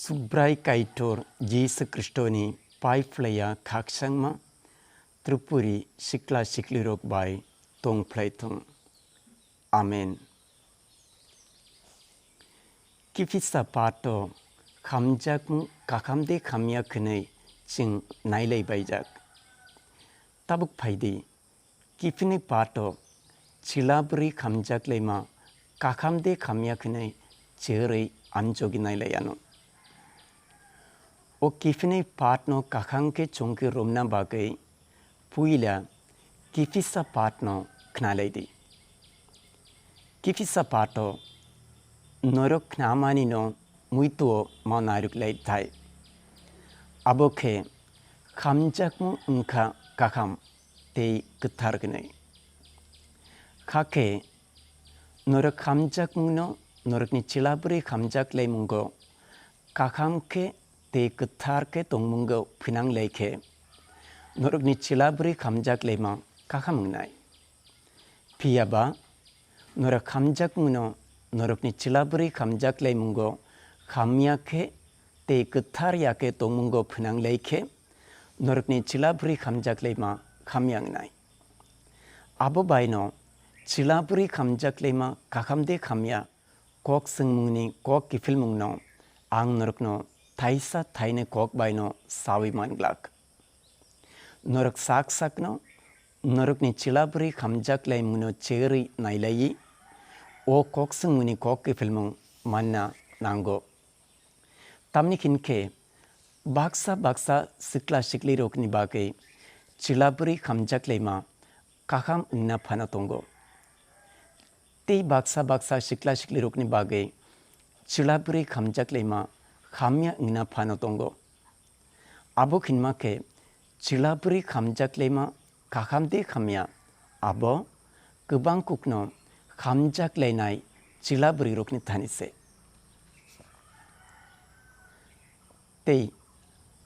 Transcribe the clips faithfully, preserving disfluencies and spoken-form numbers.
Subrai Kaitor Jisu Khristoni pai phlaiya khakchangma Tripuri sikla siklirok bai tong phlai thung. Amen. Kiphilsa pato khamjakmung kakham de khamya khwnwi chwng nailai baijak. Tabuk phaidi, kiphilni pato chwla bwrwi khamjak laima kakham de khamya khwnwi chwrwi amjogwi nailai anw. O kiphilni patno kakham khe chongkhe romna bagwi puila kiphilsa patno khnalai di. Kiphilsa pato norok khnamani no muitu o ma narwk lai thai. Abo khe khamjakmung wngkha kakham tei kwthar hwnwi. Kha khe norok khamjakmung no norokni chwla bwrwi khamjak laimungo kakham khe tei kwthar khe tongmungo phinang lai khe norokni chwla bwrwi khamjak laima kakham wngnai. Phiya ba norok khamjakmungno norokni chwla bwrwi khamjak laimungo khamya khe tei kwthar ya khe tongmungo phinang lai khe norokni chwla bwrwi khamjak laima khamya wngnai. Abo baino chwla bwrwi khamjak laima kakham de khamya kok swngmungni kok kiphilmungno ang norokno thaisa thainwi kok baino sawi man glak. Norok sak sakno norokni chwla bwrwi khamjak laimungno cherwi nailaiwi o kok swngmungni kok kiphilmung manna nango. Tamni hwn khe baksa baksa sikla siklirokni bagwi chwla bwrwi khamjak laima kakham wngna phano tongo. Tei baksa baksa sikla siklirokni bagwi chwla bwrwi khamjak laima hamya wngna phano tongo. Abo hinma khe chwla bwrwi khamjak laima kakham de khamya, abo kwbang kukno khamjak lainai chwla bwrwirokni thani se. Tei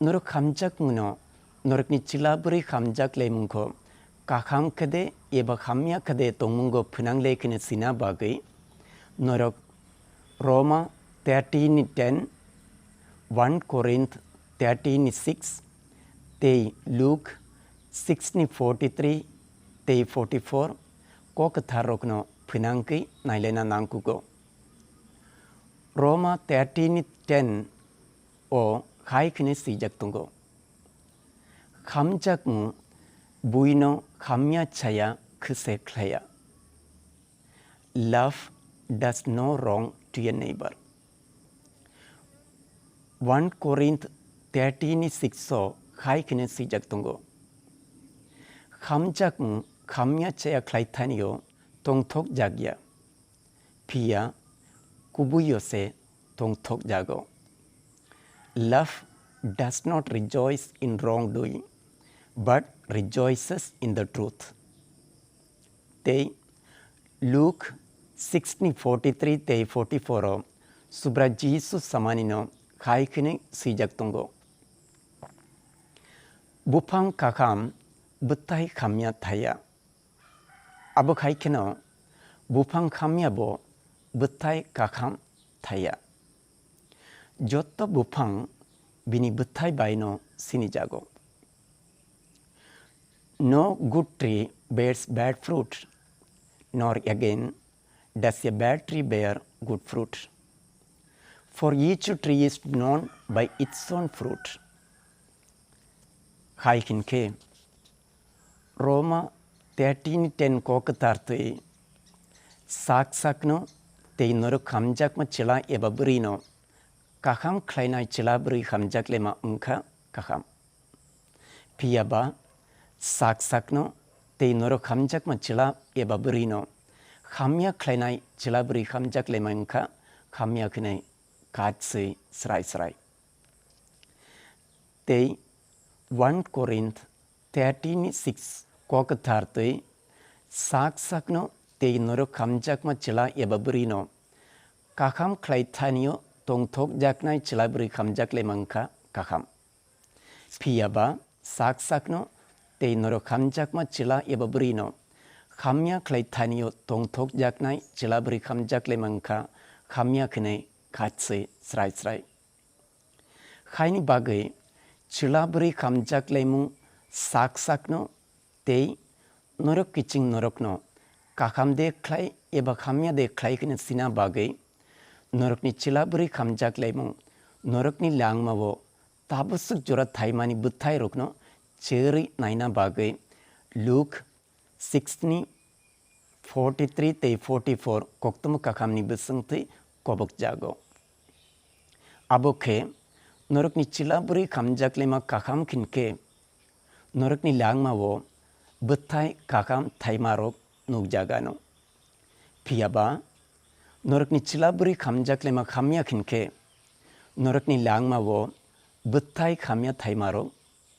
norok khamjakmungno norokni chwla bwrwi khamjak laimungkho kakham khe de eba hamya khe de tongmungo phinang lai kheno sina bagwi norok Roma thirteen ten, one Corinth thirteen six tei Luke six ni forty three tei forty four kok kwtharrokno phinangwi nailaina nangkugo. Roma thirteen ten o hai kheno swijak tongo, "Khamjakmung buino hamya chaya khwse khlaiya." Love does no wrong to a neighbor. One Corinth thirteen six o hai kheno swijak tongo, "Khamjakmung hamya chaya khlai thanio tongthok jakya, phiya kubuio se tongthok jago." Love does not rejoice in wrongdoing, but rejoices in the truth. Tei Luke sixteen forty three tei forty four o Subra Jisu samani no khai khini swijak tongo, "Buphang kakham bwtai khamya thaya." Abo khai kheno buphang khamya bo bwtai kakham thaya. Jotto buphang bini bwthai bai no sinijago. No good tree bears bad fruit, nor again does a bad tree bear good fruit. For each tree is known by its own fruit. Hai hinkhe Roma thirteen ten kok kwthar twi sak sakno tei norok hamjakma chwla eba bwrwino kaham khlainai chwla bwrwi hamjak lema wngkha kaham. Phiya ba sak sakno tei norok hamjakma chwla eba bwrwino hamya khlainai chwla bwrwi hamjak lema wngkha hamya khinai kachwi srai srai. Tei one Corinth thirteen six kok kwthar twi sak sakno tei norok hamjakma chwla eba bwrwino kaham khlai thanio tongthok jaknai chwla bwrwi hamjak lema wngkha kaham. Phiya ba sak sakno tei norok hamjakma chwla eba bwrwino hamya khlai thanio tongthok jaknai chwla bwrwi hamjak lema wngkha hamya khinai kachwi srai srai. Khaini bagwi chwla bwrwi khamjak laimung sak sakno tei norok kiching norokno kaham de khlai eba hamya de khlai kheno sina bagwi norokni chwla bwrwi khamjak laimung norokni langmao tabusuk jora thaimani bwthairokno cherwi naina bagwi Luk six ni forty three tei forty four koktwma kakhamni bwswngtwi kobokjago. Abo khe norokni chwla bwrwi khamjak laima kakham khin khe norokni langmao bwthai kakham thaimarok nukjagano. Phiya ba norokni chwla bwrwi khamjak laima hamya khin khe norokni langmao bwthai hamya thaimarok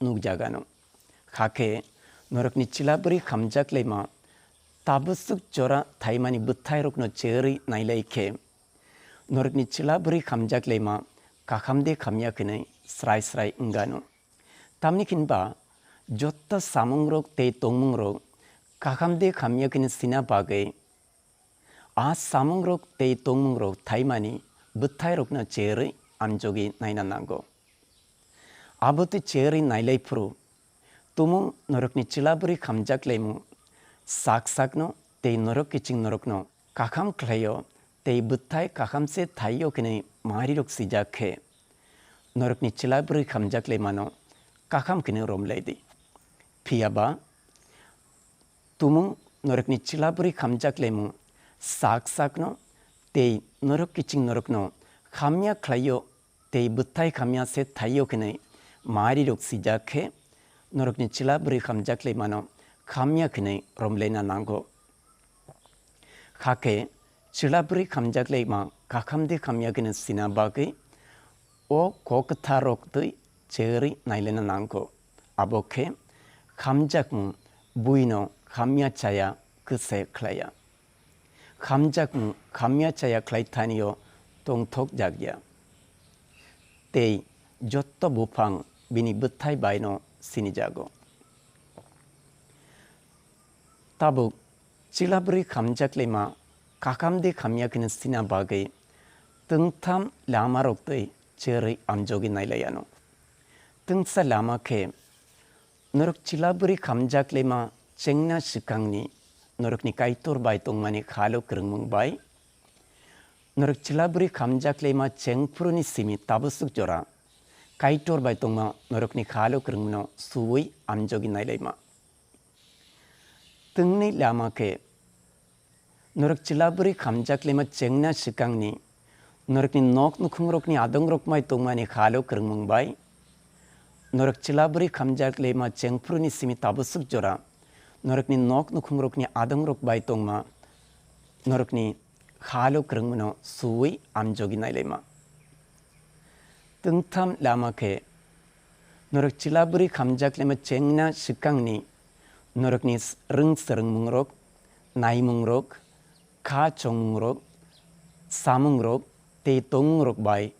nukjagano. Hakhe norokni chwla bwrwi khamjak laima tabusuk jora thaimani bwthairokno cherwi nailai khe norokni chwla bwrwi khamjak laima kakham de hamya khinwi srai srai wngano. Tamni khin ba jotto samungrok tei tongmungrok kakham de hamya khinwi sina bagwi a samungrok tei tongmungrok thaimani bwthairokno cherwi amjogwi naina nango. Abo twi cherwi nailai phuru tumung norokni chwla bwrwi khamjak laimung sak sakno tei norok kiching norokno kakham khlaio tei bwthai kakham se thaio khinwi marirok sijak khe norokni chwla bwrwi khamjak laimano kakham khinwi romlai di. Phiya ba tumung norokni chwla bwrwi khamjak laimung sak sakno tei norok kiching norokno hamya khlaio tei bwthai hamya se thaio khinwi marirok sijak khe norokni chwla bwrwi khamjak laimano hamya khinwi romlaina nango. Hakhe chwla bwrwi khamjak laima kakham de hamya khinwi sina bagwi o kok kwtharrok twi cherwi nailaina nango. Abo khe khamjakmung buino hamya chaya kwse khlaiya. Khamjakmung hamya chaya khlai thanio tongthok jakya. Tei jotto buphang bini bwthai baino sinijago. Tabuk chwla bwrwi khamjak laima kakham de hamya khinwi sina bagwi twngtham lamarok twi cherwi amjogwi nailaiano. Twngsa lama khe norok chwla bwrwi khamjak laima chengna swkangni norokni Kaitor bai tongmani khalo kwrwngmung bai norok chwla bwrwi khamjak laima chengphuruni simi tabusuk jora Kaitor bai tongma norokni khalo kwrwngmano suwi amjogwi nailaima. Tungni lama khe norok chwla bwrwi khamjak laima chengna swkangni norokni nok nukhungrokni adongrok bai tongmani khalo kwrwngmung bai norok chwla bwrwi khamjak laima chengphuruni simi tabusuk jora norokni nok nukhungrokni adongrok bai tongma norokni khalo kwrwngmano suwi amjogwi nailaima. Tungtham lama khe norok chwla bwrwi khamjak laima chengna swkangni norokni s-, rwng swrwngmungrok, naimungrok, kha chongmungrok, samungrok tei tongmungrok bai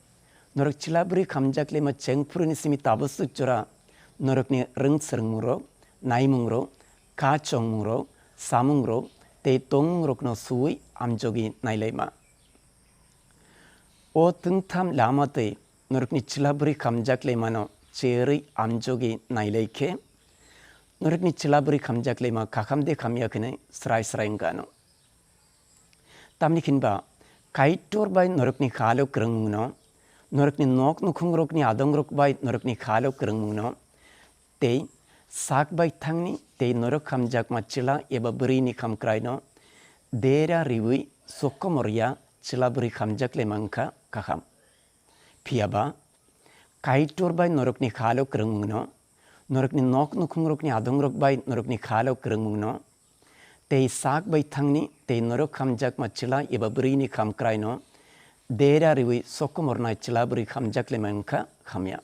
norok chwla bwrwi khamjak laima chengphuruni simi tabusuk jora norokni rwng swrwngmungrok, naimungrok, kha chongmungrok, samungrok tei tongmungrokno suwi amjogwi nailaima. O tungtham lama twi norokni chwla bwrwi khamjak laimano cherwi amjogwi nailai khe norokni chwla bwrwi khamjak laima kakham de khamya khinwi srai srai wngkha no. Tamni khinba Kaitor bai norokni khalo kwrwngmungno, norokni nok nukhungrokni adongrok bai norokni khalo kwrwngmungno, tei sak bai thangni tei norok khamjakma chwla eba bwrwini khamkraino dera riwi sokomorya chwla bwrwi khamjak laima wngkha kakham. Phiya ba Kaitor bai norokni khalo kwrwngmungno, norokni nok nukhungrokni adongrok bai norokni khalo kwrwngmungno, tei sak bai thangni tei norok khamjakma chwla eba bwrwini khamkraino dera riwi sokomornai chwla bwrwi khamjak laima wngkha khamya.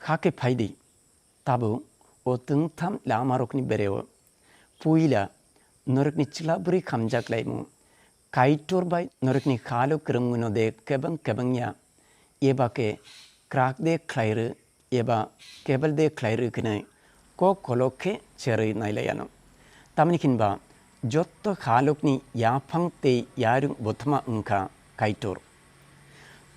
Hakhe phaidi, tabuk o tungtham lamarokni bereo puila norokni chwla bwrwi khamjak laimung Kaitor bai norokni khalo kwrwngmungno de kebeng kebengya eba khe krak de khlai rw eba kebel de khlai rw khinwi kok kolok khe cherwi nailaiano. Tamni khinba Jotto khalokni yaphang tei yarwng bothoma wngkha Kaitor.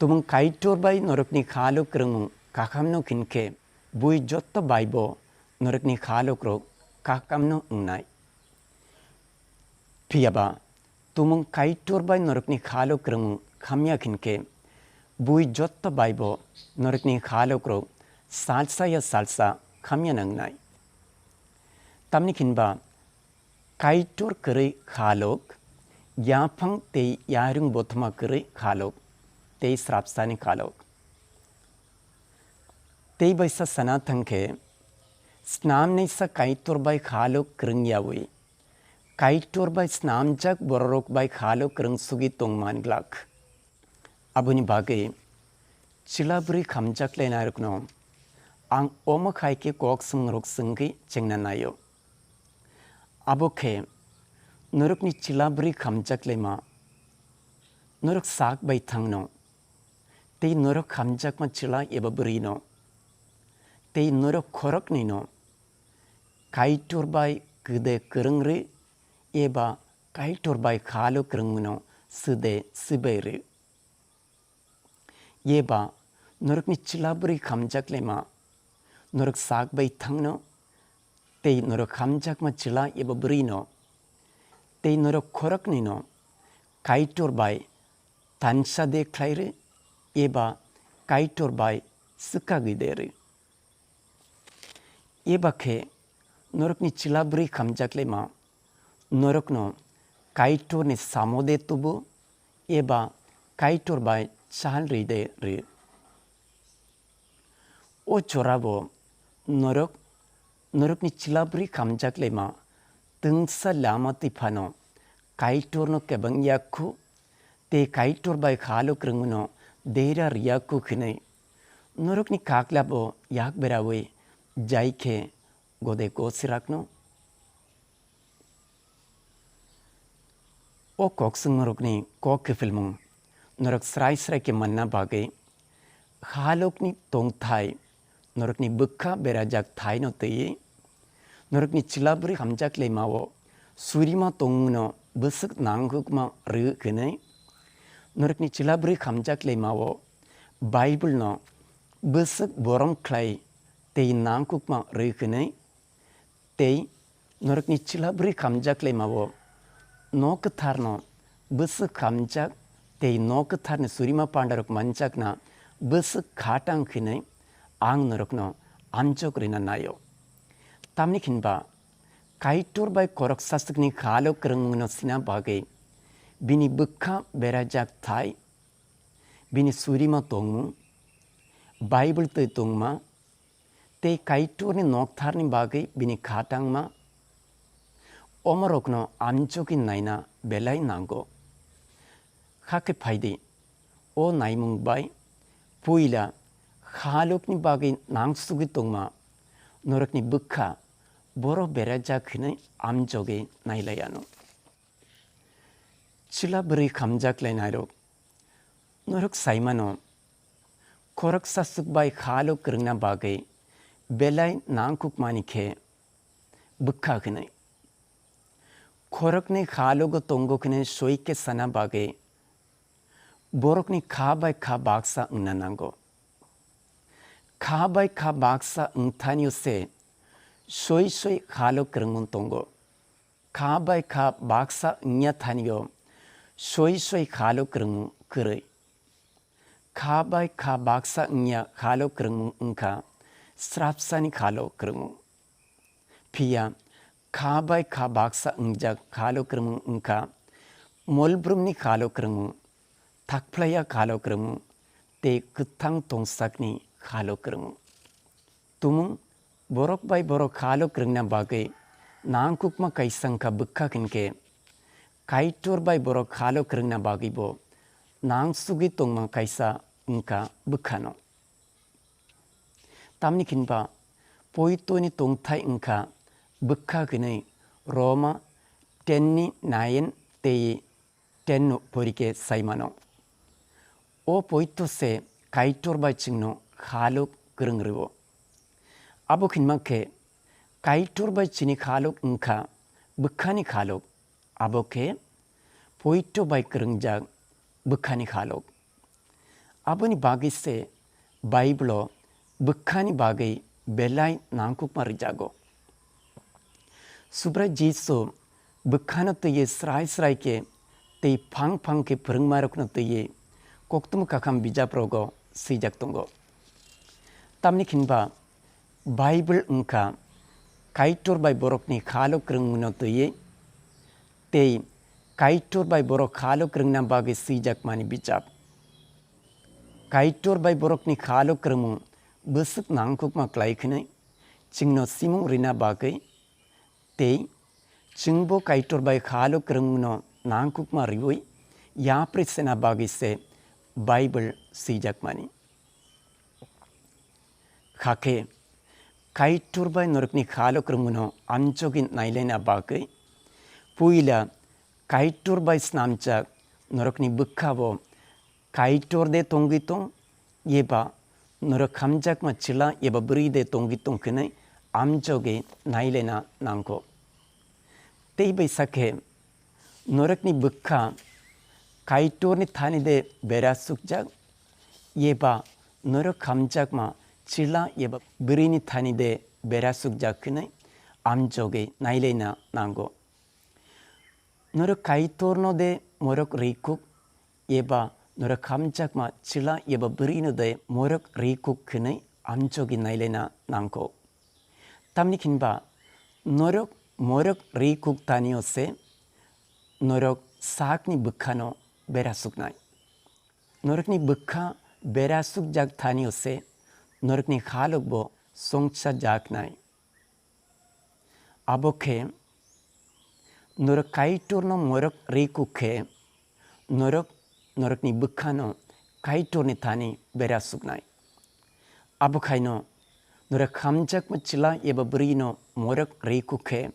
Tumung Kaitor bai norokni khalok kwrwngmung kakamno khinkhe, bui jotto baibo norokni khalokrok kakamno wngnai. Phiyaba tumung Kaitor bai norokni khalok kwrwngmung khamya khinkhe, bui jotto baibo norokni khalokrok salsa ya salsa khamya nangnai. Tamni khinba Kaitor kwrwi khalok, yaphang tei yarwng bothoma kwrwi khalok, tei srapsani khalok. Tei baisa sana thangkhe, snamnaisa Kaitor bai khalok kwrwng yawi, Kaitor bai snamjak bororok bai khalok kwrwng sugwi tongman glak. Aboni bagwi chwla bwrwi khamjak lainairokno ang omo khai khe kok swngrok swngwi chengna naio. Abo khe, norokni chwla bwrwi khamjak laima, norok sak bai thangno, tei norok khamjakma chwla eba bwrwino, tei norok khoroknwino Kaitor bai kwde kwrwng rw eba Kaitor bai khalo kwrwngno swde swbai rw. Eba norokni chwla bwrwi khamjak laima, norok sak bai thangno, tei norok khamjakma chwla eba bwrwino, tei norok khoroknwino Kaitor bai tansa de khlai rw eba Kaitor bai swkagwi de rw. Eba khe norokni chwla bwrwi khamjak laima, norokno Kaitorni samo de tubu eba Kaitor bai chal rwi de rw. O jorabo norok, norokni chwla bwrwi khamjak laima twngsa lama twi phano Kaitorno kebeng yakhu tei Kaitor bai khalo kwrwngno dera riyaku khinwi norokni kaklabo yak berawi jai khe gode gosirakno. O kok swngmorokni kok kiphilmung norok srai srai khe manna bagwi, halokni tongthai norokni bwkha berajak thaino twiwi, norokni chwla bwrwi hamjak lemao surima tongmungno bwswk nangkukma rw hwnwi, norokni chwla bwrwi hamjak lemao Bible no bwswk borom khlai tei nangkukma rw hwnwi, tei norokni chwla bwrwi khamjak lemao nok kwtharno bwswk khamjak tei nok kwtharni surima pandarok manjakna bwswk khatang hwnwi ang norokno amjok rwna naio. Tamni hinba Kaitor bai korok saswkni khalo kwrwngmungno sina bagwi bini bwkha berajak thai, bini surima tongmung, Bible twi tongma, tei Kaitorni noktharni bagwi bini kha tangma, omorokno amjogwi naina belai nango. Hakhe phaidi, o naimung bai puila halokni bagwi nangsugwi tongma norokni bwkha boro berajak hwnwi amjogwi nailai anw. Chwla bwrwi khamjak lainairok, norok saimano, khoroksa swk bai halo kwrwngna bagwi belai nangkukmani khe bwkha hwnwi. Khoroknwi halogo tongo hwnwi soi khe sana bagwi borokni kha bai kha baksa wngna nango. Kha bai kha baksa wngthanio se soi soi halo kwrwngmung tongo. Kha bai kha baksa wngya thanio soi soi halo kwrwngmung kwrwi. Kha bai kha baksa wngya halo kwrwngmung wngkha srapsani halo kwrwngmung. Phiya kha bai kha baksa wngjak halo kwrwngmung wngkha molbrumni halo kwrwngmung, thakphlaiya halo kwrwngmung tei kwthang tongsakni halo kwrwngmung. Tumung borok bai borok halo kwrwngna bagwi nangkukma kaisa wngkha bwkha hinkhe Kaitor bai borok halo kwrwngna bagwibo nangsugwi tongma kaisa wngkha bwkhano. Tamni hinba poitoni tongthai wngkha bwkha hinwi Roma ten ni nine tei ten no porike saimano. O poito se Kaitor bai chwngno khaluk kwrwng rwo. Abo hinma khe Kaitor bai chini khaluk wngkha bwkhani khaluk. abo khe poito bai kwrwngjak bwkhani khalok. Aboni bagwi se Bible-o bwkhani bagwi belai nangkukma rijago. Subrai Jisu bwkhano twiwi srai srai khe tei phang phang khe phwrwngmarokno twiwi koktwma kakham bijaprogo swijak tongo. Tamni khinba Bible wngkha Kaitor bai borokni khalo kwrwngmungno twiwi tei Kaitor bai borok khalo kwrwngna bagwi swijakmani bijap. Kaitor bai borokni khalo kwrwngmung bwswk nangkukma klai khwnwi chwngno simung rwna bagwi tei chwngbo Kaitor bai khalo kwrwngmungno nangkukma rwui yapri sena bagwi se Bible swijakmani. Hakhe Kaitor bai norokni khalo kwrwngmungno amjogwi nailaina bagwi puila Kaitor bai snamjak norokni bwkhao Kaitor de tongwi tong, eba norok hamjakma chwla eba bwrwi de tongwi tong hwnwi amjogwi nailaina nango. Tei bai sakhe norokni bwkha Kaitorni thani de bera sukjak, eba norok hamjakma chwla eba bwrwini thani de bera sukjak hwnwi amjogwi nailaina nango. Norok Kaitorno de morok rikuk eba norok hamjakma chwla eba bwrwino de morok rikuk hwnwi amjogwi nailaina nango. Tamni khinba norok morok rikuk tanio se norok sakni bwkhano bera suknai. Norokni bwkha bera sukjak tanio se norokni halokbo songchajaknai. Abo khe norok Kaitorno morok rikuk khe norok norokni bwkhano Kaitorni thani bera suknai. Abo khaino norok hamjakma chwla eba bwrwino morok rikuk khe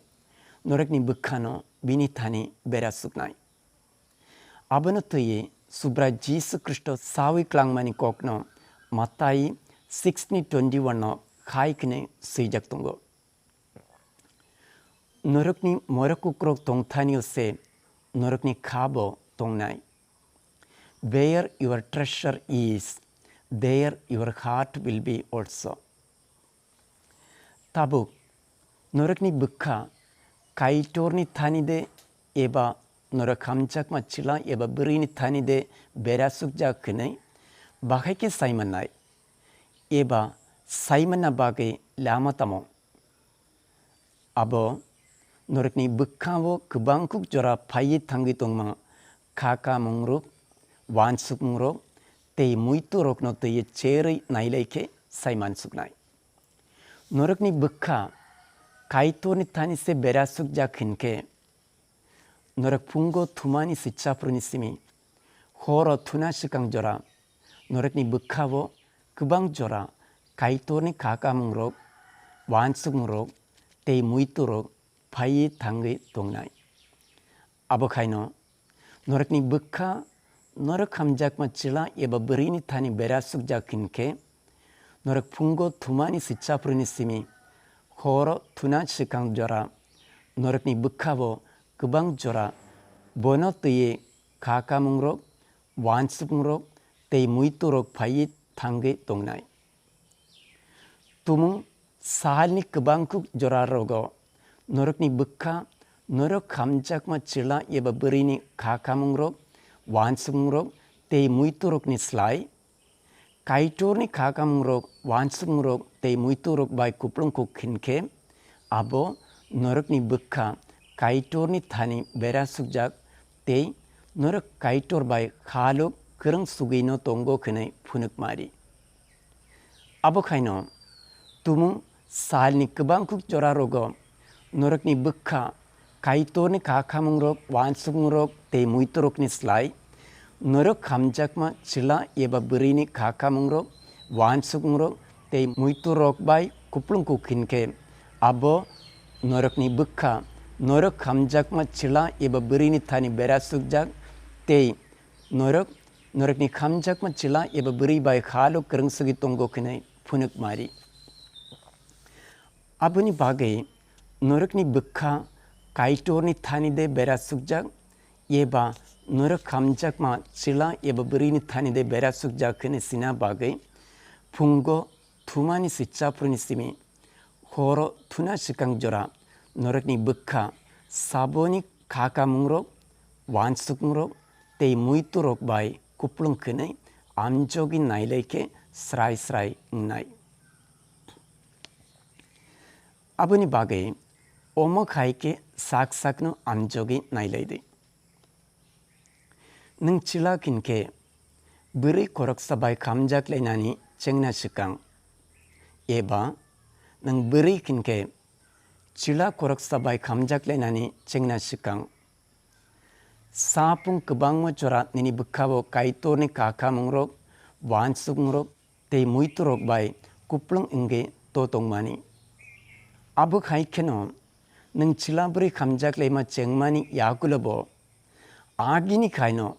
norokni bwkhano bini thani bera suknai. Abono twiwi Subrai Jisu Khristo sawi klangmani kokno Matai sixteen twenty-one no khai khwnwi swijak tongo. Norokni morok kukrok tongthanio se norokni kha bo tongnai. Where your treasure is, there your heart will be also. Tabuk norokni bwkha Kaitorni thani de eba norok hamjakma chwla eba bwrwini thani de bera sukjak hwnwi bahai khe sai mannai eba sai manna bagwi lama tamo? Abo norokni bwkha-o kwbang kuk jora phaiwi thangwi tongma kha kamungrok, uansukmungrok tei muiturokno twiwi cherwi nailai khe sai mansuknai. Norokni bwkha Kaitorni thani se bera sukjak hinkhe, norok phungo thumani swichaphuruni simi horo thuna swkang jora norokni bwkha-o kwbang jora Kaitorni kha kamungrok, uansukmungrok tei muiturok phaiwi thangwi tongnai. Abo khaino norokni bwkha norok hamjakma chwla eba bwrwini thani bera sukjak hinkhe, norok phungo thumani swichaphuruni simi horo thuna swkang jora norokni bwkha-o kwbang jora bono twiwi kha kamungrok, uansukmungrok tei muiturok phaiwi thangwi tongnai. Tumung salni kwbang kuk jora rogo norokni bwkha norok hamjakma chwla eba bwrwini kha kamungrok, uansukmungrok tei muiturokni slai Kaitorni kha kamungrok, uansukmungrok tei muiturok bai kuplung kuk hinkhe, abo norokni bwkha Kaitorni thani bera sukjak tei norok Kaitor bai halok kwrwng sugwino tongo hwnwi phunukmari. Abo khaino tumung salni kwbang kuk jora rogo norokni bwkha Kaitorni kha kamungrok, uansukmungrok tei muiturokni slai norok hamjakma chwla eba bwrwini kha kamungrok, uansukmungrok tei muiturok bai kuplung kuk hinkhe, abo norokni bwkha norok hamjakma chwla eba bwrwini thani bera sukjak tei norok norokni hamjakma chwla eba bwrwi bai halok kwrwng sugwi tongo hwnwi phunukmari. Aboni bagwi norokni bwkha Kaitorni thani de bera sukjak, eba norok khamjakma chwla eba bwrwini thani de bera sukjak hwnwi sina bagwi phungo thumani se chaprwni simi horo thuna swkang jora norokni bwkha saboni khakamungrok, wansukmungrok tei muiturok bai kuplung khwnwi amjogwi nailai khe srai srai wngnai. Aboni bagwi omo khai khe sak sakno amjogwi nailai di. Nwng chwla hinkhe bwrwi khoroksa bai khamjak lainani chengna swkang, eba nwng bwrwi hinkhe chwla khoroksa bai khamjak lainani chengna swkang. Sapung kwbangma jora nini bwkhao Kaitorni kakamungrok, wansukmungrok tei muiturok bai kuplung wngwi to tongmani. Abo hai kheno nwng chwla bwrwi khamjak laima chengmani yagulobo agini khaino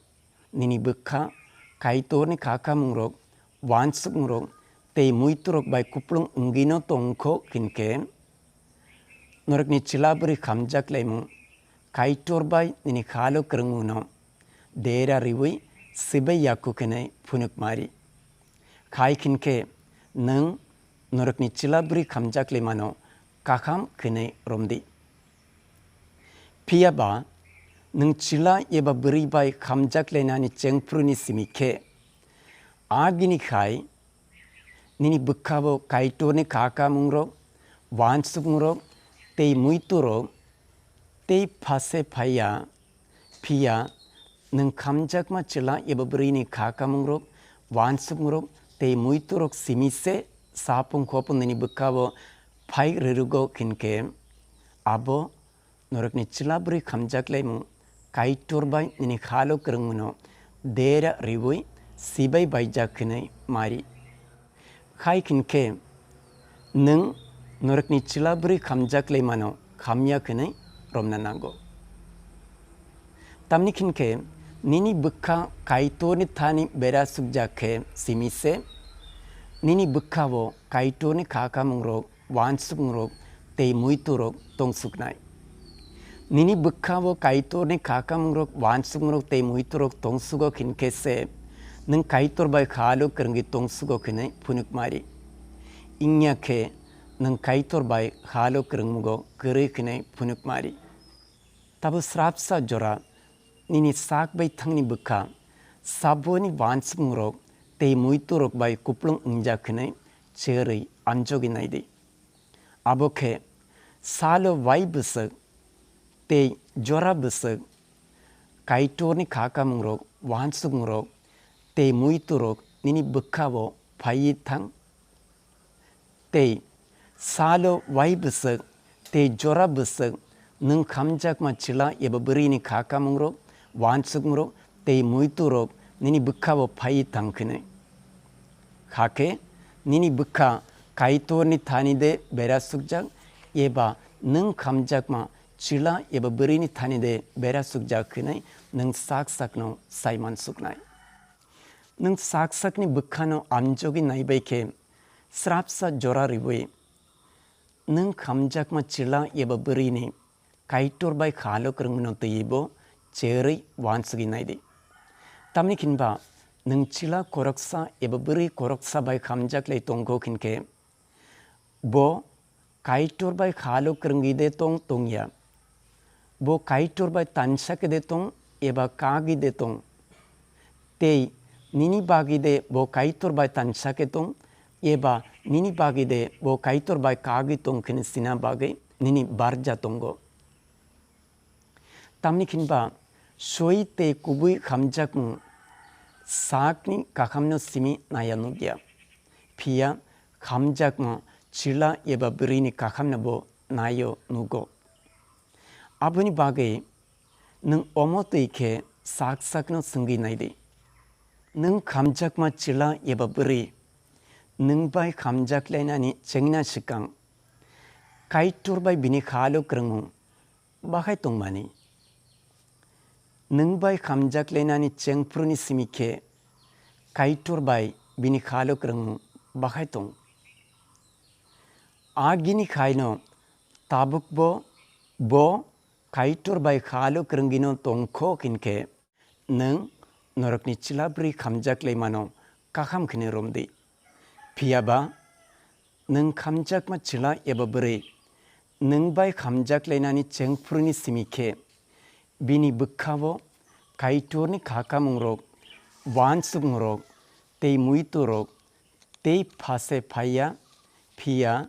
nini bwkha Kaitorni kakamungrok, wansukmungrok tei muiturok bai kuplung wngwino tongkho hinkhe, norokni chwla bwrwi khamjak laimung Kaitor bai nini khalo kwrwngmungno dera riwi sibai yakku khenai phunuk mari. Khai hinkhe nwng norokni chwla bwrwi khamjak laimano kaham khenai romdi. Phiya ba nwng chwla eba bwrwi bai khamjak lainani chengphuruni simi khe, agini khai nini bwkhao Kaitorni kakamungrok, wansukmungrok tei muiturok tei phase phaiya. Phiya nwng khamjakma chwla eba bwrwini khakamungrok, wansukmungrok tei muiturok simi se sapung khopung nini bwkhao phai rwrwgo hinkhe, abo norokni chwla bwrwi khamjak laimung Kaitor bai nini khalo kwrwngmungno dera riwi sibai baijak hwnwi mari. Khai hinkhe nwng norokni chwla bwrwi khamjak laimano khamya hwnwi romna nango. Tamni hinkhe nini bwkha Kaitorni thani bera sukjak khe simi se, nini bwkhao Kaitorni khakamungrok, wansukmungrok tei muiturok tongsuknai. Nini bwkhao Kaitorni khakamungrok, wansukmungrok tei muiturok tongsugo hinkhe se, nwng Kaitor bai khalo kwrwngwi tongsugo hwnwi phunuk mari. Wngya khe nwng Kaitor bai khalo kwrwngmugo kwrwi hwnwi phunuk mari. Tabo srapsa jora nini sak bai thangni bwkha saboni wansukmungrok tei muiturok bai kuplung wngjak hwnwi cherwi amjogwi nai di. Abo khe salo wai bwswk tei jora bwswk Kaitorni khakamungrok, wansukmungrok tei muiturok nini bwkhao phaiwi thang. Tei salo wai bwswk tei jora bwswk nwng khamjakma chwla eba bwrwini khakamungrok, wansukmungrok tei muiturok nini bwkhao phaiwi thang hwnwi. Hakhe nini bwkha Kaitorni thani de bera sukjak, eba nwng khamjakma chwla eba bwrwini thani de bera sukjak hwnwi nwng sak sakno sai mansuknai. Nwng sak sakni bwkhano amjogwi naibai khe srapsa jora riwi nwng khamjakma chwla eba bwrwini Kaitor bai khalo kwrwngmano twiwi bo cherwi wansugwi nai di. Tamni hinba nwng chwla khoroksa eba bwrwi khoroksa bai khamjak lai tongkho hinkhe, bo Kaitor bai khalo kwrwngwi de tong tongya, bo Kaitor bai tansa khe de tong eba kagwi de tong, tei nini bagwi de bo Kaitor bai tansa khe tong eba nini bagwi de bo Kaitor bai kagwi tong khe sina bagwi nini barja tongo. Tamni hinba soi tei kubui khamjakmung sakni kakhamno simi naya nukya, phiya khamjakma chwla eba bwrwini kakhamno bo naio nugo. Aboni bagwi nwng omo twi khe sak sakno swngwi nai di. Nwng khamjakma chwla eba bwrwi nwng bai khamjak lainani chengna swkang Kaitor bai bini khalo kwrwngmung bahai tongmani. Nwng bai khamjak lainani chengphuruni simi khe Kaitor bai bini khalo kwrwngmung bahai tong. A gini khaino tabukbo bo Kaitor bai khalo kwrwngwino tongkho hinkhe, nwng norokni chwla bwrwi khamjak laimano kaham kheno romdi. Phiya ba, nwng khamjakma chwla eba bwrwi nwng bai khamjak lainani chengphuruni simi khe, bini bwkha-o Kaitorni kha kamungrok, uansukmungrok tei muiturok tei phase phaiya, phiya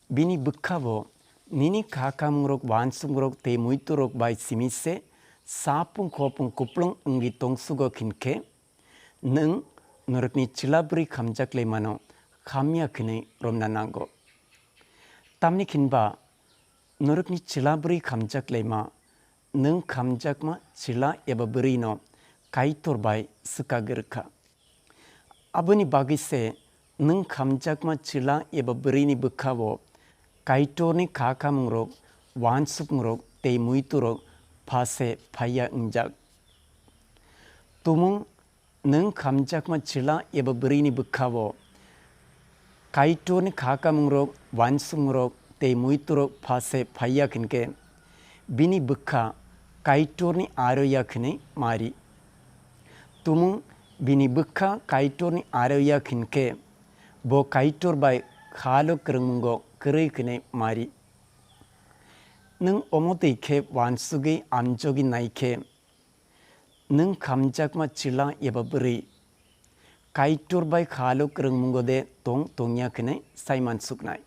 bini bwkha-o nini kha kamungrok, uansukmungrok tei muiturok bai simi se sapung khopung kuplung wngwi tongsugo hinkhe, nwng norokni chwla bwrwi khamjak laimano hamya khinwi romna nango. Tamni khinba norokni chwla bwrwi khamjak laima, nwng khamjakma chwla eba bwrwino Kaitor bai swkagwi rwkha. Aboni bagwi se nwng khamjakma chwla eba bwrwini bwkha-o Kaitorni kha kamungrok, uansukmungrok tei muiturok phase phaiya wngjak. Tumung nwng khamjakma chwla eba bwrwini bwkha-o Kaitorni kha kamungrok, uansukmungrok tei muiturok phase phaiya hinkhe, bini bwkha Kaitorni aro ya khwnwi mari. Tumung bini bwkha Kaitorni aro ya hinkhe, bo Kaitor bai khalo kwrwngmungo kwrwi khwnwi mari. Nwng omo twi khe uansugwi amjogwi nai khe, nwng khamjakma chwla eba bwrwi Kaitor bai khalo kwrwngmungo de tong tongya khwnwi saiman suknai.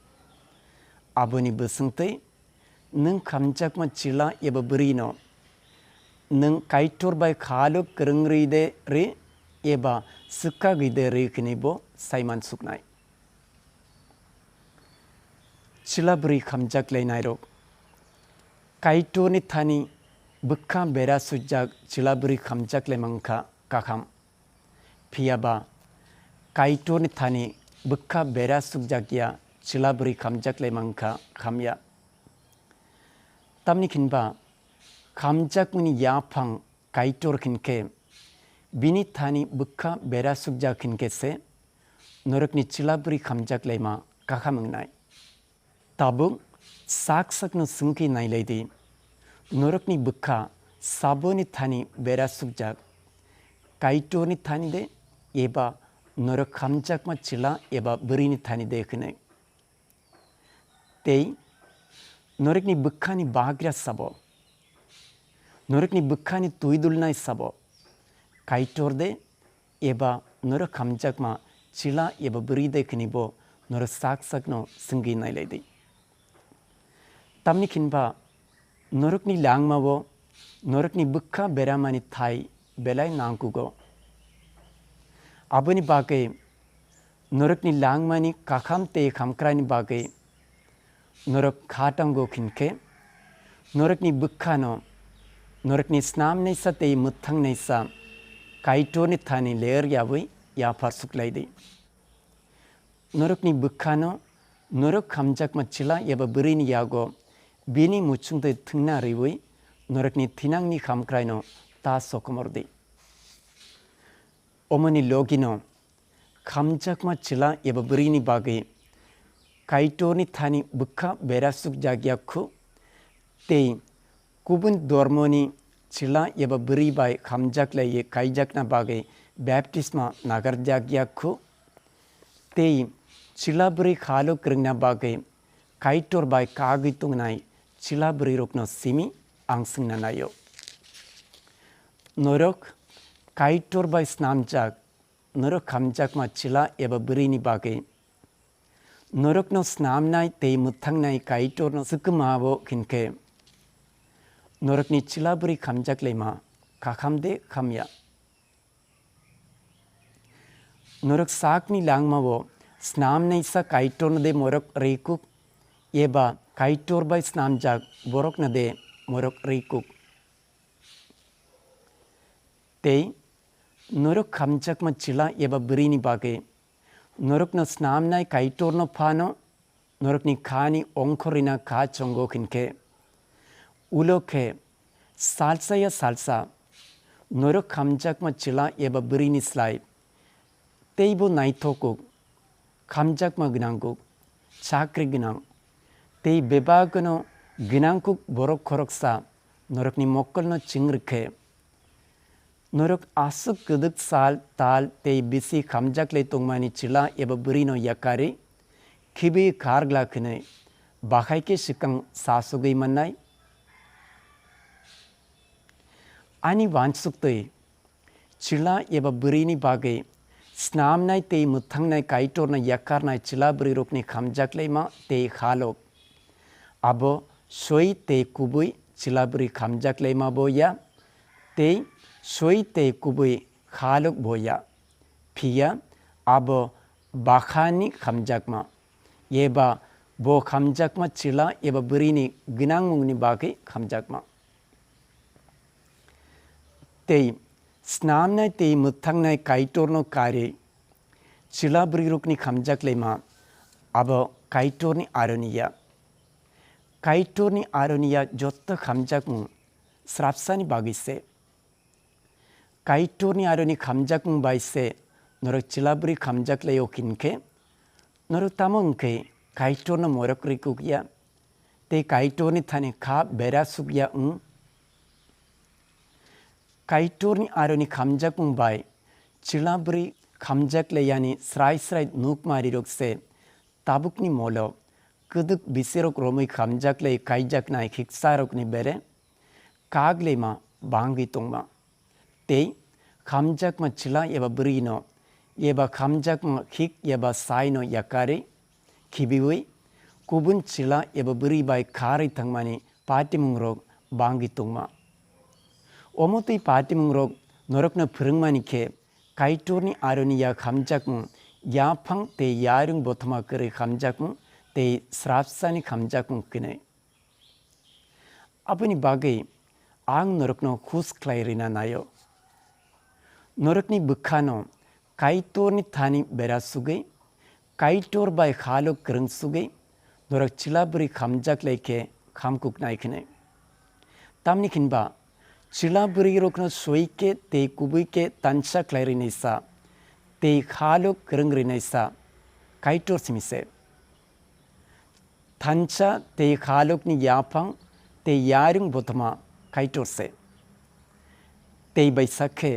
Aboni bwswngtwi nwng khamjakma chwla eba bwrwino nwng Kaitor bai khalo kwrwng rwi de rwi eba swkagwi de rwi khwnwi bo saiman suknai. Chwla bwrwi khamjak lainairok. Kaitorni thani bwkha bera sukjak chwla bwrwi khamjak laima wngkha kaham. Phiya ba Kaitorni thani bwkha bera sukjak ya chwla bwrwi khamjak laima wngkha hamya. Tamni khinba khamjakmani yaphang Kaitor hinkhe, bini thani bwkha bera sukjak hinkhe se, norokni chwla bwrwi khamjak laima kaham wngnai. Tabuk sak sakno swngwi nailai di, norokni bwkha saboni thani bera sukjak, Kaitorni thani de eba norok khamjakma chwla eba bwrwini thani de hwnwi. Tei norokni bwkhani bagra sabo, norokni bwkhani twi dulnai sabo, Kaitor de eba norok khamjakma chwla eba bwrwi de khwni bo norok sak sakno swngwi nailai di. Tamni khinba norokni langmao norokni bwkha beramani thai belai nangkugo. Aboni bagwi norokni langmani kakham tei khamkraini bagwi norok kha tango hinkhe, norokni bwkhano norokni snamnaisa tei mwthangnaisa Kaitorni thani ler yaui yaphar suklai di. Norokni bwkhano norok khamjakma chwla eba bwrwini yago bini muchungtwi thwngna rwui norokni thinangni khamkraino ta sokomor di. Omoni logino khamjakma chwla eba bwrwini bagwi Kaitorni thani bwkha bera sukjak ya khu, tei kubun dormoni chwla eba bwrwi bai khamjak laiwi kaijakna bagwi baptisma nagarjak ya khu, tei chwla bwrwi khalo kwrwngna bagwi Kaitor bai kagwi tongnai chwla bwrwirokno simi ang swngna naio. Norok Kaitor bai snamjak, norok khamjakma chwla eba bwrwini bagwi norokno snamnai tei mwthangnai Kaitorno swkma-o hinkhe, norokni chwla bwrwi khamjak laima kakham de khamya? Norok sakni langmao snamnaisa Kaitorno de morok rikuk, eba Kaitor bai snamjak borokno de morok rikuk? Tei norok khamjakma chwla eba bwrwini bagwi norokno snamnai Kaitorno phano norokni khani ongkhorina kha chongo hinkhe, ulo khe salsa ya salsa norok khamjakma chwla eba bwrwini slai teibo naithokuk, khamjakma gwnangkuk, chakri gwnang tei bebak gwnang Gwnangkuk borok khoroksa norokni mokkolno ching rwkhe, norok aswk kwdwk sal, tal tei bisi khamjaklai tongmani chwla eba bwrwino yakarwi khibiwi kar gla hwnwi bahaikhe swkang sasogwi mannai? Ani uansuk twi, chwla eba bwrwini bagwi snamnai tei mwthangnai Kaitorno yakarnai chwla bwrwirokni khamjaklaima tei halok. Abo soi tei kubui chwla bwrwi khamjaklaima bo ya, tei soi tei kubui halok bo ya. Phiya abo bakhani khamjakma, eba bo khamjakma chwla eba bwrwini gwnangmungni bagwi khamjakma. Tei snamnai tei mwthangnai Kaitorno karwi chwla bwrwirokni khamjaklaima abo Kaitorni aroni ya. Kaitorni aroni ya joto khamjakmung srapsani bagwi se. Kaitorni aroni khamjakmung bai se norok chwla bwrwi khamjaklaio hinkhe, norok tamo wngkhe Kaitorno morok rikuk ya tei Kaitorni thani kha bera suk ya wng? Kaitorni aroni khamjakmung bai chwla bwrwi khamjaklaiyani srai srai nukmarirok se tabukni molo kwdwk bisirok romwi khamjaklai kaijaknai khiksarokni bere kaglaima bangwi tongma. Tei khamjakma chwla eba bwrwino eba khamjakma khik eba saino yakarwi khibiwi kubun chwla eba bwrwi bai kharwi thangmani patimungrok bangwi tongma. Omo twi patimungrok norokno phwrwngmani khe Kaitorni aroni ya khamjakmung, yaphang tei yarwng bothoma kwrwi khamjakmung tei srapsani khamjakmung hwnwi. Aboni bagwi ang norokno hus khlai rwna naio. Norokni bwkhano Kaitorni thani bera sugwi, Kaitor bai halok kwrwng sugwi norok chwla bwrwi khamjak lai khe khamkuk nai khwnwi. Tamni hinba chwla bwrwirokno soi khe tei kubui khe tansa khlai rwnaisa tei halok kwrwng rwnaisa Kaitor simi se. Thansa tei halokni yaphang tei yarwng bothoma Kaitor se. Tei bai sak khe,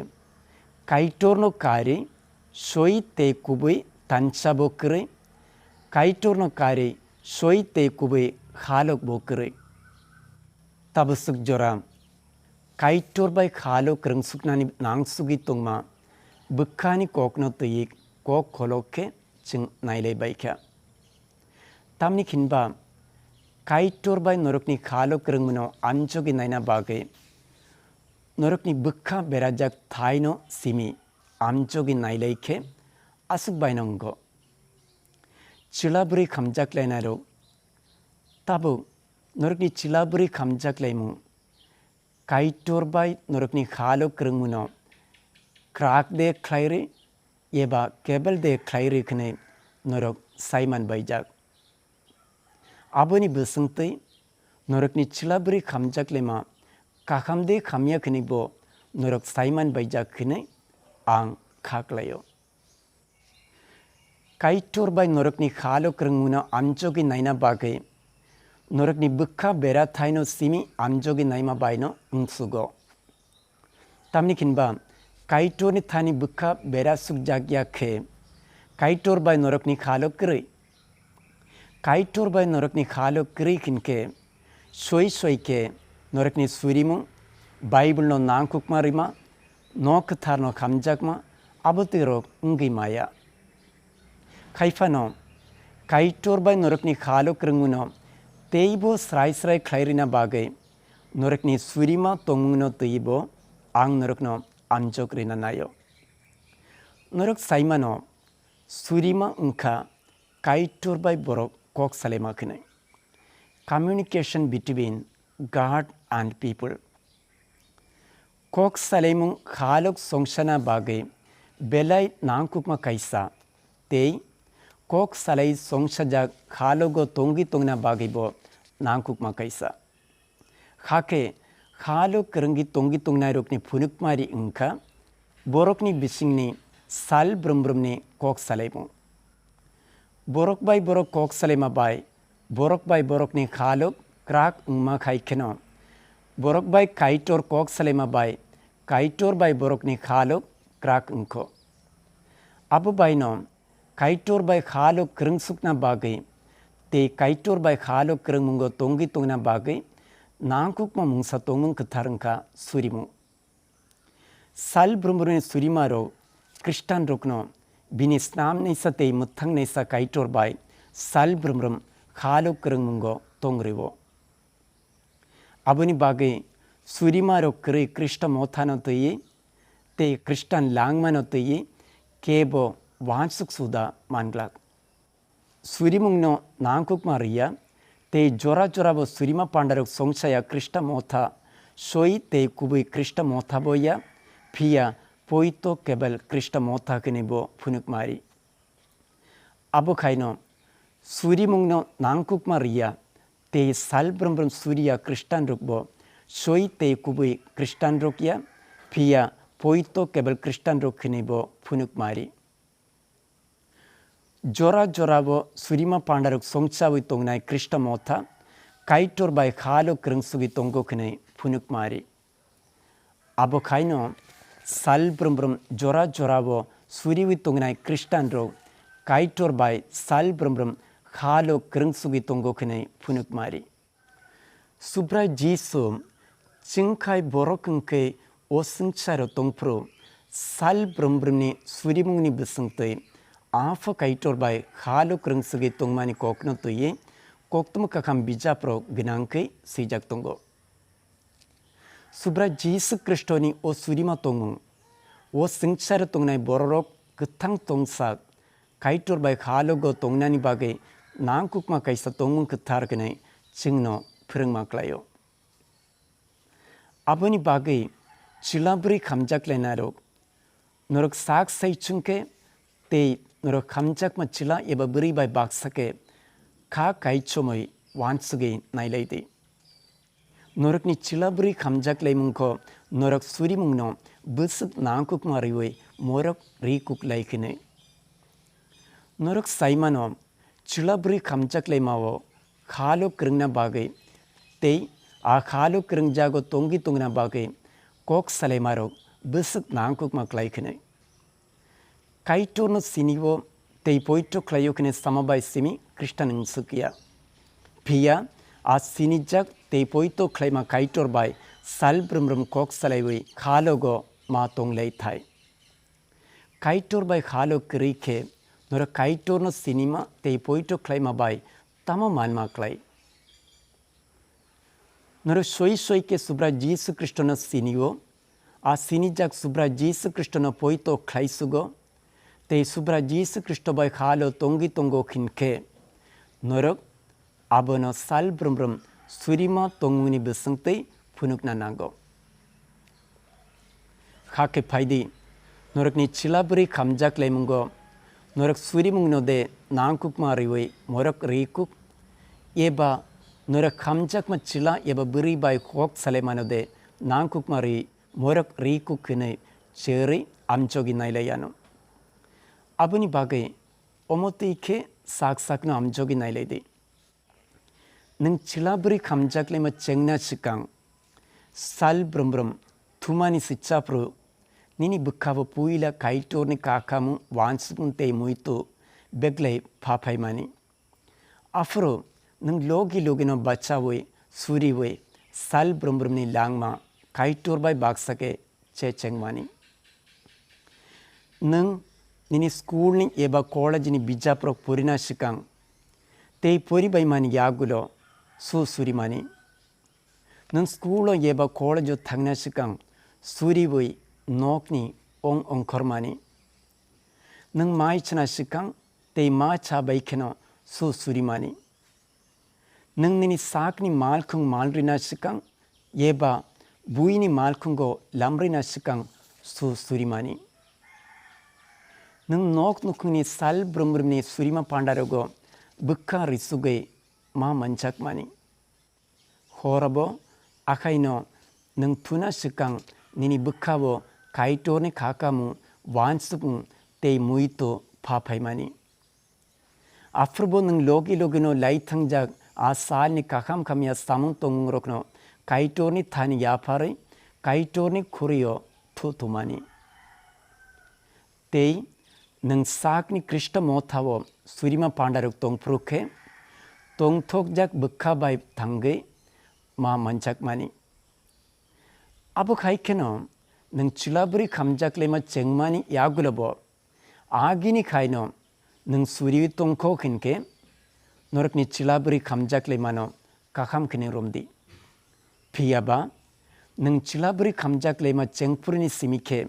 Kaitorno karwi soi tei kubui thansa bo kwrwi, Kaitorno karwi soi tei kubui halok bo kwrwi. Tabaswk jora Kaitor bai halok kwrwngsuknani nangsugwi tongma bwkhani kokno twiwi kok kholok khe chwng nailai bai kha. Tamni hinba Kaitor bai norokni halok kwrwngmano amjogwi naina bagwi norokni bwkha berajak thaino simi amjogwi nailai khe aswk baino wngo. Chwla bwrwi khamjak lainairok, tabuk norokni chwla bwrwi khamjak laimung Kaitor bai norokni halok kwrwngmano kwrak de khlai rwi eba kebel de khlai rwi hwnwi norok saiman baijak. Aboni bwswng twi norokni chwla bwrwi khamjak laima kaham de khamya hwnwi bo norok saiman baijak hwnwi ang kha klaio. Kaitor bai norokni halok kwrwngmano amjogwi naina bagwi norokni bwkha bera thaino simi amjogwi naima baino wngsugo. Tamni hinba Kaitorni thani bwkha bera sukjak ya khe Kaitor bai norokni halok kwrwi. Kaitor bai norokni halok kwrwi hinkhe soi soi khe norokni surimung, Bible no nangkukma rwima, nok kwtharno khamjakma, abo twi rok wngwi maya. Khai phano Kaitor bai norokni halok kwrwngmano teibo srai srai khlai rwna bagwi norokni surima tongmungno twibo ang norokno amjok rwna naio. Norok saimano surima wngkha Kaitor bai borok kok salaima hwnwi. Communication between God and people. Kok salaimung halok songsana bagwi belai nangkukma kaisa tei kok salai songsajak halogo tongwi tongna bagwibo nangkukma kaisa. Hakhe halok kwrwngwi tongwi tongnairokni phunukmari wngkha borokni bisingni sal brum brumni kok salaimung. Borok bai borok kok salaima bai borok bai borokni halok kwrak wngma khai kheno, borok bai Kaitor kok salaima bai Kaitor bai borokni khalok kwrak wngkho. Abo baino Kaitor bai khalok kwrwngsukna bagwi tei Kaitor bai khalok kwrwngmungo tongwi tongna bagwi nangkukma mungsa tongmung kwthar wngkha surimung. Sal brumbrumni surimarok Khristanrokno bini snamnaisa tei mwthangnaisa Kaitor bai sal brumbrum khalok kwrwngmungo tong rwo. Aboni bagwi surimarok kwrwi Khristo mothano twiwi tei Khristan langmano twiwi kebo wansuk suda manglak. Surimungno nangkukma rwya, tei jora jorabo surima pandarok songchaya Khristo motha soi tei kubui Khristo motha bo ya, phiya poito kebel Khristo motha hwnwi bo phunukmari. Abo khaino surimungno nangkukma rwya, tei sal brum brum suriya Khristanrokbo soi tei kubui Khristanrok ya, phiya poito kebel Khristanrok hwnwi bo phunukmari. Jora jorabo surima pandarok songchawi tongnai Khristo motha Kaitor bai khalo kwrwngsugwi tongo hwnwi phunukmari. Abo khaino sal brum brum jora jorabo suriwi tongnai Khristanrok Kaitor bai sal brum brum khalo kwrwngsugwi tongo hwnwi phunukmari. Subrai Jisu chwngkhai borok wngkhe o swngcharo tongphuru sal brum brumni surimungni bwswngtwi Apha Kaitor bai khalo kwrwngsugwi tongmani kokno twiwi koktwma kakham bijaprok gwnangkhe swijak tongo. Subrai Jisu Khristoni o surima tongmung, o swngcharo tongnai bororok kwthang tongsak Kaitor bai khalogo tongnani bagwi nangkukma kaisa tongmung kwthar hwnwi chwngno phwrwngma klaio. Aboni bagwi chwla bwrwi khamjak lainarok, norok sak sai chwngkhe tei norok khamjakma chwla eba bwrwi bai baksa khe kha kaichomwi wansugwi nailai di. Norokni chwla bwrwi khamjak laimungkho norok surimungno bwswk nangkukma rwui morok ri kuklai hwnwi. Norok saimano chwla bwrwi khamjak laimao khalo kwrwngna bagwi tei a khalo kwrwngjago tongwi tongna bagwi kok salaimarok bwswk nangkukma klai hwnwi. Kaitorno sinio tei poito khlaio hwnwi sama bai simi Khristan wngsukya. Phiya a sinijak tei poito khlaima Kaitor bai sal brum brum kok salaiwi khalogo ma tonglai thai. Kaitor bai khalo kwrwi khe norok Kaitorno sinima tei poito khlaima bai tamo manma klai? Norok soi soi khe Subrai Jisu Khristono sinio, a sinijak Subrai Jisu Khristono poito khlaisugo, tei Subrai Jisu Khristo bai khalo tongwi tongo hinkhe, norok abono sal brum brum surima tongmungni bwswngtwi phunukna nango. Hakhe phaidi, norokni chwla bwrwi khamjak laimungo norok surimungno de nangkukma rwui morok rikuk, eba norok khamjakma chwla eba bwrwi bai kok salaimano de nangkukma rwi morok rikuk hwnwi cherwi amjogwi nailai ano. Aboni bagwi omo twi khe sak sakno amjogwi nailai di. Nwng chwla bwrwi khamjak laima chengna swkang, sal brum brum thumani swichaphru nini bwkhabo puila Kaitorni kakamung wansukmung tei muitu beglai pha phaimani. Aphuru nwng logi logino bachaui, suriui, sal brum brumni langma Kaitor bai baksa khe chechengmani. Nwng nini school ni eba college ni bijaprok purina swkang tei poribaimani yagulo su surimani. Nwng school o eba college o thangna swkang suriui nokni ong ongkhormani. Nwng mai chana swkang tei ma cha bai kheno su surimani. Nwng nini sakni malkhung mal rina swkang eba buini malkhungo lam rina swkang su surimani. Nwng nok nukhungni sal brum brumni surima pandarogo bwkha risugwi ma manjakmani. Horabo akhaino nwng thuna swkang nini bwkhao Kaitorni khakamung, wansukmung tei muitu pha phaimani. Aphurbo nwng logi logino lai thangjak a salni kaham hamya samung tongungrokno Kaitorni thani yapharwi Kaitorni khuri-o thu thumani. Tei nwng sakni Khristo motha-o surima pandarok tongphuru khe, tongthokjak bwkha bai thangwi ma manjakmani. Abo hai kheno nwng chwla bwrwi khamjak laima chengmani yagulobo agini khaino nwng suriwi tongkho hinkhe norokni chwla bwrwi khamjak laimano kaham kheno romdi. Phiya ba nwng chwla bwrwi khamjak laima chengphuruni simi khe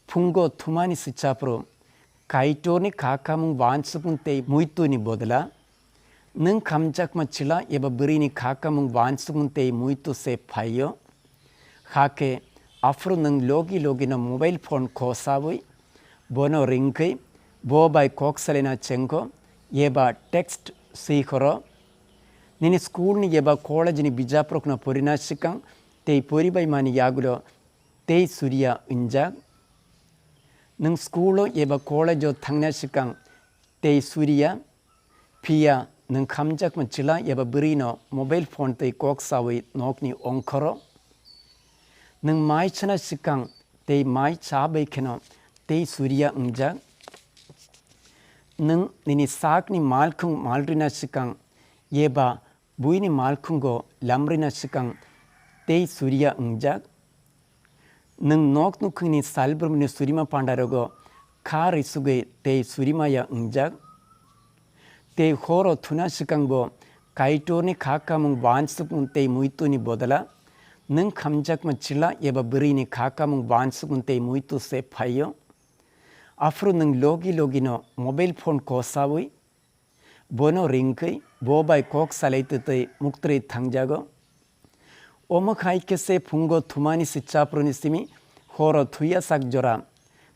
phungo thumani swchaphuru Kaitorni kha kamung wansukmung tei muituni bodla nwng khamjakma chwla eba bwrwini kha kamung wansukmung tei muitu se phaio. Hakhe aphuru nwng logi logino mobile phone khosawi bono ringkhe bo bai kok salaina chengkho eba text swi khoro. Nini schoolni eba college-ni bijaprokno porina swkang tei poribaimani yagulo tei suriya wngjak. Nwng school-o eba college-o thangna swkang tei suriya, phiya nwng khamjakma chwla eba bwrwino mobile phone tei kok sawi nokni ongkhoro. Nwng mai chana swkang tei mai cha bai kheno tei suriya wngjak. Nwng nini sakni malkhung malrina swkang eba buini malkhungo lamrina swkang tei suriya wngjak. Nwng nok nukhungni salbrumni surima pandarogo kha risugwi tei surimaya wngjak. Tei horo thuna swkangbo Kaitorni kha kamung wansukmung tei muituni bodla nwng khamjakma chwla eba bwrwini kha kamung wansukmung tei muitu se phaio. Aphuru nwng logi logino mobile phone kosawi bono ringkhe bo bai kok salai twtwi muktrwi thangjago. Omo khai khe se phungo thumani se chapruni simi horo thuya sak jora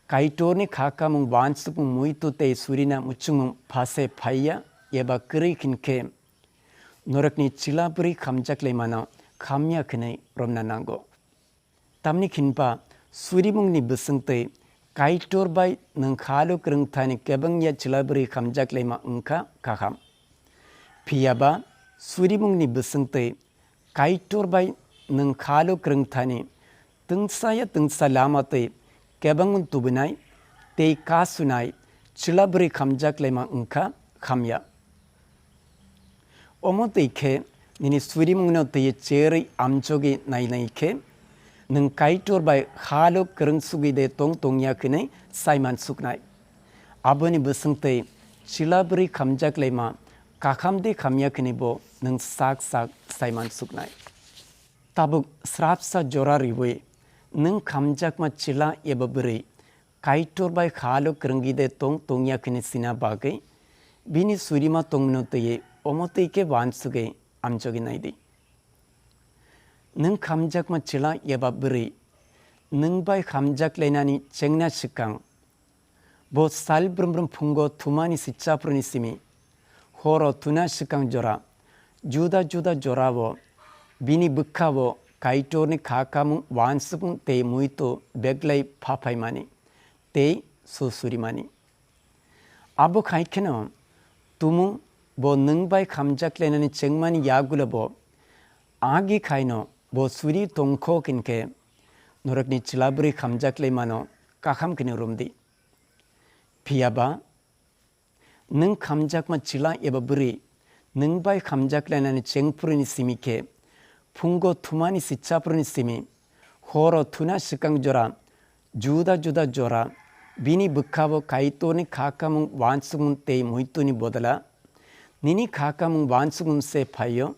Kaitorni kha kamung wansukmung muitu tei surina muchungmung phase phaiya eba kwrwi hinkhe norokni chwla bwrwi khamjak laimano khamya khwnwi romna nango. Tamni khinba surimungni bwswngtwi Kaitor bai nwng khalo kwrwngthani kebengya chwla bwrwi khamjak laima wngkha kaham. Phiya ba surimungni bwswngtwi Kaitor bai nwng khalo kwrwngthani twngsaya twngsa lama twi kebengmung tubunai tei kasunai chwla bwrwi khamjak laima wngkha khamya. Omo twi khe nini surimungno twi cherwi amchogwi nainai khe nwng Kaitor bai halo kwrwng sugwi de tong tongya khwnwi saiman suknai. Aboni bwswngtwi chwla bwrwi khamjak laima kakham de khamya khwnwi bo nwng sak sak saiman suknai. Tabuk srapsa jora riwi nwng khamjakma chwla eba bwrwi Kaitor bai khalo kwrwngwi de tong tongya khini sina bagwi bini surima tongmano twiwi omo twi khe wansugwi amchogwi naidi. Nwng khamjakma chwla eba bwrwi nwng bai khamjak lainani chengna swkang bo sal brum brum phungo thumani si chapruni simi horo thuna swkang jora juda juda jorao bini bwkhao Kaitorni kha kamung wansukmung tei muitu beglai phaphaimani tei susurimani. Abo khai kheno tumung bo nwng bai khamjak lainani chengmani yagulo bo agi khaino bo suri tongkho hinkhe norokni chwla bwrwi khamjak laimano kakham kheno romdi. Phiya ba nwng khamjakma chwla eba bwrwi nwng bai khamjak lainani chengphuruni simi khe phungo thumani si chapruni simi horo thuna swkang jora juda juda jora bini bwkhao Kaitorni kha kamung wansukmung tei muituni bodla nini kha kamung wansukmung se phaio.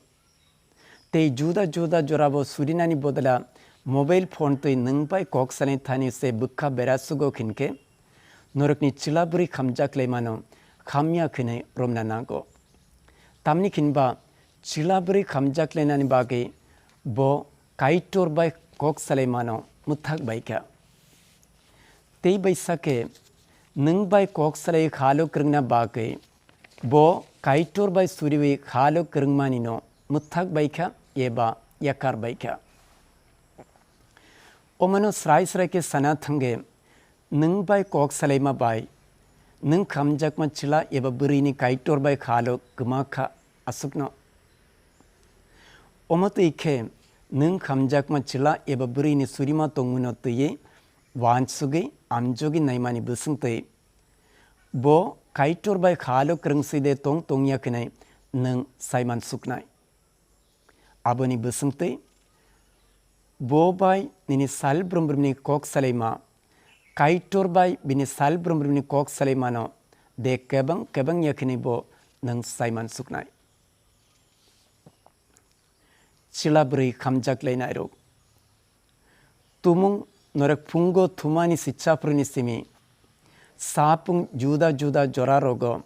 Tei juda juda jorabo surinani bodla mobile phone twi nwng bai kok salai thani se bwkha bera sugo hinkhe norokni chwla bwrwi khamjak laimano khamya khwnwi romna nango. Tamni khinba chwla bwrwi khamjak lainani bagwi bo Kaitor bai kok salaimano mwthak bai kha. Tei bai sakhe nwng bai kok salai khalo kwrwngna bagwi bo Kaitor bai suriwi khalo kwrwngmani no mwthak bai kha eba yakar bai kha. Omano srai srai khe sana thangwi nwng bai kok salaima bai nwng khamjakma chwla eba bwrwini Kaitor bai khalo kwma kha aswkno. Omo twi khe nwng hamjakma chwla eba bwrwini surima tongmano twiwi uansugwi amjogwi naimani bwswng twi. Bo Kaitor bai khalo kwrwngswi de tong tongya khinai nwng saiman suknai. Aboni bwswng twi bo bai nini sal brumbrumni kok salaima, Kaitor bai bini sal brumbrumni kok salaimano de kebang kebang ya khinai bo nwng saiman suknai. Chwla bwrwi khamjak lainairok. Tumung norok phungo thumani sitsaphuruni simi sapung juda juda jorarogo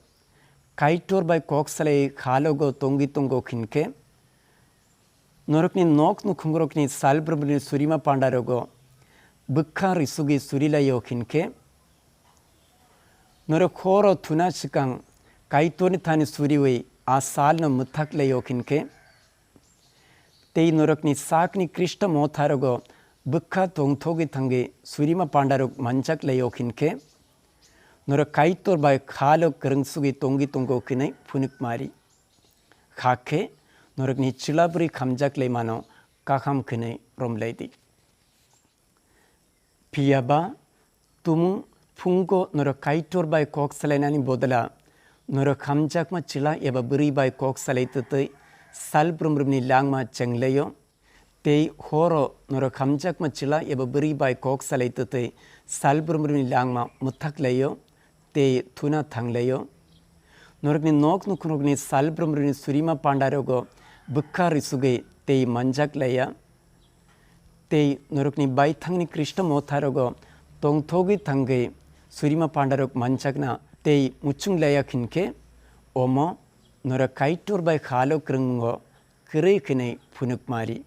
Kaitor bai kok salai khalogo tongwi tongo khinkhe, norokni nok nukhungrokni sal brumbrumni surima pandarogo bwkha risugwi surilaio khinkhe, norok horo thuna swkang Kaitorni thani suriwi a salno mwthak laio khinkhe, tei norokni sakni Khristo motharogo bwkha tongthogwi thangwi surima pandarok manjak laio khinkhe, norok Kaitor bai khalo kwrwngsugwi tongwi tongo khinai phunukmari. Hakhe norokni chwla bwrwi khamjak laimano kaham khinai romlaidi. Phiya ba, tumung phungo norok Kaitor bai kok salainani bodla, norok hamjakma chwla eba bwrwi bai kok salai twtwi sal brumbrumni langma chenglaio, tei horo norok hamjakma chwla eba bwrwi bai kok salai twtwi sal brumbrumni langma mwthak laio, tei thuna thanglaio. Norokni nok nukhungrokni sal brumbrumni surima pandarogo bwkha risugwi tei manjak laiya. Tei norokni baithangni Khristo motharogo tongthogwi thangwi surima pandarok manjakna tei muchung laiya khinkhe, omo norok Kaitor bai khalo kwrwngmungo kwrwi khinai phunukmari.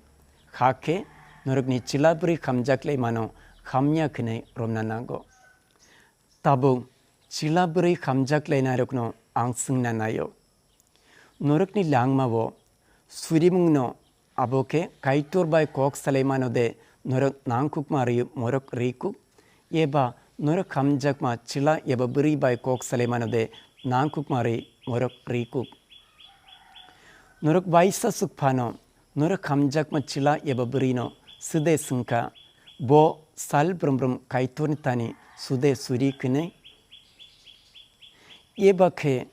Hakhe norokni chwla bwrwi khamjak laimano hamya khinai romna nango. Tabuk chwla bwrwi khamjak lainairokno ang swngna naio. Norokni langmao surimungno abo khe Kaitor bai kok salaimano de norok nangkukma ri morok rikuk, eba norok hamjakma chwla eba bwrwi bai kok salaimano de nangkukma ri morok rikuk. Norok waisa suk phano norok hamjakma chwla eba bwrwino swde swngkha, bo sal brumbrум Kaitorni thani sude suri kwnwi? Eba khe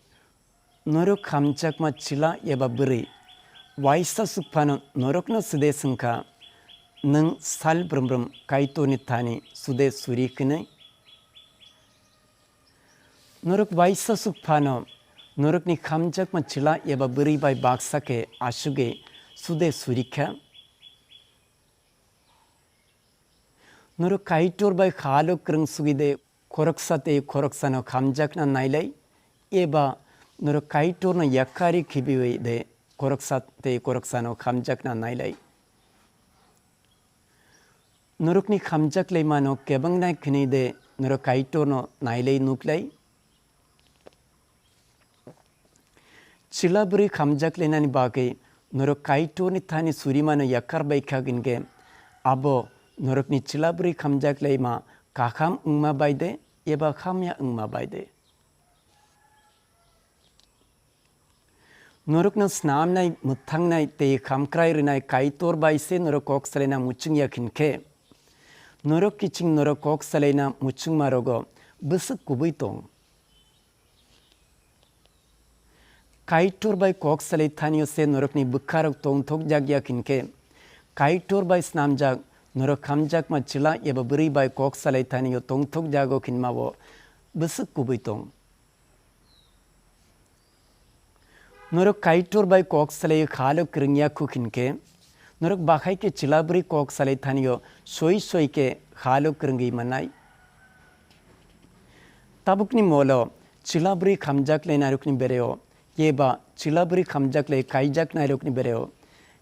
norok hamjakma chwla eba bwrwi waisa suk phano norokno swde swngkha, nwng sal brumbrум Kaitorni thani sude suri kwnwi? Norok waisa suk phano norokni hamjakma chwla eba bwrwi bai baksa khe asugwi sude suri kha? Norok Kaitor bai khalo kwrwngsugwi de khoroksa tei khoroksano hamjakna nailai, eba norok Kaitorno yakarwi khibiwi de khoroksa tei khoroksano hamjakna nailai? Norokni hamjak laimano kebangnai khwnwi de norok Kaitorno nailai nuklai? Chwla bwrwi hamjak lainani bagwi norok Kaitorni thani surimano yakar bai kha hinkhe, abo norokni chwla bwrwi hamjak laima kaham wngma bai de eba hamya wngma bai de? Norokno snamnai, mwthangnai tei hamkrai rwnai Kaitor bai se norok kok salaina muchung ya hinkhe, norok kiching norok kok salaina muchungma rogo bwswk kubui tong. Kaitor bai kok salai thani-o se norokni bwkharok tongthokjak ya hinkhe, Kaitor bai snamjak norok hamjakma chwla eba bwrwi bai kok salai thani-o tongthokjago hinma-o bwswk kubui tong. Norok Kaitor bai kok salai khalo kwrwng ya khu hinkhe, norok bahai khe chwla bwrwi kok salai thani-o soi soi khe khalo kwrwngwi mannai. Tabukni molo chwla bwrwi hamjak lainairokni bereo eba chwla bwrwi hamjak lai kaijaknairokni bereo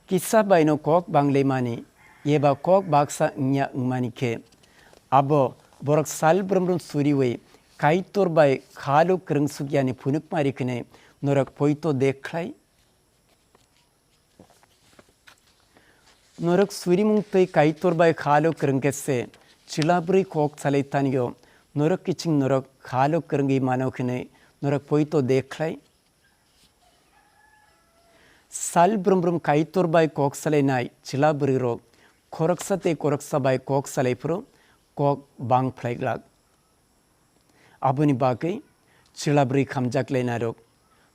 kisa baino kok banglaimani eba kok baksa wngya wngmani khe, abo borok sal brum brum suriwi Kaitor bai khalo kwrwng sukyani phunukma ri khinai norok poito dekhlai. Norok surimung tei Kaitor bai khalo kwrwng khe se chwla bwrwi kok salai thani-o norok kiching norok khalo kwrwngwi mano hwnwi norok poito dekhlai. Sal brum brum Kaitor bai kok salainai chwla bwrwirok khoroksa tei khoroksa bai kok salai phuru kok bang phlai glak. Aboni bagwi chwla bwrwi khamjak lainairok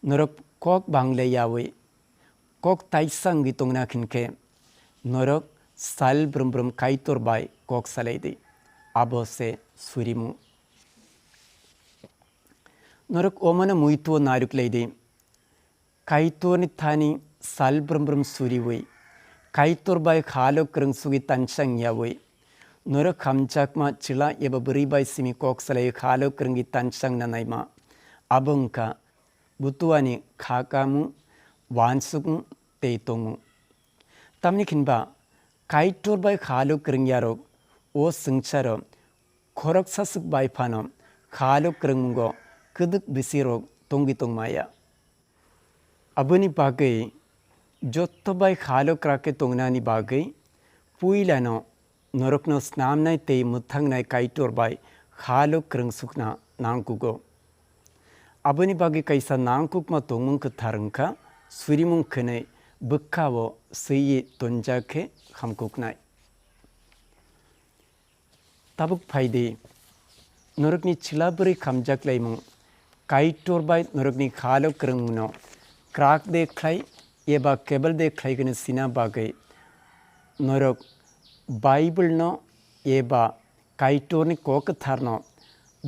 norok kok bang le yaui kok taisa wngwi tongna khin khe norok sal brum brum Kaitor bai kok salai di. Abo se surimu. Norok omono muitu narwk lai di. Kaitorni thani sal brum brum suriui, Kaitor bai khalo kwrwngsugwi tansang yaui, norok hamjakma chwla eba bwrwi bai simi kok salai khalo kwrwngwi tansang nanaima. Abo wngkha butuani kha kamung, wansukmung tei tongmung. Tamni khinba Kaitor bai khalo kwrwngyarok o swngcharo khoroksa swk bai phano khalo kwrwngmungo kwdwk bisirok tongwi tongmaya. Aboni bagwi jotto bai khalo kwrak khe tongnani bagwi puilano norokno snamnai tei mwthangnai Kaitor bai khalo kwrwngsukna nangkugo. Aboni bagwi kaisa nangkukma tongmung kwthar wngkha surimung khwnwi bwkha-o swiwi tonjak khe hamkuknai. Tabuk phai di, norokni chwla bwrwi khamjak laimung Kaitor bai norokni khalo kwrwngmungno kwrak de khlai eba kebel de khlai kheno sina bagwi norok Bible no eba Kaitorni kok kwtharno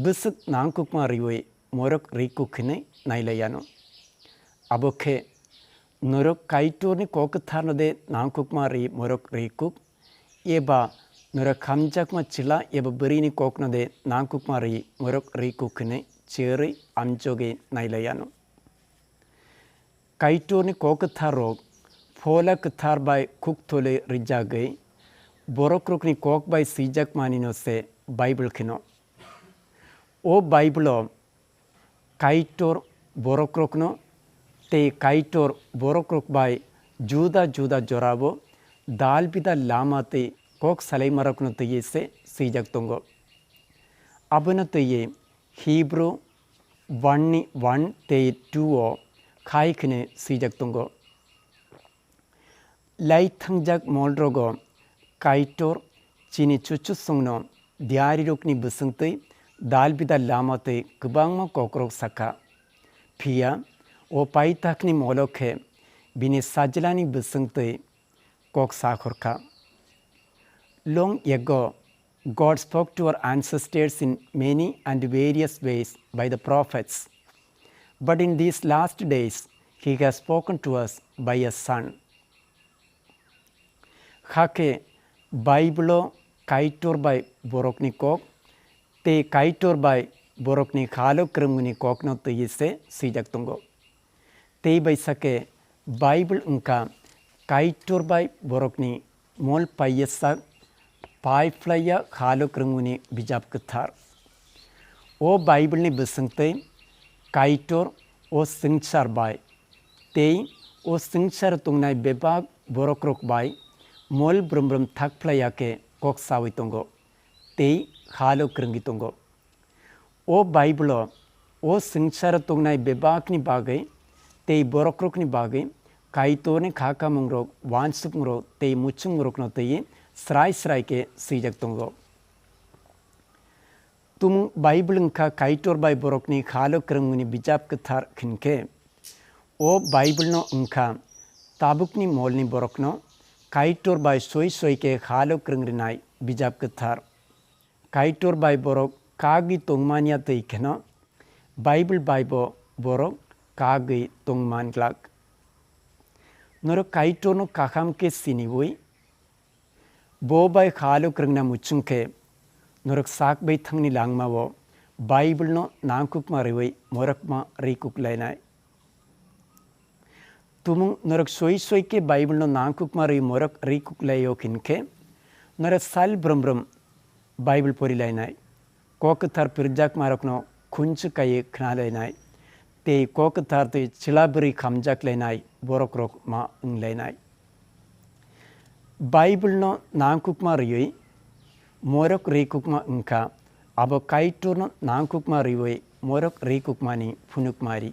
bwswk nangkukma riwi morok rikuk hinwi nailaiano. Abo khe norok Kaitorni kok kwtharno de nangkukma ri morok rikuk, eba norok hamjakma chwla eba bwrwini kokno de nangkukma ri morok rikuk hinwi cherwi amjogwi nailaiano. Kaitorni kok kwtharrok phola kwthar bai khuktholwi rijagwi borokrokni kok bai swijak manino se Bible kheno. O Bible-o Kaitor borokrokno tei Kaitor borokrok bai juda juda jorao dal bidal lama tei kok salaimarokno twiwi se swijak tongo. Abono twiwi Hebrew one ni one tei two o khai kheno swijak tongo. Lai thangjak molrogo Kaitor chini chuchusongno diarirokni bwswngtwi dal bidal lama twi kwbangma kokrok sakha. Phiya o paithakni molo khe bini sajlani bwswngtwi kok sakhorkha. Long ago, God spoke to our ancestors in many and various ways by the prophets. But in these last days, He has spoken to us by a Son. Hakhe Bible-o Kaitor bai borokni kok tei Kaitor bai borokni khalo kwrwngmungni kokno twiwi se swijak tongo. Tei bai sakhe Bible wngkha Kaitor bai borokni mol paiyasak pai phlaiya khalo kwrwngmungni bijap kwthar. O Bible-ni bwswngtwi Kaitor o swngchar bai tei o swngcharo tongnai bebak borokrok bai mol brum brum thak phlaiya khe kok saui tongo tei khalo kwrwngwi tongo. O Bible-o o swngcharo tongnai bebakni bagwi tei borokrokni bagwi Kaitorni kha kamungrok, wansukmungrok tei muchungmungrokno twiwi srai srai khe swijak tongo. Tumung Bible wngkha Kaitor bai borokni khalo kwrwngmungni bijap kwthar hinkhe, o Bible-no wngkha tabukni molni borokno Kaitor bai soi soi khe khalo kwrwng rinai bijap kwthar. Kaitor bai borok kagwi tongmanya twi kheno Bible bai bo borok kagwi tongman glak. Norok Kaitorno kaham khe siniui, bo bai khalo kwrwngna muchung khe, norok sak bai thangni langmao Bible-no nangkukma riui morokma rikuk lainai. Tumung norok soi soi khe Bible-no nangkukma riui morok rikuk laio hinkhe, norok sal brum brum Bible pori lainai. Kok kwthar pirjakmarokno khunju kaiwi khna lainai. Tei kok kwthar twi chwla bwrwi khamjak lainai, borokrok ma wng lainai. Bible-no nangkukma riui morok rikukma wngkha, abo Kaitorno nangkukma riui morok rikukmani phunukmari.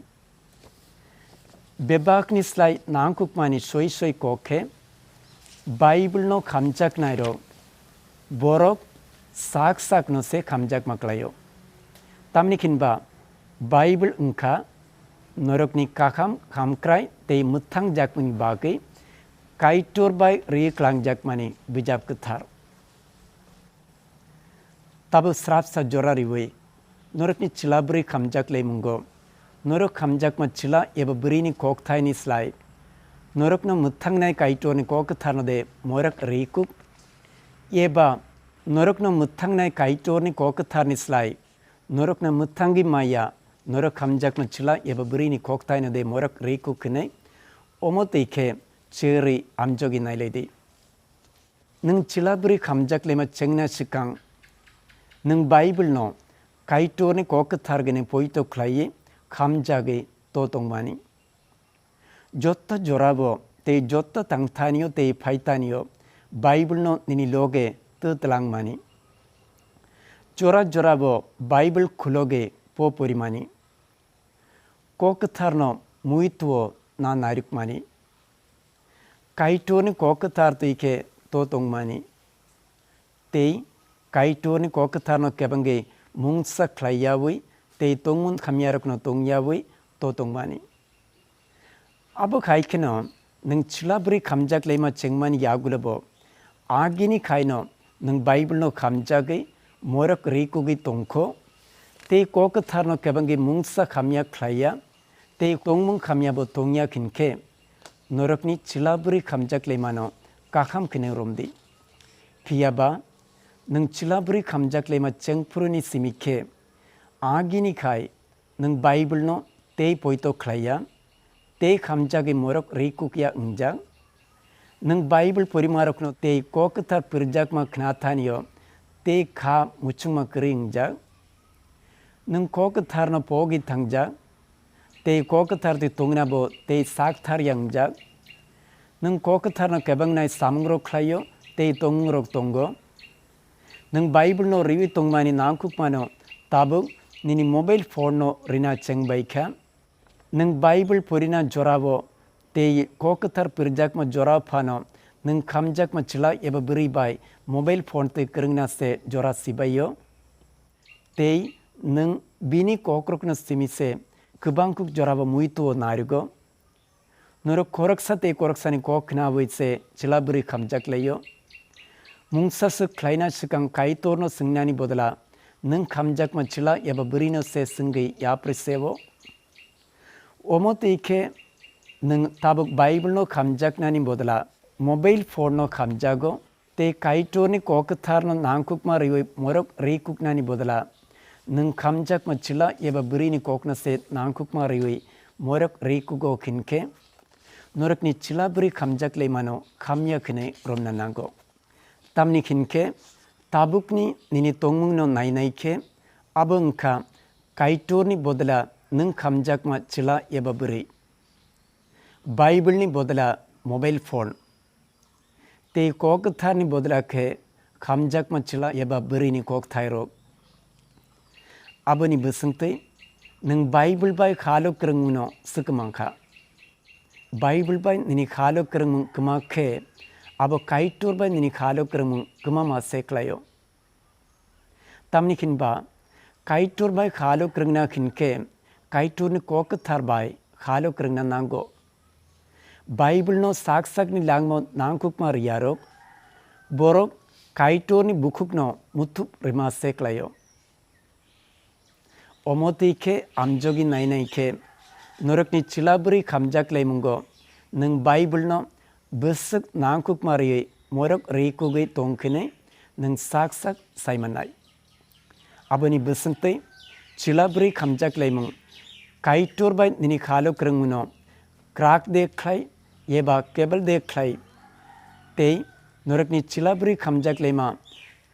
Bebakni slai nangkukmani soi soi kok khe Bible-no khamjaknairok borok sak sakno se khamjakma klaio. Tamni khinba Bible wngkha norokni kakham, khamkrai tei mwthangjakmani bagwi Kaitor bai ri klangjakmani bijap kwthar. Tabuk srapsa jora riwi norokni chwla bwrwi khamjak laimungo. Norok khamjakma chwla eba bwrwini kokthaini slai norokno mwthangnai Kaitorni kok kwtharno de morok ri kuk? Eba norokno mwthangnai Kaitorni kok kwtharni slai norokno mwthangwi maya norok khamjakma chwla eba bwrwini kokthaino de morok ri kuk hinwi? Omo twi khe chwrwi amjogwi nailai di. Nwng chwla bwrwi khamjak laima chengna swkang, nwng Bible-no Kaitorni kok kwthar gwnwi poito khlaiwi khamjagwi to tongmani. Jotto jorabo tei jotto tangthanio tei phaithanio Bible-no nini loge twi twlangmani. Jora jorabo Bible khuloge po porimani. Kok kwtharno muituo na narwkmani. Kaitorni kok kwthar twi khe to tongmani. Tei Kaitorni kok kwtharno kebengwi mungsa khlai yaui tei tongmung hamyarokno tong yaui to tongmani. Abo khai kheno nwng chwla bwrwi khamjak laima chengmani yagulobo agini khaino nwng Bible-no khamjagwi morok ri kugwi tongkho, tei kok kwtharno kebengwi mungsa hamya khlaiya, tei tongmung hamyabo tongya hinkhe, norokni chwla bwrwi khamjak laimano kaham khe nang romdi. Phiyaba nwng chwla bwrwi khamjak laima chengphuruni simi khe, agini khai nwng Bible-no tei poito khlaiya, tei khamjagwi morok ri kukya wngjak. Nwng Bible porimarokno tei kok kwthar pirjakma khna thanio tei kha muchungma kwrwi wngjak. Nwng kok kwtharno pogwi thangjak, tei kok kwthar twi tongna bo tei sak thar ya wngjak. Nwng kok kwtharno kebengnai samungrok khlaio tei tongmungrok tongo. Nwng Bible-no riwi tongmani nangkukmano tabuk nini mobile phone-no rina chengbai kha. Nwng Bible porina jorao tei kok kwthar pirjakma jorao phano nwng khamjakma chwla eba bwrwi bai mobile phone twi kwrwngna se jora sibaio. Tei nwng bini kokrokno simi se kwbangkuk jorabo muitu-o narwgo. Norok khoroksa tei khoroksani kok khnaui se chwla bwrwi khamjak laio. Mungsa swk khlaina swkang Kaitorno swngnani bodla nwng khamjakma chwla eba bwrwino se swngwi yapri se-o. Omo twi khe nwng tabuk Bible-no khamjaknani bodla mobile phone-no khamjago. Tei Kaitorni kok kwtharno nangkukma riwi morok ri kuknani bodla, nwng khamjakma chwla eba bwrwini kokno se nangkukma riwi morok ri kugo hinkhe, norokni chwla bwrwi khamjak laimano khamya hwnwi romna nango. Tamni hinkhe tabukni nini tongmungno nainai khe, abo wngkha Kaitorni bodla nwng khamjakma chwla eba bwrwi. Bible-ni bodla mobile phone. Tei kok kwtharni bodla khe khamjakma chwla eba bwrwini kokthairok. Aboni bwswngtwi nwng Bible bai khalo kwrwngmungno swkang mankha. Bible bai nini khalo kwrwngmung kwma khe abo Kaitor bai nini khalo kwrwngmung kwma ma se klaio. Tamni hinba Kaitor bai khalo kwrwngna hinkhe Kaitorni kok kwthar bai khalo kwrwngna nango. Bible-no sak sakni langmao nangkukma riyarok, borok Kaitorni bukhukno muthup rwma se klaio. Omo twi khe amjogwi nainai khe norokni chwla bwrwi khamjak laimungo nwng Bible-no bwswk nangkukma rwi morok ri kugwi tong khe nwng sak sak sai mannai. Aboni bwswngtwi chwla bwrwi khamjak laimung Kaitor bai nini khalo kwrwngmungno krak de khlai eba kebel de khlai tei norokni chwla bwrwi khamjak laima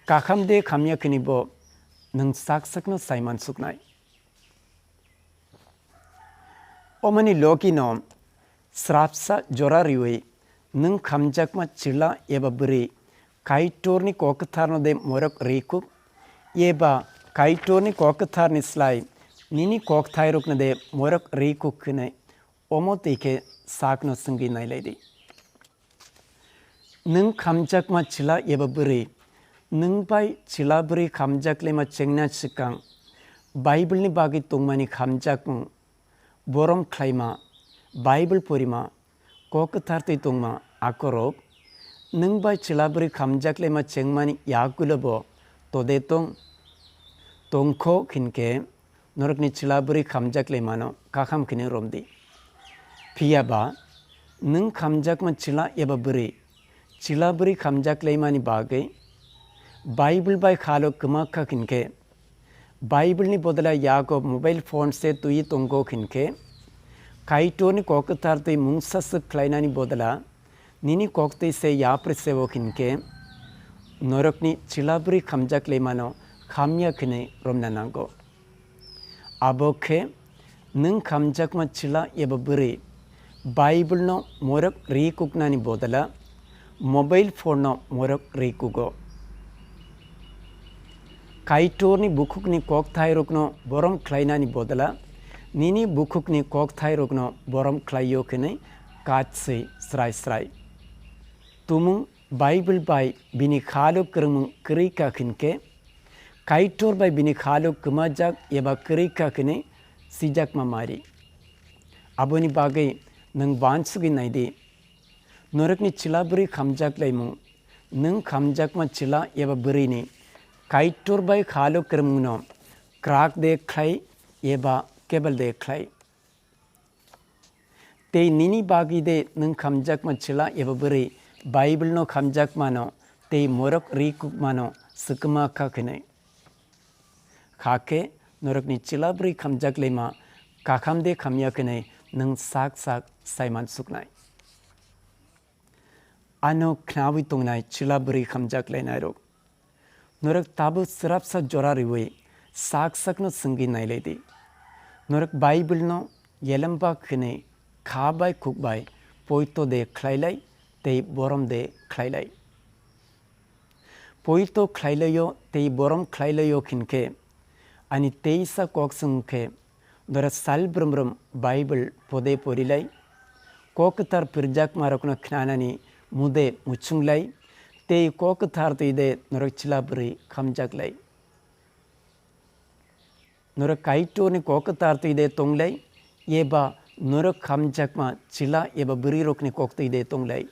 kakham de khamya khini bo nwng sak sakno sai mansuknai. Omoni logino srapsa jora riwi nwng khamjakma chwla eba bwrwi Kaitorni kok kwtharno de morok ri kuk eba Kaitorni kok kwtharni slai nini kokthairokno de morok ri kuk hwnwi Omo twi khe sakno swngwi nailai di. Nwng khamjakma chwla eba bwrwi, nwng bai chwla bwrwi khamjak laima chengna swkang, Bible ni bagwi tongmani khamjakmung, borom khlaima, Bible porima, kok kwthar twi tongma akorok, nwng bai chwla bwrwi khamjak laima chengmani yagulo bo tode tong, tongkho hinkhe, norokni chwla bwrwi khamjak laimano kaham khe nw romdi. Phiya ba nwng khamjakma chwla eba bwrwi, chwla bwrwi khamjak laimani bagwi Bible bai khalo kwma kha hinkhe, Bible ni bodla yago mobile phone se twi tongo hinkhe, Kaitorni kok kwthar twi mungsa swk khlainani bodla nini kok twi se yapri seo hinkhe, norokni chwla bwrwi khamjak laimano khamya khinwi romna nango. Abo khe nwng khamjakma chwla eba bwrwi Bible no morok ri kuknani bodla mobile phone no morok ri kugo. Kaitorni bukhukni kokthai rokno borom khlainani bodla nini bukhukni kokthai rokno borom khlaio khinwi kachswi srai srai. Tumung Bible bai bini khalo kwrwngmung kwrwi kha hinkhe, Kaitor bai bini khalo kwmajak eba kwrwi kha hinwi sijakma mari. Aboni bagwi nwng uansugwi nai di. Norokni chwla bwrwi khamjak laimung, nwng khamjakma chwla eba bwrwini Kaitor bai khalo kwrwngmungno kwrak de khlai eba kebel de khlai. Tei nini bagwi de nwng khamjakma chwla eba bwrwi Bible no khamjakmano tei morok ri kukmano swkma kha khinwi. Hakhe norokni chwla bwrwi khamjak laima kakham de khamya khinwi nwng sak sak saiman suknai. Ano khnawi tongnai chwla bwrwi khamjak lainairok. Norok tabuk swrapsa jora riwi sak sakno swngwi nailai di. Norok Bible no yelembak hwnwi kha bai khuk bai poito de khlailai tei borom de khlailai. Poito khlailaio tei borom khlailaio hinkhe ani teisa kok swng khe Dora sal brum brum Bible pode porilai, kok kwthar pirjakmarokno khnanani mude muchunglai, tei kok kwthar twi de norok chwla bwrwi khamjaklai. Norok Kaitorni kok kwthar twi de tonglai, eba norok khamjakma chwla eba bwrwirokni kok twi de tonglai.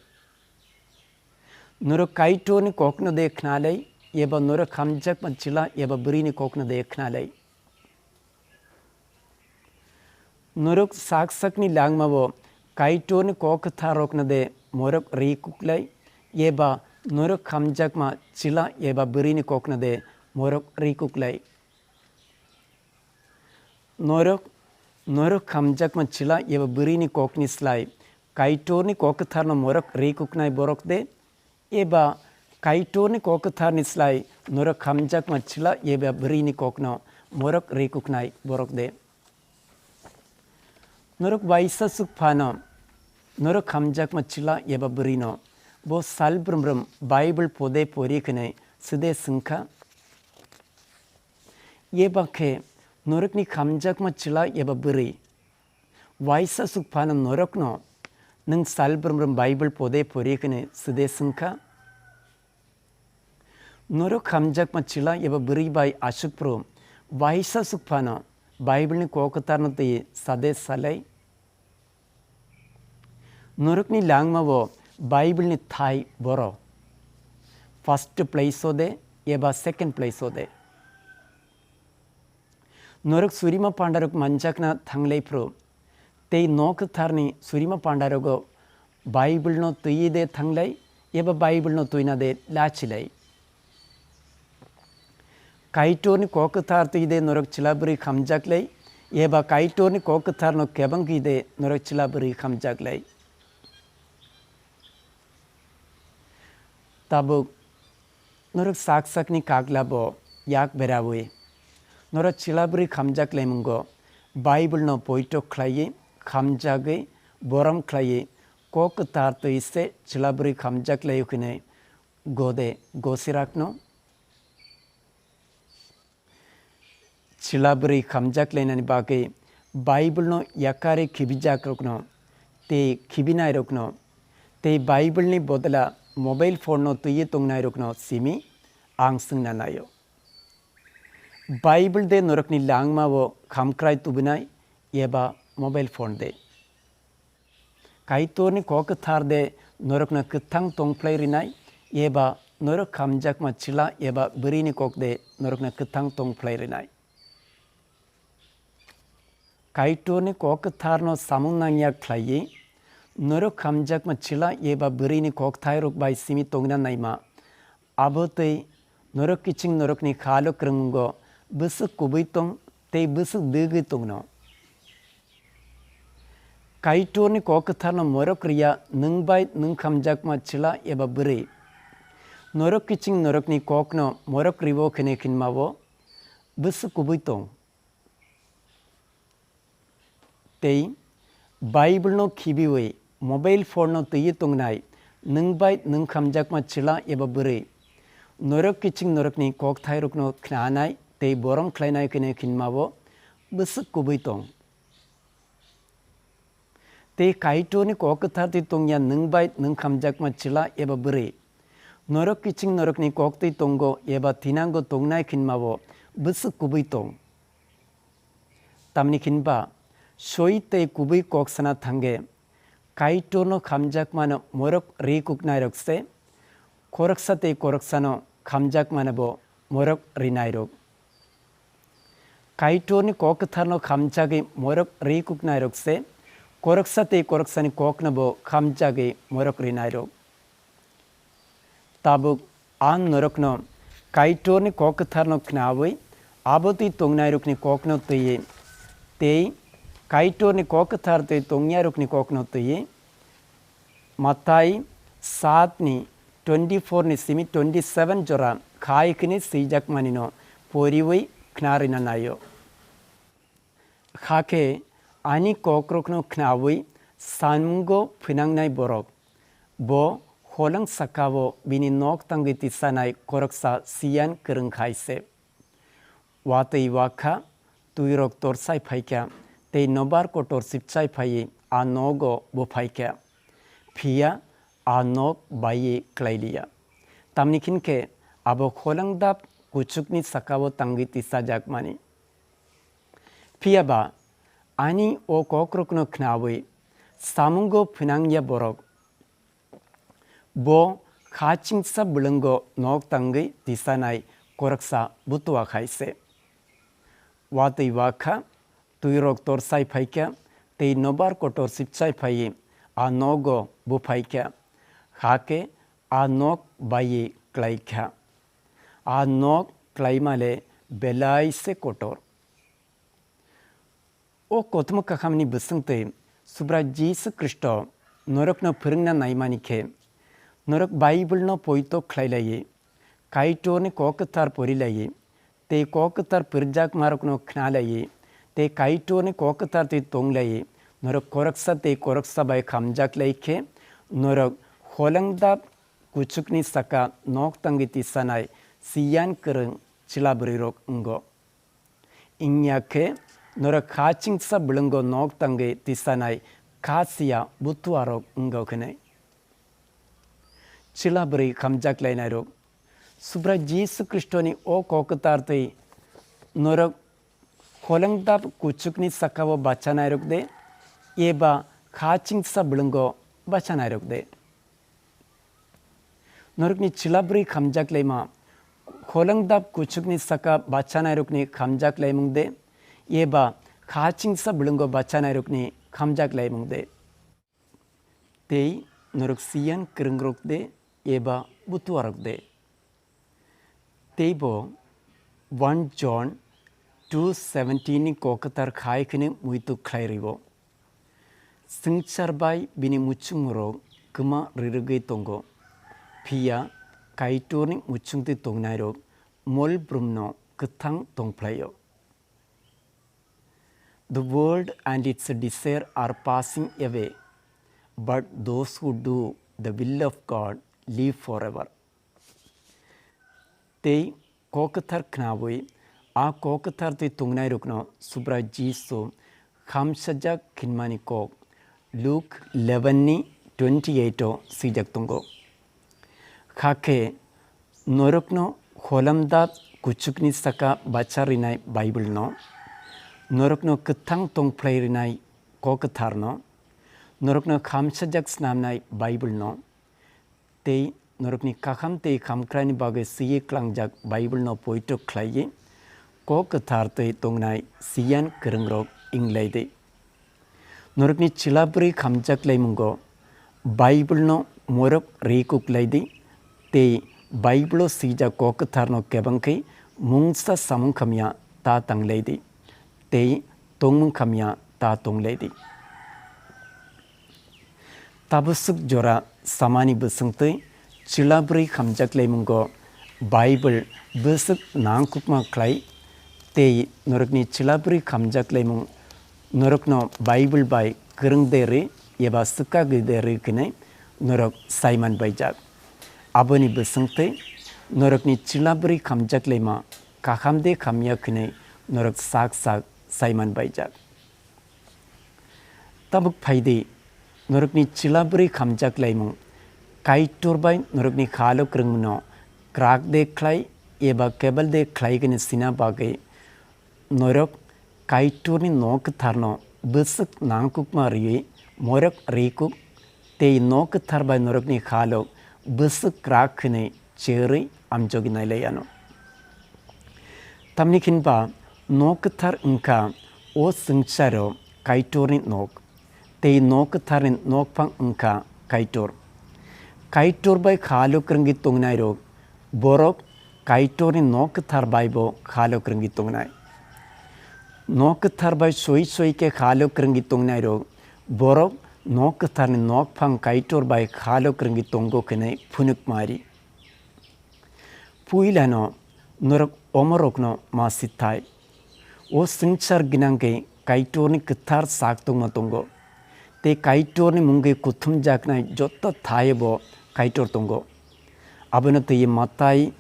Norok Kaitorni kokno de khnalai, eba norok khamjakma chwla eba bwrwini kokno de khnalai. Norok sak sakni langmao Kaitorni kok kwtharrokno de morok ri kuklai, eba norok khamjakma chwla eba bwrwini kokno de morok ri kuklai. Norok, norok khamjakma chwla eba bwrwini kokni slai Kaitorni kok kwtharno morok ri kuknai borok de, eba Kaitorni kok kwtharni slai norok khamjakma chwla eba bwrwini kokno morok ri kuknai borok de? Norok waisa suk phano norok khamjakma chwla eba bwrwino bo sal brum brum Bible pode pori khwnwi swde swngkha. Eba khe norokni khamjakma chwla eba bwrwi waisa suk phano norokno nwng sal brum brum Bible pode pori khwnwi swde swngkha. Norok khamjakma chwla eba bwrwi bai aswk phuru waisa suk phano Bible ni kok kwtharno twi sade salai. Norokni langmao Bible ni thai boro first place o de eba second place o de. Norok surima pandarok manjakna thanglai phuru tei nok kwtharni surima pandarogo Bible no twi de thanglai eba Bible no twina de lachilai. Kaitorni kok kwthar twi de norok chwla bwrwi khamjaklai, eba Kaitorni kok kwtharno kebengwi de norok chwla bwrwi khamjaklai. Tabuk norok sak sakni kaglabo yak berawi norok chwla bwrwi khamjaklai mungo Bible no poito khlaiwi, khamjagwi, borom khlaiwi, kok kwthar twi se chwla bwrwi khamjaklai hwnwi gode gosirakno. Chwla bwrwi khamjak lainani bagwi Bible no yakarwi khibijakrokno tei khibinairokno tei Bible ni bodla mobile phone no twiwi tongnairokno simi ang swngna naio. Bible de norokni langmao khamkrai tubunai eba mobile phone de? Kaitorni kok kwthar de norokno kwthang tongphlai rinai eba norok khamjakma chwla eba bwrwini kok de norokno kwthang tongphlai rinai? Kaitorni kok kwtharno samung nangya khlaiwi, norok khamjakma chwla eba bwrwini kokthairok bai simi tongna naima. Abo tei norok kiching norokni khalo kwrwngo bwswk kubui tong tei bwswk dwgwi tongno. Kaitorni kok kwtharno morok riya nwng bai nwng khamjakma chwla eba bwrwi. Norok kiching norokni kokno morok riwo khene khinmao bwswk kubui tong. Tei Bible no khibiwi mobile phone no twiwi tongnai nwng bai nwng khamjakma chwla eba bwrwi. Norok kiching norokni kokthairokno khnanai tei borom khlainai khene khinmao bwswk kubui tong. Tei Kaitorni kok kwthar twi tongya nwng bai nwng khamjakma chwla eba bwrwi. Norok kiching norokni kok twi tongo eba thinango tongnai khinmao bwswk kubui tong. Tamni khinba, soi tei kubui kok sana thangge, Kaitorno khamjakmano morok ri kuknairok se, khoroksa tei khoroksano khamjakmano bo morok rinairok. Kaitorni kok kwtharno khamjagwi morok ri kuknairok se, khoroksa tei khoroksani kokno bo khamjagwi morok rinairok. Tabuk ang norokno Kaitorni kok kwtharno khnawi, abo twi tongnairokni kokno twiwi, tei Kaitorni kok kwthar twi tongyarokni kokno twiwi, Mathai saat ni twenty four ni simi twenty seven jora khai khini swijak manino poriwi khna rina naio. Hakhe ani kokrokno khnawi samungo phinangnai borok, bo holong sakao bini nok tangwi tisanai khoroksa siyan kwrwng khai se. Watwi wakha, twirok torsai phaikha, tei nobar kotor sipchai phaiwi a nogo bo phaikha. Phiya a nok baiwi klai liya. Tamni khin khe abo holongdap kuchukni sakao tangwi tisajakmani. Phiya ba ani o kokrokno khnawi samungo phinangya borok, bo kha chingsa bwlwngo nok tangwi tisanai khoroksa butua khai se. Watwi wakha, twirok torsai phaikha, tei nobar kotor sipchai phaiwi a nogo bo phaikha, hakhe a nok baiwi klaikha. A nok klaimale belai se kotor. O kothoma kakhamni bwswngtwi Subrai Jisu Khristo norokno phwrwngna naimani khe, norok Bible no poito khlai laiwi, Kaitorni kok kwthar pori laiwi, tei kok kwthar pwrwkjakmarokno khna laiwi, tei Kaitorni kok kwthar twi tong laiwi, norok khoroksa tei khoroksa bai khamjak lai khe, norok holongdap kuchukni saka nok tangwi tisanai siyan kwrwng chwla bwrwirok wngo. Wngya khe norok kha chingsa bwlwngo nok tangwi tisanai kha siya butuarok wngo hwnwi. Chwla bwrwi khamjak lainairok, Subrai Jisu Khristoni o kok kwthar twi norok holongdap kuchukni sakao bachanairok de, eba kha chingsa bwlwngo bachanairok de? Norokni chwla bwrwi khamjak laima, holongdap kuchukni saka bachanairokni khamjak laimung de, eba kha chingsa bwlwngo bachanairokni khamjak laimung de? Tei norok siyan kwrwngrok de eba butuarok de? Tei bo one John two seventeen ni kok kwthar khai kheno muitu khlai rwo. Swngchar bai bini muchungmarok kwma rirwgwi tongo, phiya Kaitorni muchungtwi tongnairok mol brumno kwthang tongphlaio. The world and its desire are passing away, but those who do the will of God live forever. Tei kok kwthar khnawi a kok kwthar twi tongnairokno Subrai Jisu khamsajak khinmani kok Luke eleven ni twenty eight o swijak tongo. Hakhe norokno holamda kuchukni saka bacha rinai Bible no, norokno kwthang tongphlai rinai Kok Kwthar no, norokno khamsajak snamnai Bible no, tei norokni kakham tei khamkraini bagwi swiwi klangjak Bible no poito khlaiwi Kok Kwthar twi tongnai siyan kwrwngrok wng lai di. Norokni chwla bwrwi khamjak laimungo Bible no morok ri kuk lai di, tei Bible o swijak Kok Kwthar no kebeng khe mungsa samung khamya ta tang lai di, tei tongmung khamya ta tong lai di. Tabuk swk jora samani bwswng twi chwla bwrwi khamjak laimungo Bible bwswk nangkukma khlai, tei norokni chwla bwrwi khamjak laimung norokno Bible bai kwrwng de rwi eba swkagwi de rwi khinwi norok saiman baijak. Aboni bwswng twi norokni chwla bwrwi khamjak laima kaham de khamya khinwi norok sak sak saiman baijak. Tabuk phai di, norokni chwla bwrwi khamjak laimung Kaitor bai norokni khalo kwrwngmano krak de khlai eba kebel de khlai khe sina bagwi norok Kaitorni nok kwtharno bwswk nangkukma rwi morok ri kuk tei nok kwthar bai norokni khalo bwswk krak hwnwi cherwi amjogwi nai lai anw. Tamni hwnba nok kwthar wngkha o swngcharo Kaitorni nok, tei nok kwtharni nokphang wngkha Kaitor. Kaitor bai khalo kwrwngwi tongnairok, borok Kaitorni nok kwthar baibo khalo kwrwngwi tongnai. Nok kwthar bai soi soi khe khalo kwrwngwi tongnairok, borok nok kwtharni nokphang Kaitor bai khalo kwrwngwi tongo hwnwi phunuk mari. Puilano norok omorokno ma sithai. O swngchar gwnangwi Kaitorni kwthar sak tongma tongo, tei Kaitorni mungwi kuthumjaknai joto thaibo Kaitor tongo. Abono twi Matai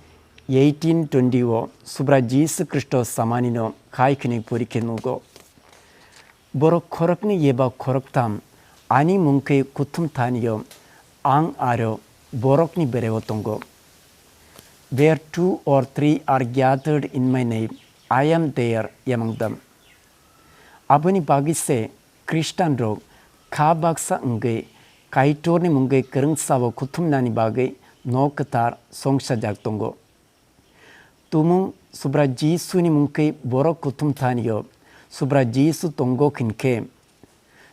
eighteen twenty o Subrai Jisu Khristo samanino khai khwnwi pori khe nugo. Borok khoroknwi eba khoroktham ani mung khe kuthum thani-o, ang aro borokni bereo tongo. Where two or three are gathered in my name, I am there among them. Aboni bagwi se Khristanrok kha baksa wngwi Kaitorni mungwi kwrwngsao kuthumnani bagwi nok kwthar songsajak tongo. Tumung Subrai Jisuni mungkhe borok kuthum thani-o. Subrai Jisu tongo hinkhe,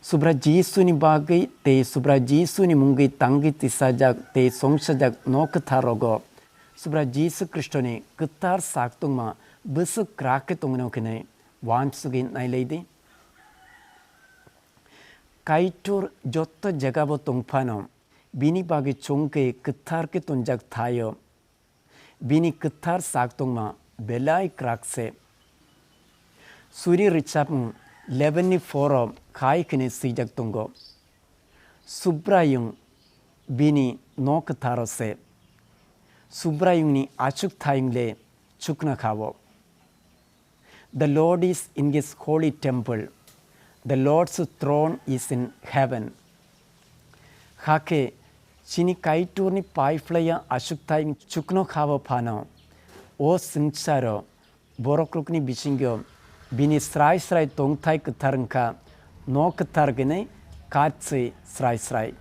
Subrai Jisuni bagwi tei Subrai Jisuni mungwi tangwi tisajak tei songsajak nok kwthar rogo Subrai Jisu Khristoni kwthar sak tongma bwswk kwrak khe tongno hwnwi uansugwi nailai di. Kaitor joto jagao tongphano bini bagwi chongkhe kwthar khe tonjak thai-o. Bini kwthar sak tongma belai kwrak se. Suri rwchapmung eleven ni four o khai khwnwi swijak tongo. Subraiyung bini nok kwtharo se. Subraiyungni achukthayung le chukna kha-o. The Lord is in his holy temple. The Lord's throne is in heaven. Hakhe chini Kaitorni pai phlaiya achukthai chukno kha-o phano, o swngcharo borokrokni bisingo bini srai srai tongthai kwthar wngkha, nok kwthar gwnwi katswi srai srai.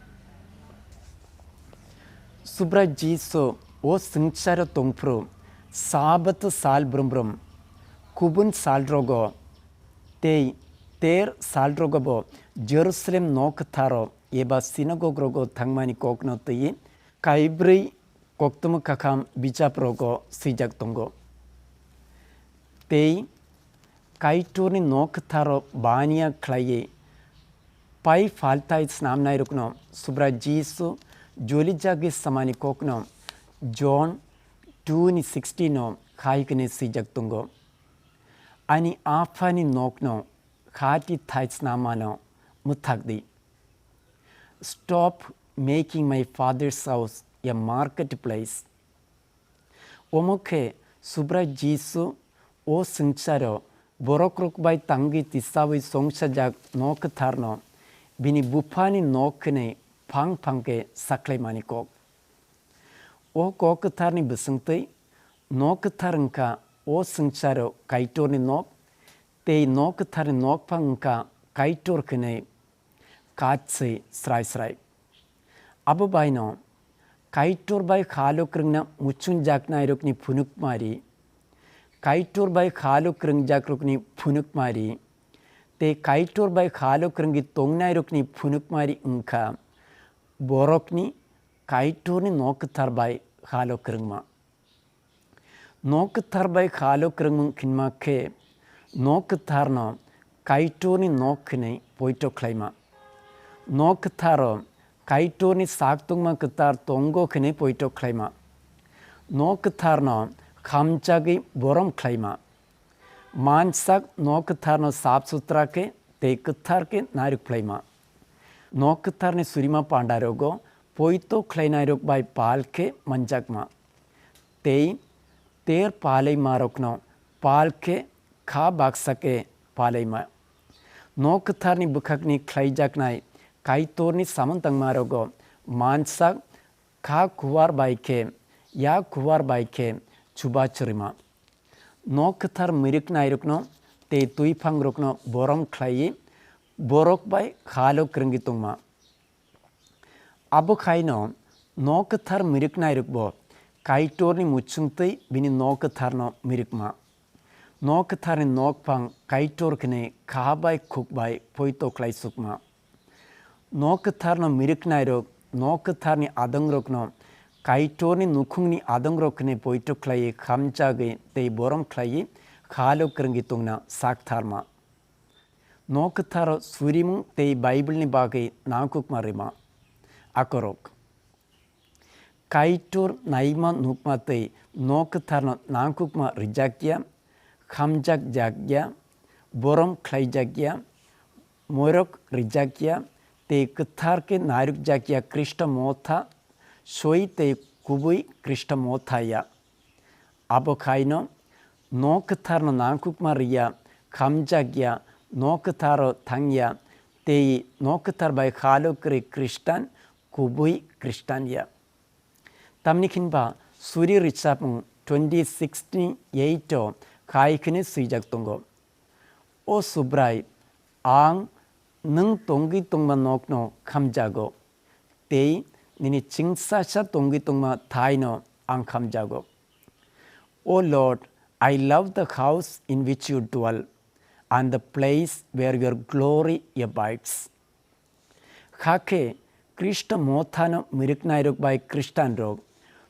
Subrai Jisu o swngcharo tongphuru Sabato sal brum brum, kubun sal rogo tei ter sal rogobo Jerusalem nok kwtharo eba sinagog rogo thangmani kokno twiwi kaibrwi koktwma kakham bijap rogo swijak tongo. Tei Kaitorni nok kwtharo baniya khlaiwi pai phalthai snamnairokno Subrai Jisu jolijagwi samani kokno John two ni sixteen o khai hwnwi swijak tongo, "Ani Aphani nokno khati thai snamano mwthak di." Stop making my father's house a marketplace. Omo khe Subrai Jisu o swngcharo Borok rok bai tangwi tisawi chongchajak nok kwtharno bini buphani nok hwnwi phang phang khe sakhlaimani kok. O kok kwtharni bwswngtwi nok kwthar wngkha o swngcharo Kaitorni nok, tei nok kwtharni nokphang wngkha Kaitor hwnwi kachwi srai srai. Abo baino Kaitor bai khalo kwrwngna muchungjaknairokni phunukmari, Kaitor bai khalo kwrwngjakrokni phunukmari, tei Kaitor bai khalo kwrwngwi tongnairokni phunukmari wngkha borokni Kaitorni nok kwthar bai khalo kwrwngma. Nok kwthar bai khalo kwrwngmung khinma khe nok kwtharno Kaitorni nok hwnwi poito khlaima. Nok kwtharo Kaitorni sak tungma kwthar tongo hwnwi poito khlaima. Nok kwtharno khamchagwi borom khlaima. Mansak nok kwtharno sap sutra khe tei kwthar khe nairuk phlaima. Nok kwtharni surima pandarogo poito khlainairok bai pal khe manjakma. Tei ter palaimarokno pal khe kha baksa khe palaima. Nok kwtharni bwkhakni khlaijaknai Kaitorni samung tangmarogo mansak kha khuar bai khe, ya khuar bai khe chuba churima. Nok kwthar mwrwknairokno tei twiphangrokno borom khlaiwi borok bai khalo kwrwngwi tongma. Abo khaino nok kwthar mwrwknairokbo Kaitorni muchungtwi bini nok kwtharno mwrwkma. Nok kwtharni nokphang Kaitor hwnwi kha bai khuk bai poito khlaisukma. Nok kwtharno mwrwknairok nok kwtharni adongrokno Kaitorni nukhungni adongrok hwnwi poito khlaiwi khamchagwi tei borom khlaiwi khalo kwrwngwi tongna saktharma. Nok kwtharo surimung tei Bible-ni bagwi nangkukma rwma. Akorok. Kaitor naima nukma tei nok kwtharno nangkukma rwjakya, khamjakjakya, borom khlaijakya, moirok rwjakya, tei kwthar khe nairwkjakya Khristo motha, soi tei kubui Khristo motha ya. Abo khaino nok kwtharno nangkukma rwya, khamjakya, nok kwtharo thangya, tei nok kwthar bai khalo kwrwi Khristan, kubui Khristan ya. Tamni khinba suri rwchapmung twenty six ni eight o khai khwni swijak tongo. O Subrai, ang nwng tongwi tongma nokno khamjago, tei nini chingsasa tongwi tongma thaino ang khamjago. O Lord, I love the house in which you dwell, and the place where your glory abides. Kha khe Khristo mothano mwrwknairok bai Khristanrok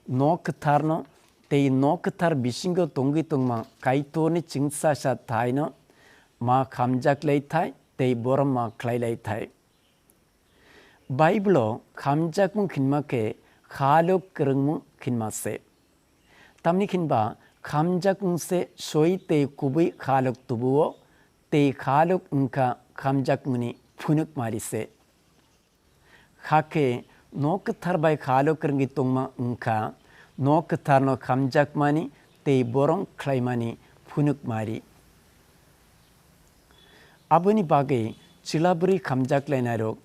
nok kwtharno tei nok kwthar bisingo tongwi tongma Kaitorni chingsasa thaino ma khamjak lai thai tei borom ma khlai lai thai. Bible-o khamjakmung khinma khe khalok kwrwngmung khinma se. Tamni khinba khamjakmung se soi tei kubui khalok tubuo tei khalok wngkha khamjakmungni phunuk mari se. Hakhe nok kwthar bai khalok kwrwngwi tongma wngkha nok kwtharno khamjakmani tei borom khlaimani phunuk mari. Aboni bagwi chwla bwrwi khamjak lainairok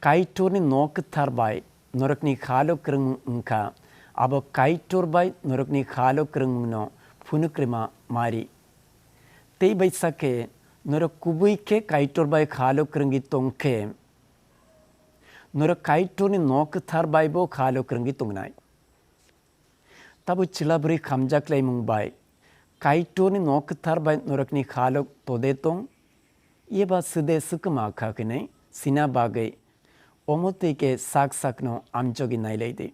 Kaitorni nok kwthar bai norokni khalo kwrwngmung wngkha, abo Kaitor bai norokni khalo kwrwngmungno phunuk rwma mari. Tei bai sakhe norok kubui khe Kaitor bai khalo kwrwngwi tong khe, norok Kaitorni nok kwthar bai bo khalo kwrwngwi tongnai. Tabo chwla bwrwi khamjak laimung bai Kaitorni nok kwthar bai norokni khalok tode tong, eba swde swkma kha hwnwi sina bagwi omo twi khe sak sakno amjogwi nai lai di.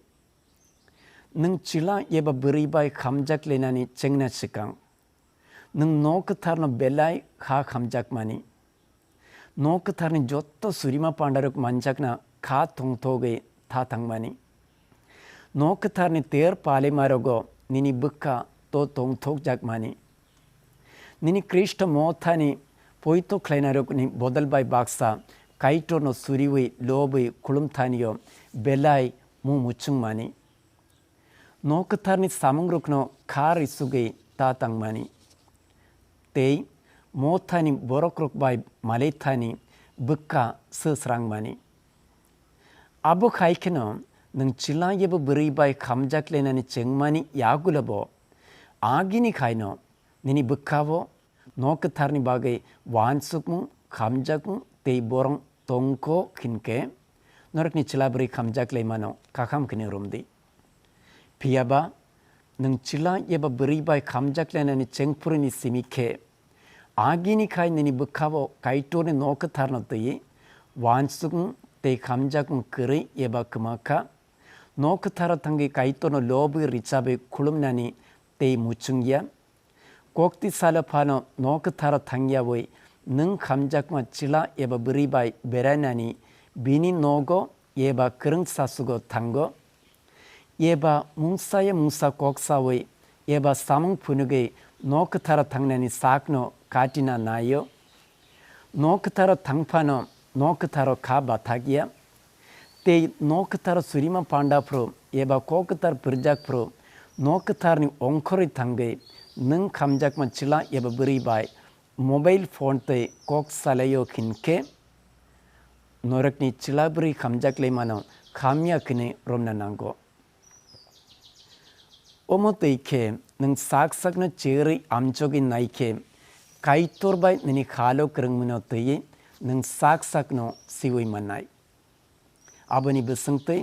Nwng chwla eba bwrwi bai khamjak lainani chengna swkang, nwng nok kwtharno belai kha khamjakmani. Nok kwtharni jotto surima pandarok manjakna kha thongthogwi tha thangmani. Nok kwtharni ter palimarogo nini bwkha to tongthokjakmani. Nini Khristo mothani poito khlainarokni bodol bai baksa Kaitorno suriwi lobwi khulumthanio belai mu muchungmani. Nok kwtharni samungrokno kha risugwi ta tangmani. Tei mothani borokrok bai malaithani bwkha swsrangmani. Abo khai kheno nwng chwla eba bwrwi bai khamjak lainani chengmani yagulobo agini khaino nini bwkhao nok kwtharni bagwi uansukmung, khamjakmung tei borong tongkho hinkhe norokni chwla bwrwi khamjak laimano kakham kheno romdi. Phiyaba nwng chwla eba bwrwi bai khamjak lainani chengphuruni simi khe, agini khai nini bwkhao Kaitorni nok kwtharno twiwi uansukmung tei khamjakmung kwrwi eba kwma kha. Nok kwtharo thangwi Kaitorno lobwi rwchabwi khulumnani tei muchungya. Kokti salo phano nok kwtharo thangyawi nwng khamjakma chwla eba bwrwi bai berainani bini nogo eba kwrwng sasugo thango. Eba mungsaya mungsa kok sawi eba samung phunugwi nok kwtharo thangnani sakno katina naio. Nok kwtharo thangphano nok kwtharo kha bathakya. Tei nok kwtharo surima panda phuru eba kok kwthar pwrwjak phuru nok kwtharni ongkhorwi thangwi nwng khamjakma chwla eba bwrwi bai mobile phone tei kok salaio hinkhe norokni chwla bwrwi khamjak laimano khamya hwnwi romna nango. Omo twi khe nwng sak sakno cherwi amchogwi nai khe Kaitor bai nini khalo kwrwngmano twiwi nwng sak sakno siwi mannai. Aboni bwswngtwi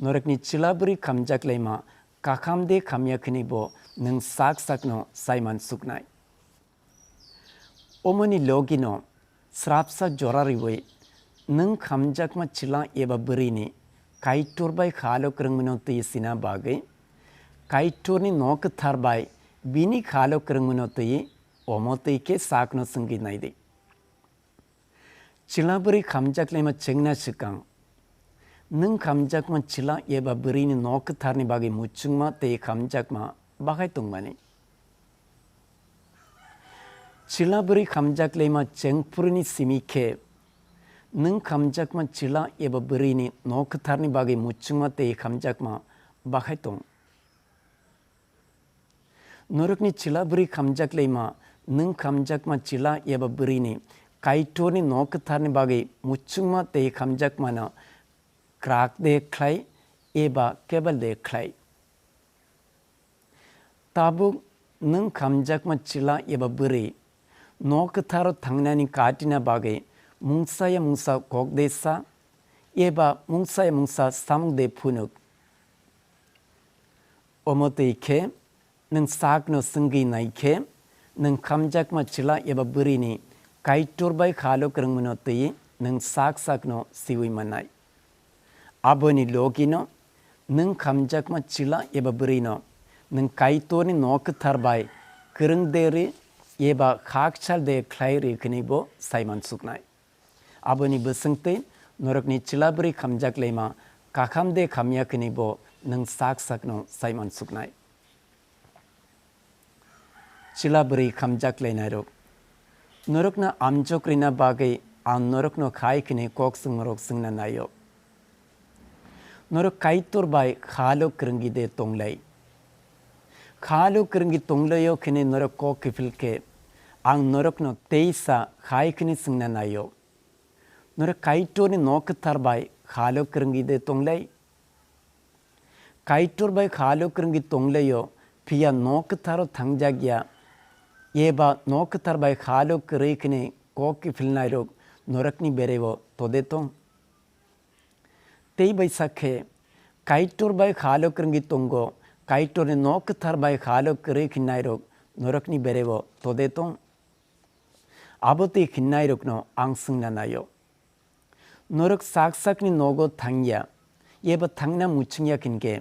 norokni chwla bwrwi khamjak laima kakham de khamya khwni bo nwng sak sakno saiman suknai. Omoni logino srapsa jora riwi nwng khamjakma chwla eba bwrwini Kaitor bai khalo kwrwngmano twi sina bagwi Kaitorni nok kwthar bai bini khalo kwrwngmano twi omo twi khe sakno swngwi naidi. Chwla bwrwi khamjak laima chengna swkang. Nwng khamjakma chwla eba bwrwini nok kwtharni bagwi muchungma tei khamjakma bahai tongmani. Chwla bwrwi khamjak laima chengphuruni simi khe nwng khamjakma chwla eba bwrwini nok kwtharni bagwi muchungma tei khamjakma bahai tong. Norokni chwla bwrwi khamjak laima, nwng khamjakma chwla eba bwrwini Kaitorni nok kwtharni bagwi muchungma tei khamjakmano krak de khlai eba kebel de khlai. Tabuk nwng khamjakma chwla eba bwrwi nok kwtharo thangnani katina bagwi mungsaya mungsa kok de sa eba mungsaya mungsa samung de phunuk. Omo twi khe nwng sakno swngwi nai khe, nwng khamjakma chwla eba bwrwini Kaitor bai khalo kwrwngmano twi nwng sak sakno siwi mannai. Aboni logino nwng khamjakma chwla eba bwrwino nwng Kaitorni nok kwthar bai kwrwng de rwi eba khakchal de khlai rwi hwnwi bo saiman suknai. Aboni bwswngtwi norokni chwla bwrwi khamjak laima kakham de khamya hwnwi bo nwng sak sakno saiman suknai. Chwla bwrwi khamjak lainairok, norokno amjok rwna bagwi ang norokno khai hwnwi kok swngmorok swngna naio. Norok Kaitor bai khalo kwrwngwi de tonglai? Khalo kwrwngwi tonglaio hwnwi norok kok kiphil khe, ang norokno teisa khai hwnwi swngna naio. Norok Kaitorni nok kwthar bai khalo kwrwngwi de tonglai? Kaitor bai khalo kwrwngwi tonglaio, phiya nok kwtharo thangjak ya, eba nok kwthar bai khalo kwrwi hwnwi kok kiphilnairok norokni bereo tode tong? Tei bai sak khe, Kaitor bai khalo kwrwngwi tongo, Kaitorni nok kwthar bai khalo kwrwi hwnnairok norokni bereo tode tong? Abo twi hwnnairokno ang swngna naio. Norok sak sakni nogo thangya, eba thangna muchungya hwn khe,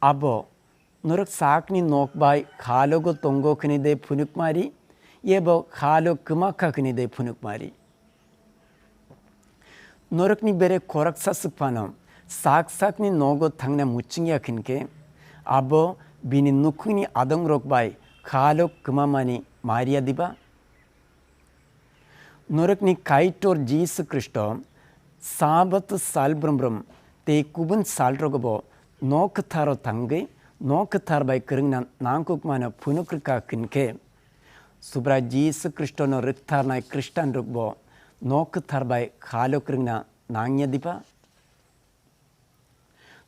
abo norok sakni nok bai khalogo tongo hwnwi de phunukmari, eba khalo kwma kha hwnwi de phunukmari? Norokni bere khoroksa swk phano sak sakni nogo thangna muchungya hwn khe, abo bini nukhungni adongrok bai khalo kwmamani mariya diba? Norokni Kaitor Jisu Khristo Sabat sal brum brum tei kubun salrogo bo nok kwtharo thangwi nok kwthar bai kwrwngna nangkukmano phunuk rwkha hwn khe, Subrai Jisu Khristono rwktharnai Khristianrokbo nok kwthar bai khalo kwrwngna nangya diba?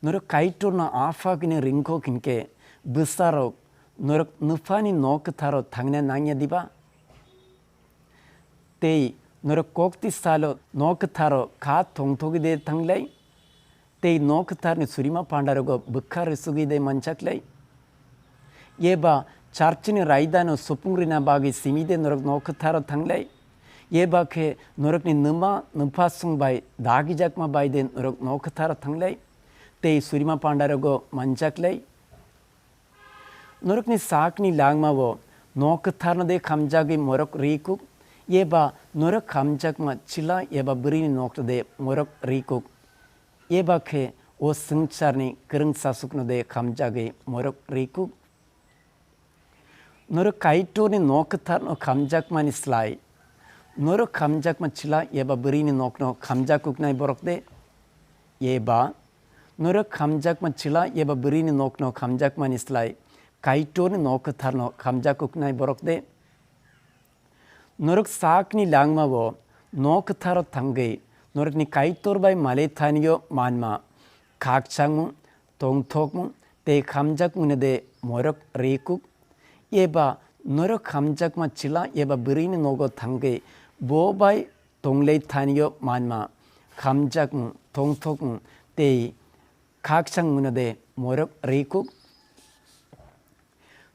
Norok Kaitorno Apha hwnwi ringkho hinkhe bwsarok norok Nwphani nok kwtharo thangna nangya diba? Tei norok kokti salo nok kwtharo kha thongthogwi de thanglai? Tei nok kwtharni surima pandarogo bwkha rwsugwi de manchaklai? Eba charchini raidano supung rina bagwi simi de norok nok kwtharo thanglai? Eba khe norokni nwma nwphasung bai dagijakma bai de norok nok kwtharo thanglai? Tei surima pandarogo manchaklai? Norokni sakni langmao nok kwtharno de khamjagwi morok rikuk, eba norok khamjakma chwla eba bwrwini nokno de morok rikuk, eba khe o swngcharni kwrwng sasukno de khamjagwi morok rikuk? Norok Kaitorni nok kwtharno khamjakmani slai, norok khamjakma chwla eba bwrwini nokno khamjakuknai borok de? Eba norok khamjakma chwla eba bwrwini nokno khamjakmani slai Kaitorni nok kwtharno khamjakuknai borok de? Norok sakni langmao nok kwtharo thangwi norokni Kaitor bai male thanio manma, khakchangmung, tongthokmung tei khamjakmungno de morok rikuk? Eba norok khamjakma chwla eba bwrwini nogo thangwi bo bai tonglai thanio manma, khamjakmung, tongthokmung tei khakchangmungno de morok rikuk?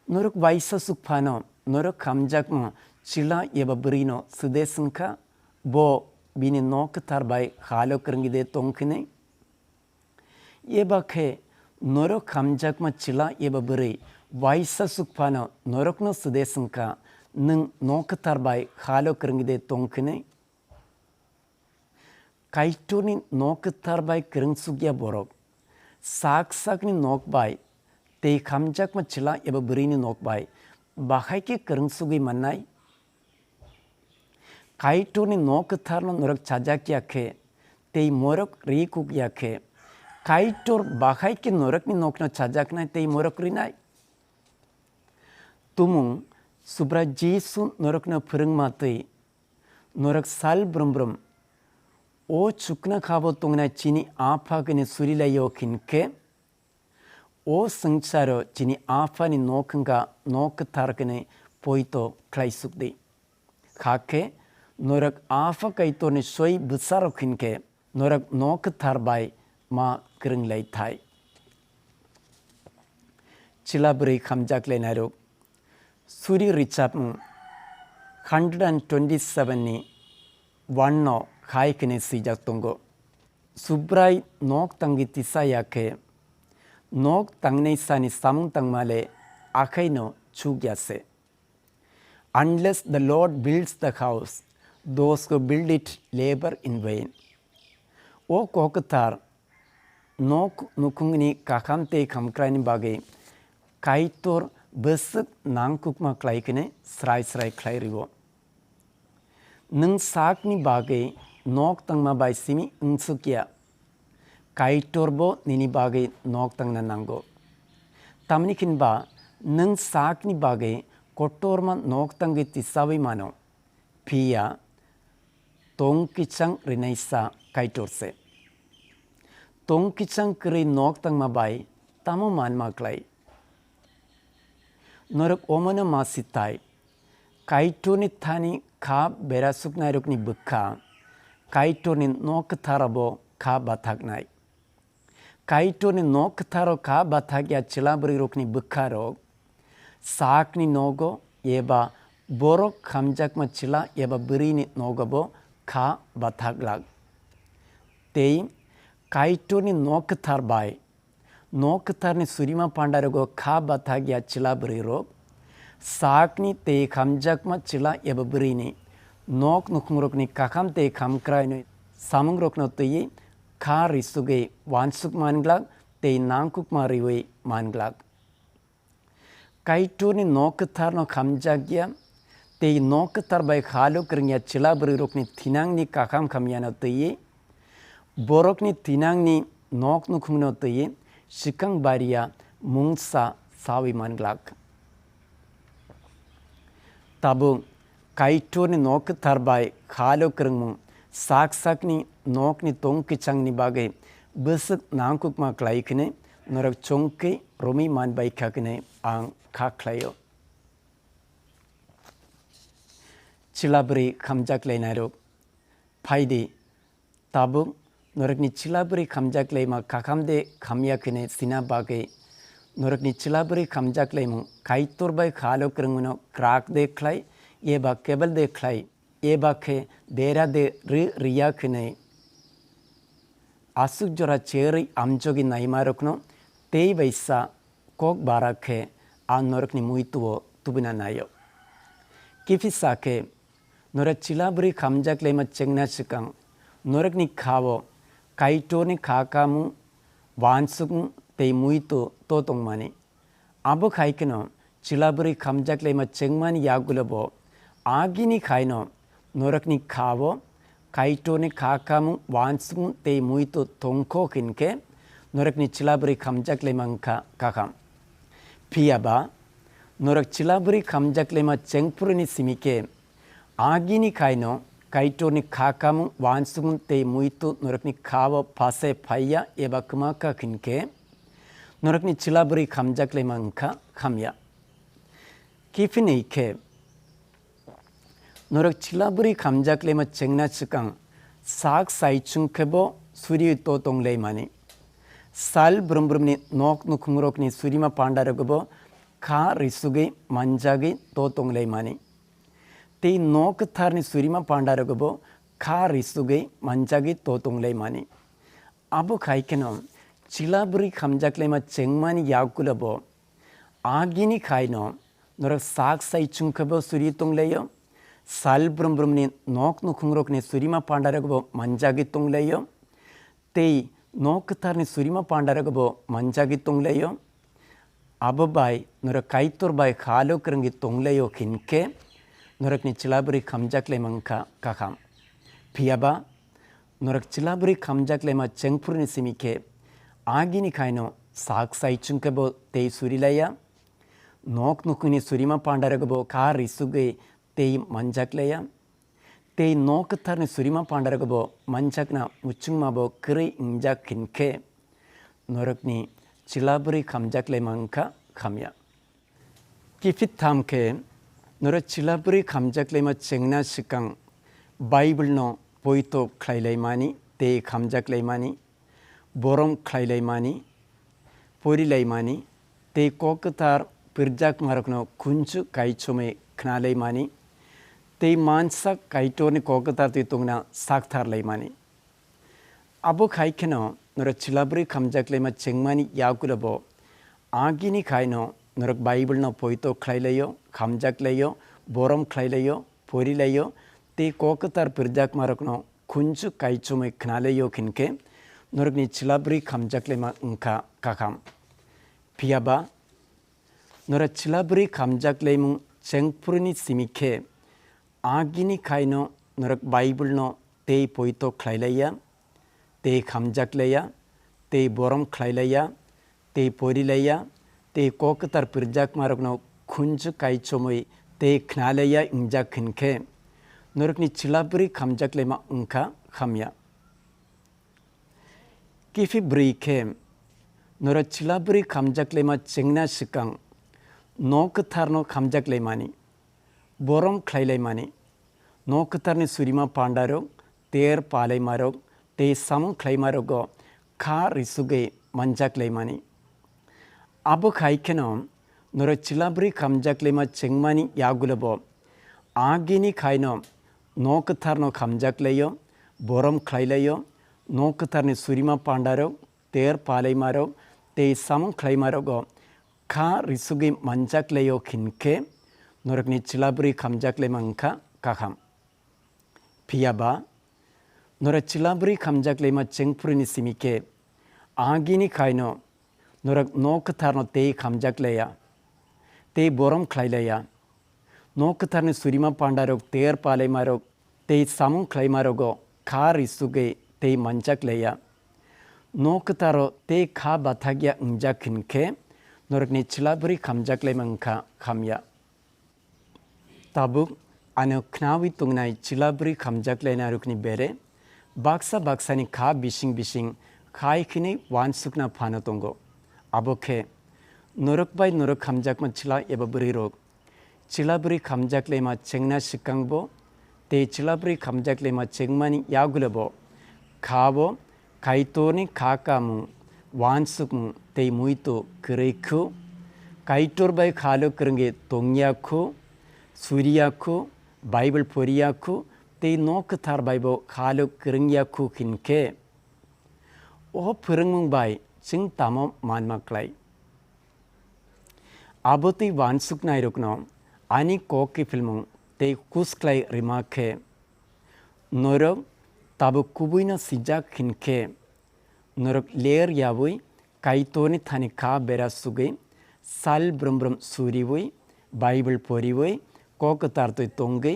Norok waisa suk phano norok khamjakma chwla eba bwrwino swde swngkha, bo bini nok kwthar bai halo kwrwngwi de tongkhinai? Eba khe norok khamjakma chwla eba bwrwi waisa suk phano norokno swde swngkha, nwng nok kwthar bai halo kwrwngwi de tongkhinai? Kaitorni nok kwthar bai kwrwngsukya borok sak sakni nok bai tei khamjakma chwla eba bwrwini nok bai bahai khe kwrwngsugwi mannai? Kaitorni nok kwtharno norok chajakya khe tei morok rikukya khe, Kaitor bahai khe norokni nokno chajaknai tei morok rinai? Tumung Subrai Jisu norokno phwrwngma twi norok sal brum brum o chukna khabo tongnai chini Apha hwnwi surilaio hinkhe, o swngcharo chini Aphani nok wngkha nok kwthar hwnwi poito khlaisuk di. Hakhe norok Apha Kaitorni soi bwsarok hinkhe, norok nok kwthar bai ma kwrwng lai thai. Chwla bwrwi khamjak lainairok. Suri rwchapmung hundred and twenty-seven ni one no hai hwnwi swijak tongo. Subrai nok tangwi tisa ya khe, nok tangnai sani samung tangma le akhai no chuk ya se. Unless the Lord builds the house, those who build it labor in vain. O kok kwthar nok nukhungni kakham tei khamkraini bagwi Kaitor bwswk nangkukma klai khe srai srai khlai rwo. Nwng sakni bagwi nok tangma bai simi wngsuk ya, Kaitor bo nini bagwi nok tangna nango. Tamni hwnba nwng sakni bagwi kotorma nok tangwi tisawi mano, phiya tong kichang rinaisa Kaitor se. Tong kichang kwrwi nok tangma bai tamo manma klai? Norok omono ma sitai, Kaitorni thani kha berasuknairokni bwkha Kaitorni nok kwthar abo kha bathaknai. Kaitorni nok kwtharo kha bathak ya chwla bwrwirokni bwkharok sakni nogo eba borok khamjakma chwla eba bwrwini nogo bo kha bathak lak. Tei Kaitorni nok kwthar bai nok kwtharni surima pandarogo kha bathak ya chwla bwrwirok sakni tei khamjakma chwla eba bwrwini nok nukhungrokni kakham tei khamkraini samungrokno twiwi kha risugwi uansuk manglak tei nangkukma riwi manglak. Kaitorni nok kwtharno khamjakya tei nok kwthar bai halo kwrwngya chwla bwrwirokni thinangni kakham khamyano twiwi, borokni thinangni nok nukhungno twiwi swkang bariya mungsa sawi manglak. Tabuk Kaitorni nok kwthar bai khalo kwrwngmung sak sakni nokni tong kwchangni bagwi bwswk nangkukma klai khwnwi norok chongkwi romwi man bai kha khwnwi ang kha khlaio. Chwlabwrwi khamjak lainairok, phai di, tabuk norokni chwlabwrwi khamjak laima kakham de khamya khwnwi sina bagwi norokni chwlabwrwi khamjak laimung Kaitor bai khalo kwrwngmano kwrak de khlai eba kebel de khlai eba khe bera de rw rwya khwnwi aswk jora cherwi amjogwi naimarokno tei bai sa kok bara khe ang norokni muitu-o tubuna naio. Kiphisa khe norok chwlabwrwi khamjak laima chengna swkang norokni kha-o Kaitorni kha kamung, uansukmung tei muitu to tongmani. Abo khai kheno chwlabwrwi khamjak laima chengmani yagulo bo agini khaino norokni kha-o Kaitorni kha kamung, uansukmung tei muitu tongkho hinkhe norokni chwlabwrwi khamjak laima wngkha kakham. Phiya ba norok chwlabwrwi khamjak laima chengphuruni simi khe agini khaino Kaitorni kha kamung, uansukmung tei muitu norokni kha-o phase phaiya eba kwma kha hinkhe norokni chwlabwrwi khamjak laima wngkha khamya. Kiphini khe norok chwlabwrwi khamjak laima chengna swkang sak sai chwng khe bo suri to tong laimani. Sal brum brumni nok nukhungrokni surima pandarogo bo kha risugwi manjagwi to tong laimani. Tei nok kwtharni surima pandarogo bo kha risugwi manjagwi to tong laimani. Abo khai kheno chwlabwrwi khamjak laima chengmani yagulo bo agini khaino norok sak sai chwng khe bo suri tong laio. Sal brum brumni nok nukhungrokni surima pandarogo bo manjagwi tong laio. Tei nok kwtharni surima pandarogo bo manjagwi tong laio. Abo bai norok Kaitor bai khalo kwrwngwi tong laio hinkhe norokni chwlabwrwi khamjak laima wngkha kakham. Phiya ba norok chwlabwrwi khamjak laima chengphuruni simi khe agini khaino sak sai chwng khe bo tei suri laiya. Nok nukhungni surima pandarogo bo kha risugwi tei manjak laiya. Tei nok kwtharni surima pandarogo bo manjakna muchungma bo kwrwi wngjak hinkhe norokni chwlabwrwi khamjak laima wngkha khamya. Kiphit tham khe norok chwlabwrwi khamjak laima chengna swkang Bible no poito khlai laimani tei khamjak laimani, borom khlai laimani, pori laimani tei kok kwthar pirjakmarokno khunju kaichomwi khna laimani tei mansak Kaitorni kok kwthar twi tongna sakthar laimani. Abo khai kheno norok chwlabwrwi khamjak laima chengmani yagulo bo agini khaino norok Bible no poito khlai laio, khamjak laio, borom khlai laio, pori laio tei kok kwthar pirjakmarokno khunju kaichomwi khna laio hinkhe norokni chwlabwrwi khamjak laima wngkha kakham. Phiya ba norok chwlabwrwi khamjak laimung chengphuruni simi khe agini khaino norok Bible no tei poito khlai laiya, tei khamjak laiya, tei borom khlai laiya, tei pori laiya, tei kok kwthar pirjakmarokno khunju kaichomwi tei khna laiya wngjak hinkhe norokni chwlabwrwi khamjak laima wngkha khamya. Kiphit bwrwi khe norok chwlabwrwi khamjak laima chengna swkang nok kwtharno khamjak laimani, borom khlai laimani, nok kwtharni surima pandarok, ter palaimarok tei samung khlaimarogo kha risugwi manjak laimani. Abo khai kheno norok chwlabwrwi khamjak laima chengmani yagulo bo agini khaino nok kwtharno khamjak laio, borom khlai laio, nok kwtharni surima pandarok, ter palaimarok tei samung khlaimarogo kha risugwi manjak laio hinkhe norokni chwlabwrwi khamjak laima wngkha kakham. Phiya ba norok chwlabwrwi khamjak laima chengphuruni simi khe agini khaino norok nok kwtharno tei khamjak laiya, tei borom khlai laiya. Nok kwtharni surima pandarok, ter palaimarok tei samung khlaimarogo kha risugwi tei manjak laiya. Nok kwtharo tei kha bathakya wngjak hinkhe norokni chwlabwrwi khamjak laima wngkha khamya. Tabuk ano khnawi tongnai chwla bwrwi khamjak lainarokni bere baksa baksani kha bising bising khai khini uansukna phano tongo. Abo khe norok bai norok khamjakma chwla eba bwrwirok chwla bwrwi khamjak laima chengna swkangbo tei chwla bwrwi khamjak laima chengmani yagulobo kha-o Kaitorni kha kamung, uansukmung tei muitu kwrwi khu. Kaitor bai khalo kwrwngwi tongya khu, suriya khu, Bible poriya khu tei nok kwthar baibo khalo kwrwngya khu hinkhe, o phwrwngmung bai chwng tamo manma klai? Abo tei uansuknairokno ani kok kiphilmung tei kusklai rwma khe, norok tabuk kubuino sijak hinkhe, norok ler yaui Kaitorni thani kha bera sugui, sal brum brum suriui, Bible poriui, kok kwthar twi tongwi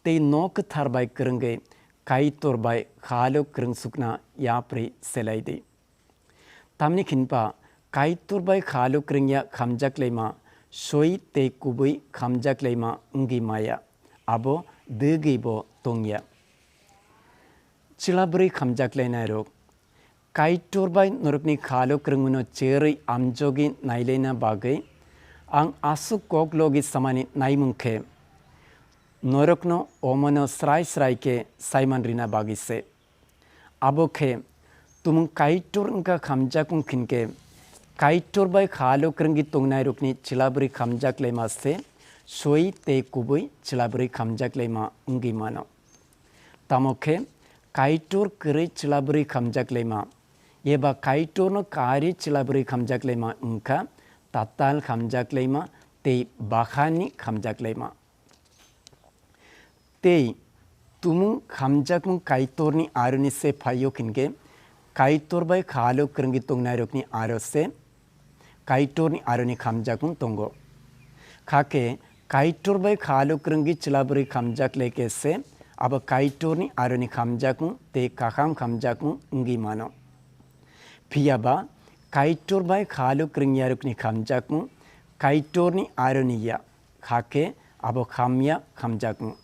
tei nok kwthar bai kwrwngwi Kaitor bai khalo kwrwngsukna yapri selai di. Tamni hinba Kaitor bai khalo kwrwngya khamjak laima soi tei kubui khamjak laima wngwi maya, abo dwgwibo tongya. Chwla bwrwi khamjak lainairok, Kaitor bai norokni khalo kwrwngmano cherwi amjogwi nailaina bagwi ang aswk kok logi samani naimung khe, norokno omono srai srai khe saiman rina bagwi se. Abo khe tumung Kaitor wngkha khamjakmung hinkhe, Kaitor bai khalo kwrwngwi tongnairokni chwla bwrwi khamjak laima se soi tei kubui chwla bwrwi khamjak laima wngwi mano. Tamo khe Kaitor kwrwi chwla bwrwi khamjak laima eba Kaitorno karwi chwla bwrwi khamjak laima wngkha tatal khamjak laima tei bakhani khamjak laima. Tei tumung khamjakmung Kaitorni aroni se phaio hinkhe, Kaitor bai khalo kwrwngwi tongnairokni aro se Kaitorni aroni khamjakmung tongo. Kha khe Kaitor bai khalo kwrwngwi chwla bwrwi khamjak lai khe se abo Kaitorni aroni khamjakmung tei kaham khamjakmung wngwi mano. Phiya ba Kaitor bai khalo kwrwngyarokni khamjakmung Kaitorni aroni ya, kha khe abo khamya khamjakmung.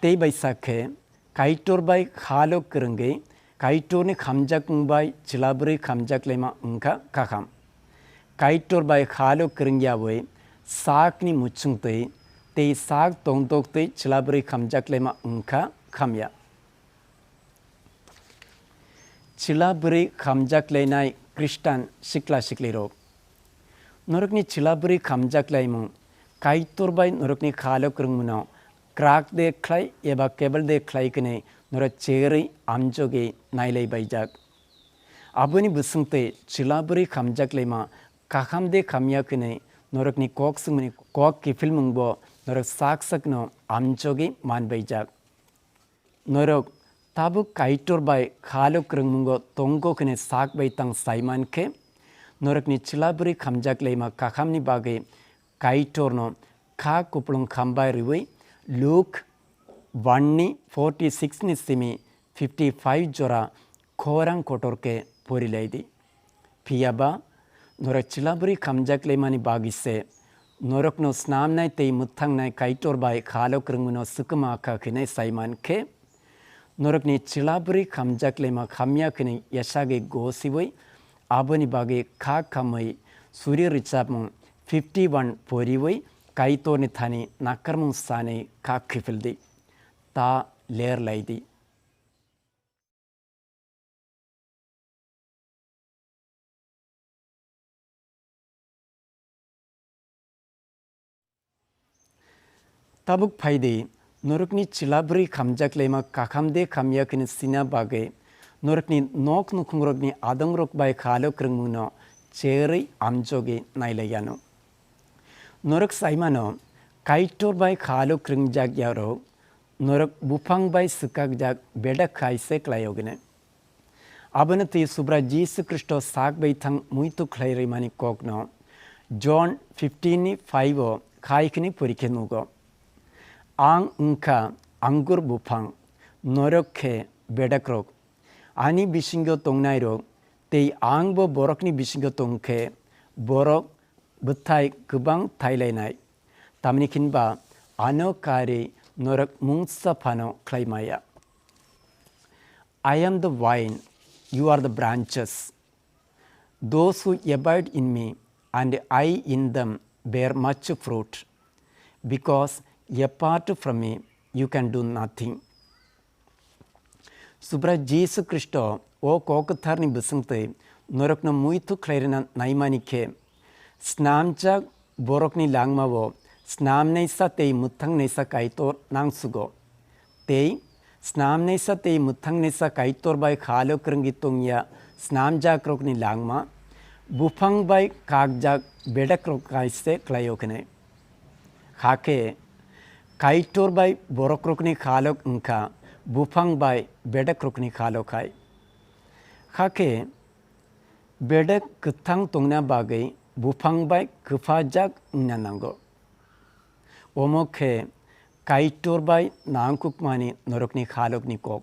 Tei bai sa khe Kaitor bai khalo kwrwngwi Kaitorni khamjakmung bai chwla bwrwi khamjak laima wngkha kaham. Kaitor bai khalo kwrwngyawi sakni muchungtwi tei sak tongdoktwi chwla bwrwi khamjak laima wngkha khamya. Chwla bwrwi khamjak lainai Khristan sikla siklirok. Norokni chwla bwrwi khamjak laimung Kaitor bai norokni khalo kwrwngmano krak de khlai eba kebel de khlai kwnwi norok cherwi amjogwi nailai baijak. Aboni bwswngtwi chwla bwrwi khamjak laima kaham de khamya kwnwi norokni kok swngmani kok kiphilmungbo norok sak sakno amjogwi man baijak. Norok tabuk Kaitor bai khalo kwrwngmungo tongo hwnwi sak bai tang sai man khe, norokni chwla bwrwi khamjak laima kahamni bagwi Kaitorno kha kupulung khambai rwui Luk one ni forty six ni simi fifty five jora khorang kotor khe pori lai di. Phiya ba, norok chwla bwrwi khamjak laimani bagwi se norokno snamnai tei mwthangnai Kaitor bai khalo kwrwngmano swkma kha khinai sai man khe, norokni chwla bwrwi khamjak laima khamya khinai yasagwi gosiwi aboni bagwi kha khamwi suri rwchapmung fifty one poriwi Kaitorni thani nakarmung sanwi kha khiphil di. Ta ler lai di. Tabuk phai di, norokni chwla bwrwi khamjak laima kakham de khamya khe sina bagwi norokni nok nukhungrokni adongrok bai khalo kwrwngmungno cherwi amjogwi nailaiyano. Norok saimano, Kaitor bai khalo kwrwngjak yarok, norok buphang bai swkakjak bedak khai se klai ogene. Abono twi Subrai Jisu Khristo sak bai thang muitu khlai rwimani kokno John fifteen ni five o khai khini pori khe nugo. Ang wngkha angur buphang, norok khe bedakrok. Ani bisingo tongnairok tei angbo borokni bisingo tong khe borok bwthai kwbang thailainai. Tamni hinba Ano karwi norok mungsa phano khlai maya. I am the vine, you are the branches. Those who abide in me and I in them bear much fruit, because apart from me you can do nothing. Subrai Jisu Khristo o kok kwtharni bwswngtwi norokno muitu khlairina naimani khe, snamjak borokni langmao snamnaisa tei mwthangnaisa Kaitor nangsugo. Tei snamnaisa tei mwthangnaisa Kaitor bai khalo kwrwngwi tongya snamjakrokni langma buphang bai kakjak bedakrok hai se khlaio hwnwi. Hakhe Kaitor bai borokrokni khalok wngkha buphang bai bedakrokni khalok hai. Hakhe bedek kwthang tongna bagwi buphang bai kwphajak wngna nango. Omo khe Kaitor bai nangkukmani norokni khalokni kok.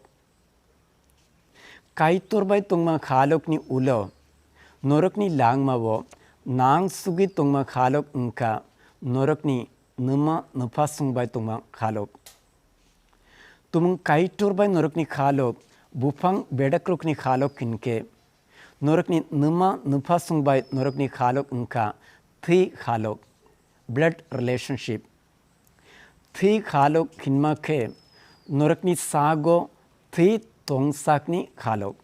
Kaitor bai tongma khalokni ulo norokni langmao nangsugwi tongma khalok wngkha norokni nwma nwphasong bai tongma khalok. Tumung Kaitor bai norokni khalok buphang bedakrokni khalok hinkhe, norokni nwma nwphasong bai norokni khalok wngkha thwi khalok, blood relationship. Thwi khalok hinma khe norokni sago thwi tongsakni khalok.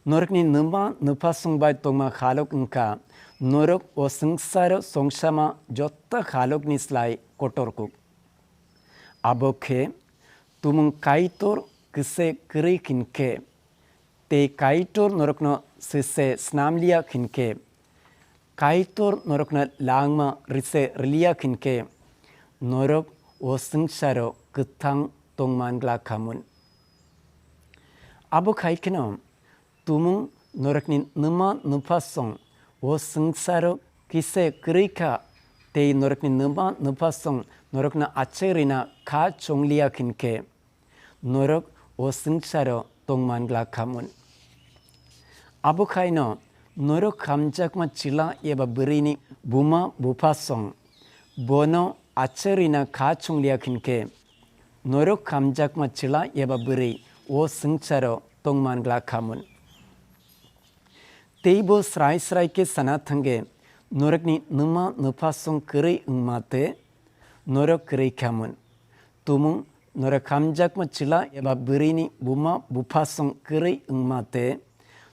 Norokni nwma nwphasong bai tongma khalok wngkha norok o swngcharo songsama joto khalokni slai kotor kuk. Abo khe tumung Kaitor kise kwrwi hinkhe tei Kaitor norokno sise snamliya hinkhe, Kaitor norokno langma rise riliya hinkhe, norok o swngcharo kwthang tongman glak khamun. Abo khai kheno tumung norokni nwma nwphasong o swngcharo kise kwrwi kha tei norokni nwma nwphasong norokno achai rina kha chongliya hinkhe, norok o swngcharo tongman glak khamun. Abo khaino norok hamjakma chwla eba bwrwini buma buphasong bono achai rina kha chongliya hinkhe, norok hamjakma chwla eba bwrwi o swngcharo tongman glak khamun. Teibo srai srai khe sana thangkhe norokni nwma nwphasong kwrwi wngma te norok kwrwi khamun. Tumung norok hamjakma chwla eba bwrwini buma buphasong kwrwi wngma te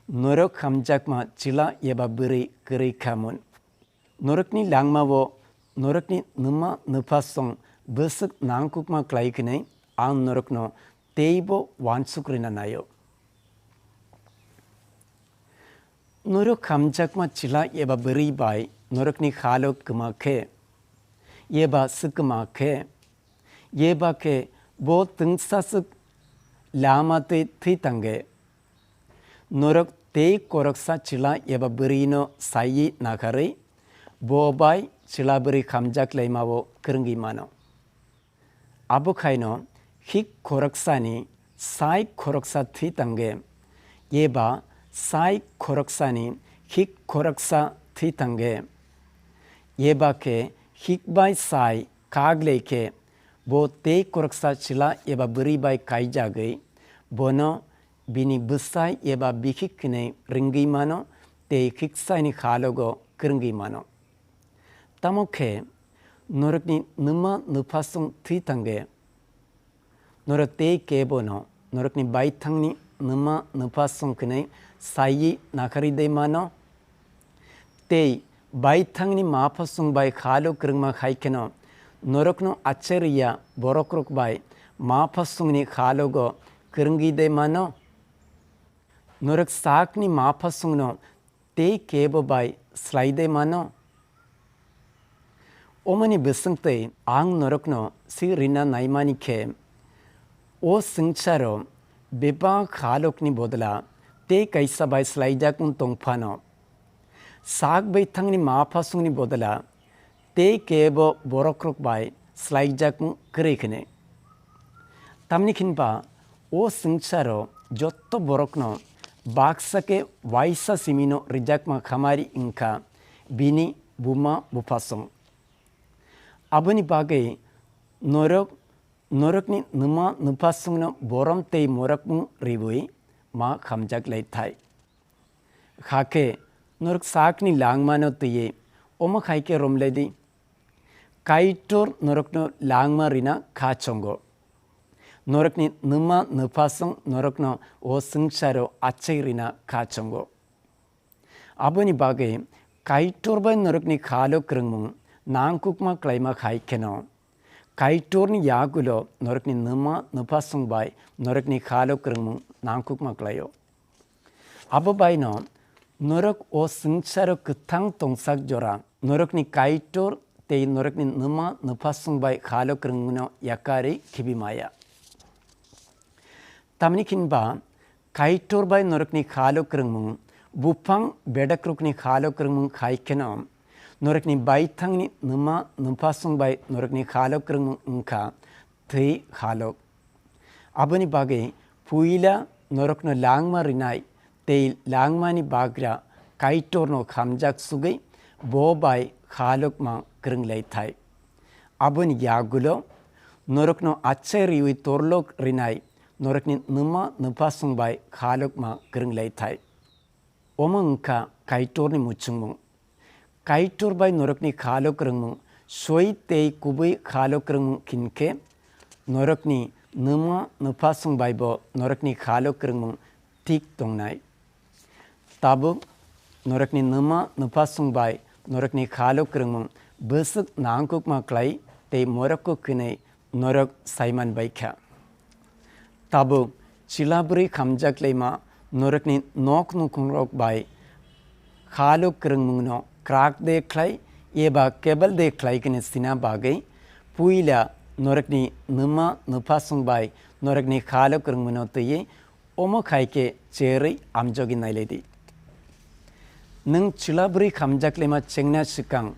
norok hamjakma chwla eba bwrwi kwrwi khamun. Norokni langmao norokni nwma nwphasong bwswk nangkukma klai hwnwi ang norokno teibo uansuk rwna naio. Norok hamjakma chwla eba bwrwi bai norokni khalok kwma khe, eba swkma khe, eba khe bo twngsaswk lama twi thwi tangkhe, norok tei khoroksa chwla eba bwrwino saiwi nakharwi bo bai chwla bwrwi hamjak laimao kwrwngwi mano. Abo khaino hik khoroksani sai khoroksa thwi tangkhe, eba sai khoroksani hik khoroksa thwi tangkhe, eba khe hik bai sai kak lei khe bo tei khoroksa chwla eba bwrwi bai kaijagwi bono bini bwsai eba bikhik hwnwi ringwi mano tei hiksaini khalogo kwrwngwi mano. Tamo khe norokni nwma nwphasong thwi tangkhe, norok tei kebono norokni baithangni nwma nwphasong hwnwi saiwi nakharwi de mano. Tei baithangni maphasong bai khalo kwrwngma hai kheno norokno achariya borokrok bai maphasongni khalogo kwrwngwi de mano. Norok sakni maphasongno tei kebo bai slai de mano. Omoni bwswngtwi ang norokno si rina naimani khe, o swngcharo bebak halokni bodla tei kaisa bai slaijakmung tong phano, sak baithangni maphasongni bodla tei kebo borokrok bai slaijakmung kwrwi hwnwi. Tamni hwnba o swngcharo jotto borokno baksa khe uaisa simino rijakma khamari wngkha bini buma buphasong. Aboni bagwi Norok norokni nwma nwphasongno borom tei morokmung riwi ma khamjak lai thai. Hakhe norok sakni langmano twiwi omo hai khe romlai di. Kaitor norokno langma rina kha chongo. Norokni nwma nwphasong norokno o swngcharo achai rina kha chongo. Aboni bagwi Kaitor bai norokni khalo kwrwngmung nangkukma klaima hai kheno, Kaitorni yagulo norokni nwma nwphasong bai norokni khalo kwrwngmung nangkukma klaio. Abo baino norok o swngcharo kwthang tongsak jora norokni Kaitor tei norokni nwma nwphasong bai khalo kwrwngmungno yakarwi khibi maya. Tamni hinba Kaitor bai norokni khalo kwrwngmung, buphang bedakrokni khalo kwrwngmung hai kheno, norokni baithangni nwma nwphasong bai norokni khalo kwrwngmung wngkha thwi khalok. Aboni bagwi puila norokno langma rinai tei langmani bagra Kaitorno khamjak sugwi bo bai khalokma kwrwng lai thai. Aboni yagulo norokno achai riwi torlok rinai norokni nwma nwphasong bai khalokma kwrwng lai thai. Omo wngkha Kaitorni muchungmung. Kaitor bai norokni khalo kwrwngmung soi tei kubui khalo kwrwngmung khinkhe norokni nwma nwphasong baibo norokni khalo kwrwngmung thik tongnai. Tabuk norokni nwma nwphasong bai norokni khalo kwrwngmung bwswk nangkukma klai tei morokko kwnwi norok saiman bai kha. Tabuk chwla bwrwi khamjak laima norokni nok nukhungrok bai khalo kwrwngmungno krak de khlai eba kebel de khlai kini sina bagwi puila norokni nwma nwphasong bai norokni khalo kwrwngmungno twiwi omo khai khe cherwi amjogwi nailai di. Nwng chwla bwrwi khamjak laima chengna swkang,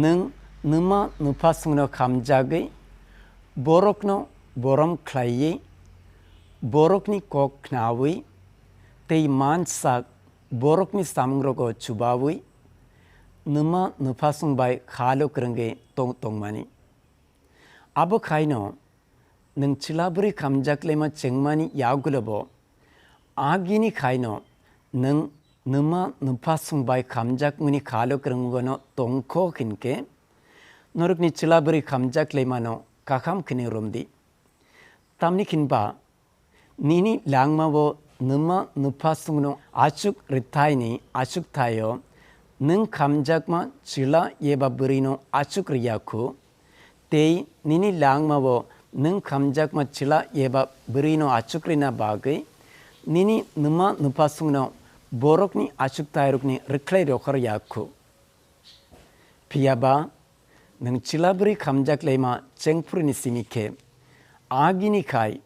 nwng nwma nwphasongno khamjagwi, borokno borom khlaiwi, borokni kok khnawi tei mansak borokni samungrogo chubawi, nwma nwphasong bai khalo kwrwngwi tong tongmani. Abo khaino nwng chwla bwrwi khamjak laima chengmani yagulobo agini khaino nwng nwma nwphasong bai khamjakmani khalo kwrwngmungno tongkho hinkhe norokni chwla bwrwi khamjak laimano kakham khini romdi. Tamni hinba nini langmao nwma nwphasongno achuk rwthaini achukthai-o nwng khamjakma chwla eba bwrwino achuk rwya khu, tei nini langmao nwng khamjakma chwla eba bwrwino achuk rwna bagwi nini nwma nwphasongno borokni achukthai rokni rwkhlai rohor ya khu. Phiya ba nwng chwla bwrwi khamjak laima chengphuruni simi khe, agini khai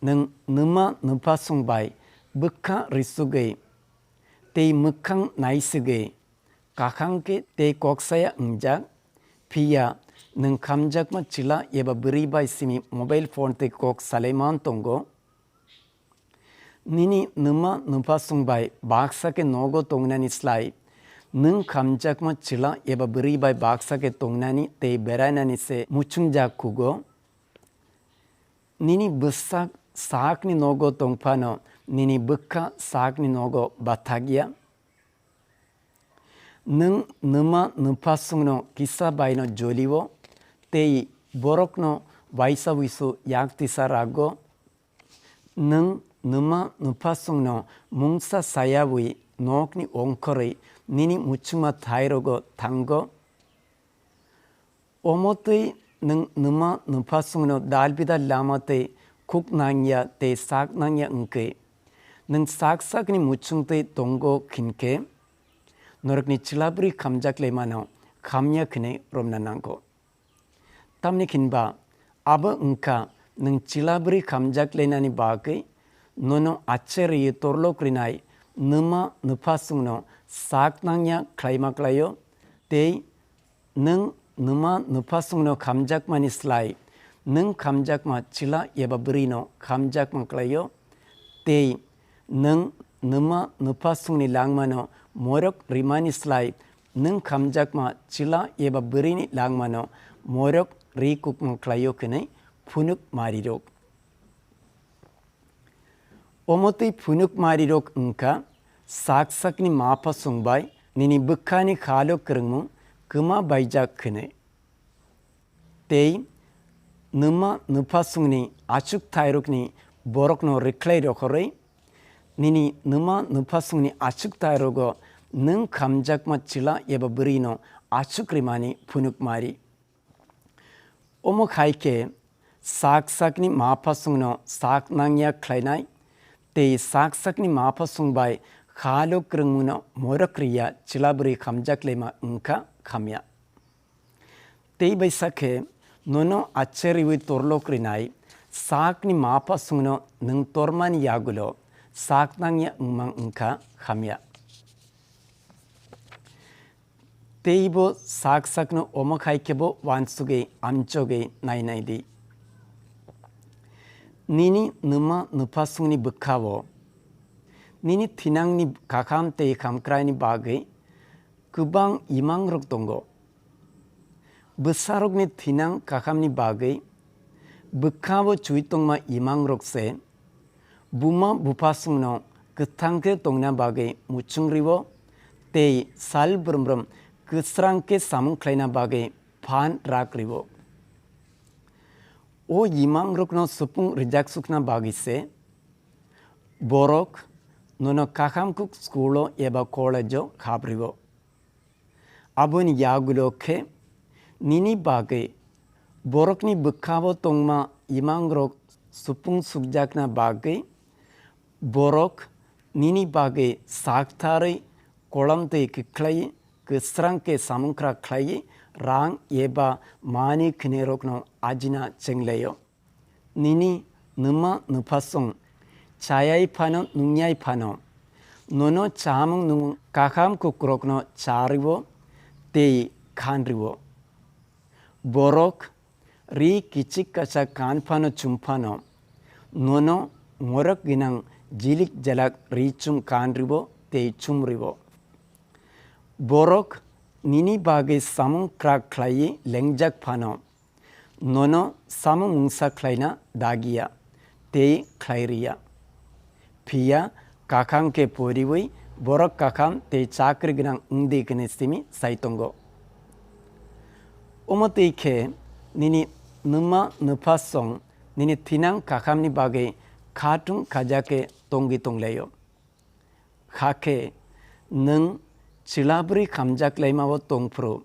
nwng nwma nwphasong bai bwkha risugwi tei mwkhang naisugwi kakhang khe tei kok saya wngjak, phiya nwng khamjakma chwla eba bwrwi bai simi mobile phone tei kok salai man tongo. Nini nwma nwphasong bai baksa khe nogo tongnani slai, nwng khamjakma chwla eba bwrwi bai baksa khe tongnani tei berainani se muchungjak khugo. Nini bwsak sakni nogo tongphano nini bwkha sakni nogo bathakya. Nwng nwma nwphasongno kisa baino jolio tei borokno waisa wisu yak tisa rago. Nwng nwma nwphasongno mungsa sayawi nokni ongkhorwi nini muchungma thairogo thango. Omo twi nwng nwma nwphasongno dal bidal lama tei khuk nangya tei sak nangya wngkhe, nwng sak sakni muchung twi tongo hinkhe, norokni chwla bwrwi khamjak laimano khamya khinwi romna nango. Tamni hinba abo wngkha nwng chwla bwrwi khamjak lainani bagwi nono acherwi torlok rinai nwma nwphasongno sak nangya khlaima klaio tei nwng nwma nwphasongno khamjakmani slai nwng khamjakma chwla eba bwrwino khamjakma klaio tei nwng nwma nwphasongni langmano morok rimani slai nwng khamjakma chwla eba bwrwini langmano morok ri kukmung khlaio khenwi phunuk marirok. Omotwi phunuk marirok wngkha sak sakni maphasung bai nini bwkhani khalo kwrwngmung kwma baijak khenwi. Tei nwma nwphasungni achukthai rokni borokno rwkhlai rohorwi, nini nwma nwphasungni achukthai rogo nwng khamjakma chwla eba bwrwino achuk rimani phunuk mari. Omo hai khe sak sakni maphasungno sak nangya khlainai tei sak sakni maphasung bai khalo kwrwngmungno morok riya chwla bwrwi khamjak laima wngkha khamya. Tei bai sakhe nono acherwi torlok rinai sakni maphasungno nwng tormani yagulo sak nangya wngmang wngkha khamya. Tei bo sak sakno omo khai khe bo uansugwi amchogwi nainai di. Nini nwma nwphasungni bwkhao nini thinangni kakham tei khamkraini bagwi kwbang imangrok tongo. Bwsarokni thinang kakhamni bagwi bwkhao chuitongma imangrok se buma buphasongno kwthang khe tongna bagwi muchung rwo tei sal brum brum kwsrang khe samung khlaina bagwi phan rak rwo. O imangrokno supung rwjak sukna bagwi se borok nono kakham kuk school-o eba college-o khap rwo. Aboni yagulo khe nini bagwi borokni bwkhao tongma imangrok supung sukjakna bagwi borok nini bagwi saktharwi kolamtwi kwkhlai kwsrang khe samungkra khlai rang eba mani khwnirokno ajina chenglaio. Nini nwma nwphasong chayai phano nungyai phano nono chamung nung kakham kukrokno charwo tei khanrwo. Borok ri kichik kacha kan phano chum phano nono morok ginang jilik jalak ri chum kanrwo tei chumrwo. Borok nini bagwi samung krak khlaiwi lengjak phano nono samung mungsa khlaina dagiya tei khlai riya. Phiya kakham khe poriwi borok kakham tei chakri gwnang wngdi hwnwi simi sai tongo. Omo twi khe nini nwma nwpha song nini thinang kakhamni bagwi khatung khaja khe tongwi tonglaio. Hakhe nwng chwla bwrwi khamjak laimao tongphuru,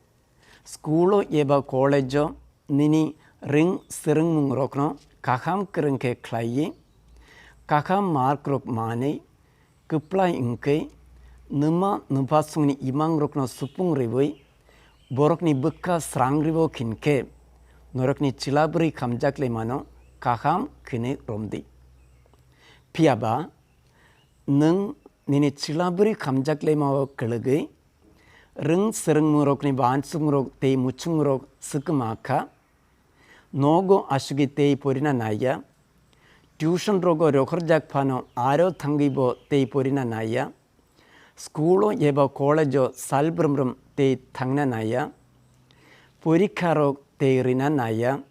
school-o eba college-o nini rwng swrwngmungrokno kakham kwrwng khe khlaiwi, kakham markrok manwi, kwplai wngkhe, nwma nwphasongni imangrokno supung rwui, borokni bwkha srang rwo hinkhe, norokni chwla bwrwi khamjak laimano kakham khwnwi romdi. Phiya ba, nwng nini chwla bwrwi khamjak laimao kwlwgwi, rwng swrwngmungrokni uansukmung tei muchungmung swkma kha, nogo asugwi tei porina naiya, tuition rogo rokhorjak phano aro thangwi bo tei porina naiya, school-o eba college-o sal brum brum tei thangna naiya, porikha rok tei rina naiya,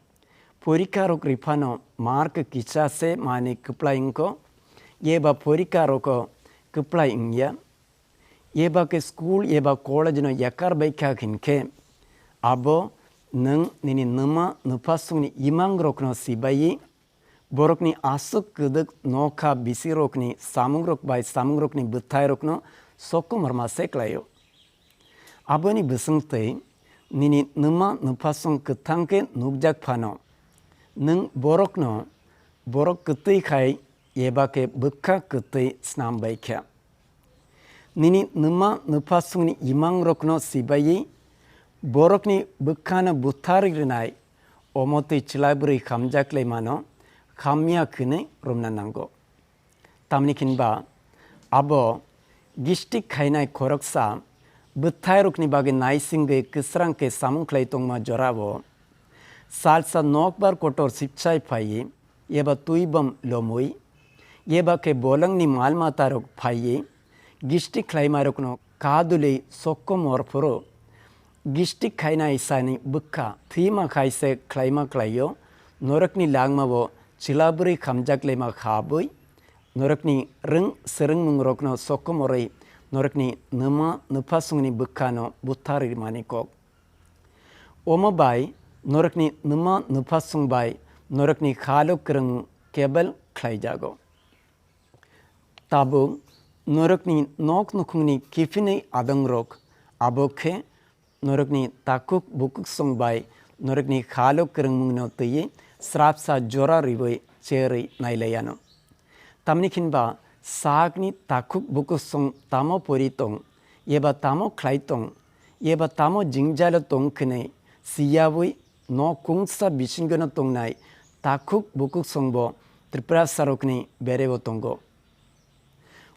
porikha rok riphano mark kisa se manwi kwplai wngkho, eba porikha roko kwplai wngya, eba khe school eba college no yakar bai kha hinkhe, abo nwng nini nwma nwphasongni imangrokno sibaiwi, borokni aswk kwdwk nokha bisirokni samungrok bai samungrokni bwthairokno sokomorma se klaio. Aboni bwswngtwi nini nwma nwphasong kwthang khe nukjak phano, nwng borokno borok kwtwi khai eba khe bwkha kwtwi snam bai kha. Nini nwma nwphasongni imangrokno sibaiwi borokni bwkhano butharwi rwnai, omo twi chwla bwrwi khamjak laimano khamya khwnwi romna nango. Tamni hinba abo gistik khainai khoroksa bwthairokni bagwi naisingwi kwsrang khe samung khlai tongma jorao salsa nokbar kotor sipchai phaiwi eba twi bom lomwi eba khe bolongni mal matarok phaiwi gistik khlaimarokno kadulwi sokko morphuru Gistik khainai sani bwkha thwima khai se khlaima khlaio, norokni langmao chwla bwrwi khamjak lema kha bwi, norokni rwng swrwngmungrokno sokomorwi norokni nwma nwphasongni bwkhano butharwi rwmani kok. Omo bai norokni nwma nwphasong bai norokni khalo kwrwng kebel khlaijago. Tabuk norokni nok nukhungni kiphinwi adongrok, abo khe norokni takhuk bukuksong bai norokni khalo kwrwngmungno twiwi srapsa jora riwi cherwi nailaiano. Tamni khinba sakni takhuk bukuksong tamo pori tong, eba tamo khlai tong, eba tamo jingjalo tong khinwi siyawi nok kungsa bisingono tongnai takhuk bukuksongbo Tripurasarokni berebo tongo.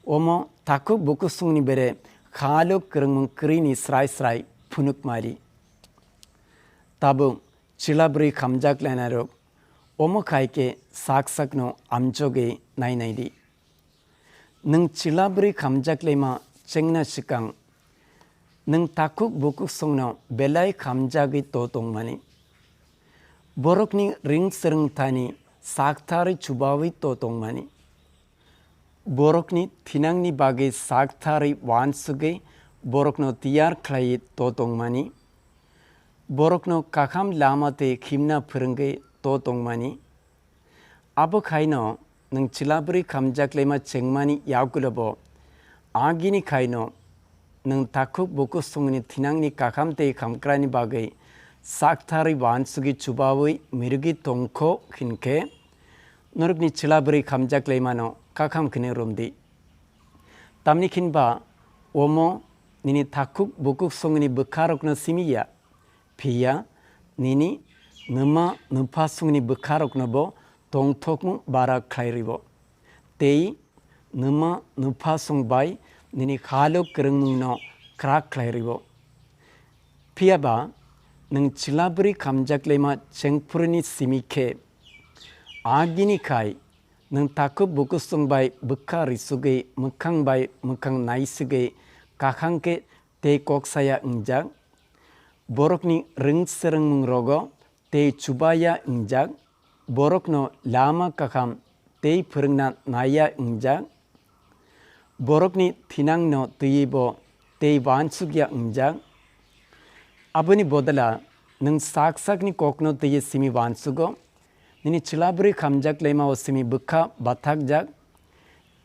Omo takhuk bukuksongni bere khalo kwrwngmung kwrwini srai srai phunukmari. Tabuk chwla bwrwi khamjak lainairok, omo khai khe sak sakno amjogwi nainai di. Nwng chwla bwrwi khamjak laima chengna swkang, nwng takhuk bukuksongno belai khamjagwi to tongmani. Borokni rwng swrwng thani saktharwi chubawi to tongmani. Borokni thinangni bagwi saktharwi uansugwi borokno tiyar khlaiwi to tongmani. Borokno kakham lama tei khimna phwrwngwi to tongmani. Abo khaino nwng chwla bwrwi khamjak laima chengmani yagulobo agini khaino nwng takhuk bukuksongni thinangni kakham tei khamkrani bagwi saktharwi uansugwi chubawi mirigwi tongkho hinkhe, norokni chwla bwrwi khamjak laimano kakham khwnwi romdi. Tamni khinba omo nini takhuk bukuksongni bwkharokno simi ya, phiya nini nwma nwphasongni bwkharoknobo tongthokmung bara khlai rwo, tei nwma nwphasong bai nini khalo kwrwngmungno kwrak khlai rwo. Phiya ba nwng chwla bwrwi khamjak laima chengphuruni simi khe, agini khai nwng takhuk bukuksong bai bwkha risugwi mwkhang bai mwkhang naisugwi kakhang khe tei kok saya wngjak, borokni rwng swrwngmungrogo tei chubaya wngjak, borokno lama kakham tei phwrwngna naiya wngjak, borokni thinangno twiwi bo tei uansukya wngjak. Aboni bodala nwng sak sakni kokno twiwi simi uansugo, nini chwla bwrwi khamjak laimao simi bwkha bathakjak,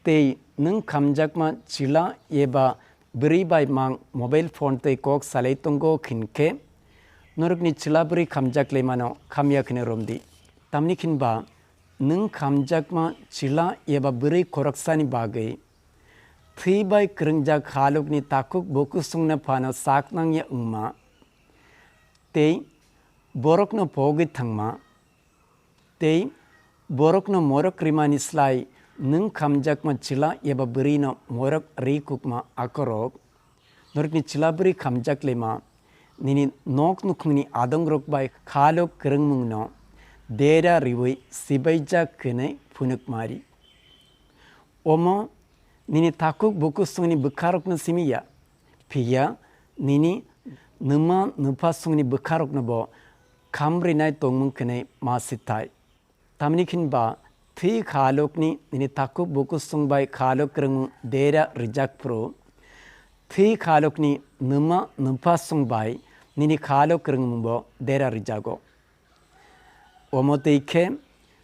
tei nwng khamjakma chwla eba bwrwi bai mang mobile phone tei kok salai tongo hinkhe, norokni chwla bwrwi khamjak laimano khamya kheno romdi. Tamni khinba nwng khamjakma chwla eba bwrwi khoroksani bagwi thwi bai kwrwngjak halukni takhuk bukusongno phano sak nangya wngma tei borokno pogwi thangma, tei borokno morok rimani slai nwng khamjakma chwla eba bwrwino morok ri kukma akorok, norokni chwla bwrwi khamjak lema nini nok nukhungni adongrok bai khalo kwrwngmungno dera riwi sibaijak hwnwi phunukmari. Omo nini takhuk bukusongni bwkharokno simi ya, phiya nini nwma nwphasongni bwkharoknobo kham rinai tongmung khenai ma sithai. Tamni khinba thwi khalokni nini takhuk bukusong bai khalok kwrwngmung dera rijak phuru, thwi khalokni nwma nwphasong bai nini khalok kwrwngmungbo dera rijago. Omo twi khe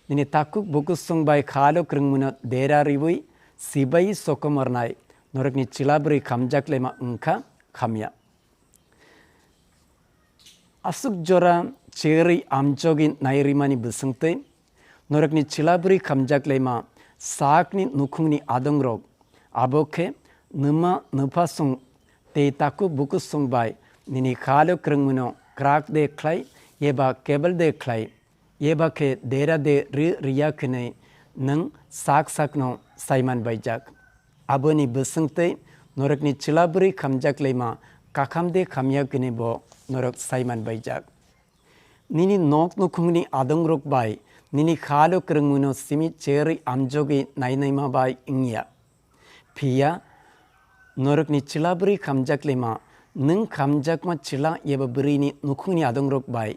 nini takhuk bukusong bai khalo kwrwngmungno dera riwi sibai sokomornai norokni chwla bwrwi khamjak lema wngkha khamya. Aswk jora cherwi amjogwi nairimani bwswngtwi norokni chwla bwrwi khamjak lema sakni nukhungni adongrok, abo khe nwma nwphasong tei takhuk bukusong bai nini khalo kwrwngmungno kwrak de khlai eba kebel de khlai eba khe dera de ri riya khenai nwng sak sakno saiman baijak. Aboni bwswngtwi norokni chwla bwrwi khamjak lema kakham de khamya khenai bo norok saiman baijak. Nini nok nukhungni adongrok bai nini khalo kwrwngmungno simi cherwi amjogwi nainaima bai wngya. Phiya norokni chwla bwrwi khamjak lema nwng khamjakma chwla eba bwrwini nukhungni adongrok bai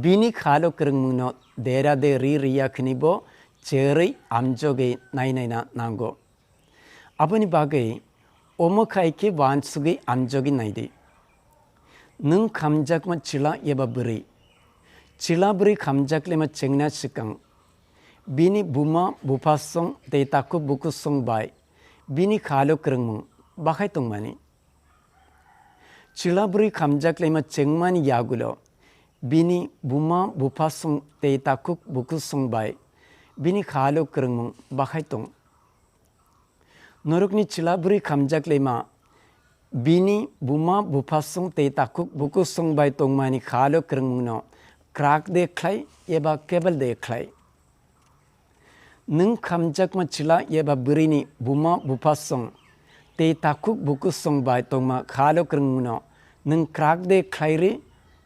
bini khalo kwrwngmungno dera de ri riya khwni bo cherwi amjogwi nainaina nango. Aboni bagwi omo khai khe uansugwi amjogwi naidi. Nwng khamjakma chwla eba bwrwi. Chwla bwrwi khamjaklaima chengna swkang bini buma buphasong tei takhuk bukhusong bai bini khalo kwrwngmung bakhai tongmani. Chwla bwrwi khamjaklaima chengmani yagulo bini buma buphasong tei takhuk bukhusong bai bini khalo kwrwngmung bakhai tong. Norokni chwla bwrwi khamjaklaima bini buma buphasong tei takhuk bukhusong bai tongmani khalo kwrwngmungno krak de khlai eba kebel de khlai. Nwng khamjakma chwla eba bwrwini buma buphasong tei takhuk bukhusong bai tongma khalo kwrwngmungno nwng krak de khlai ri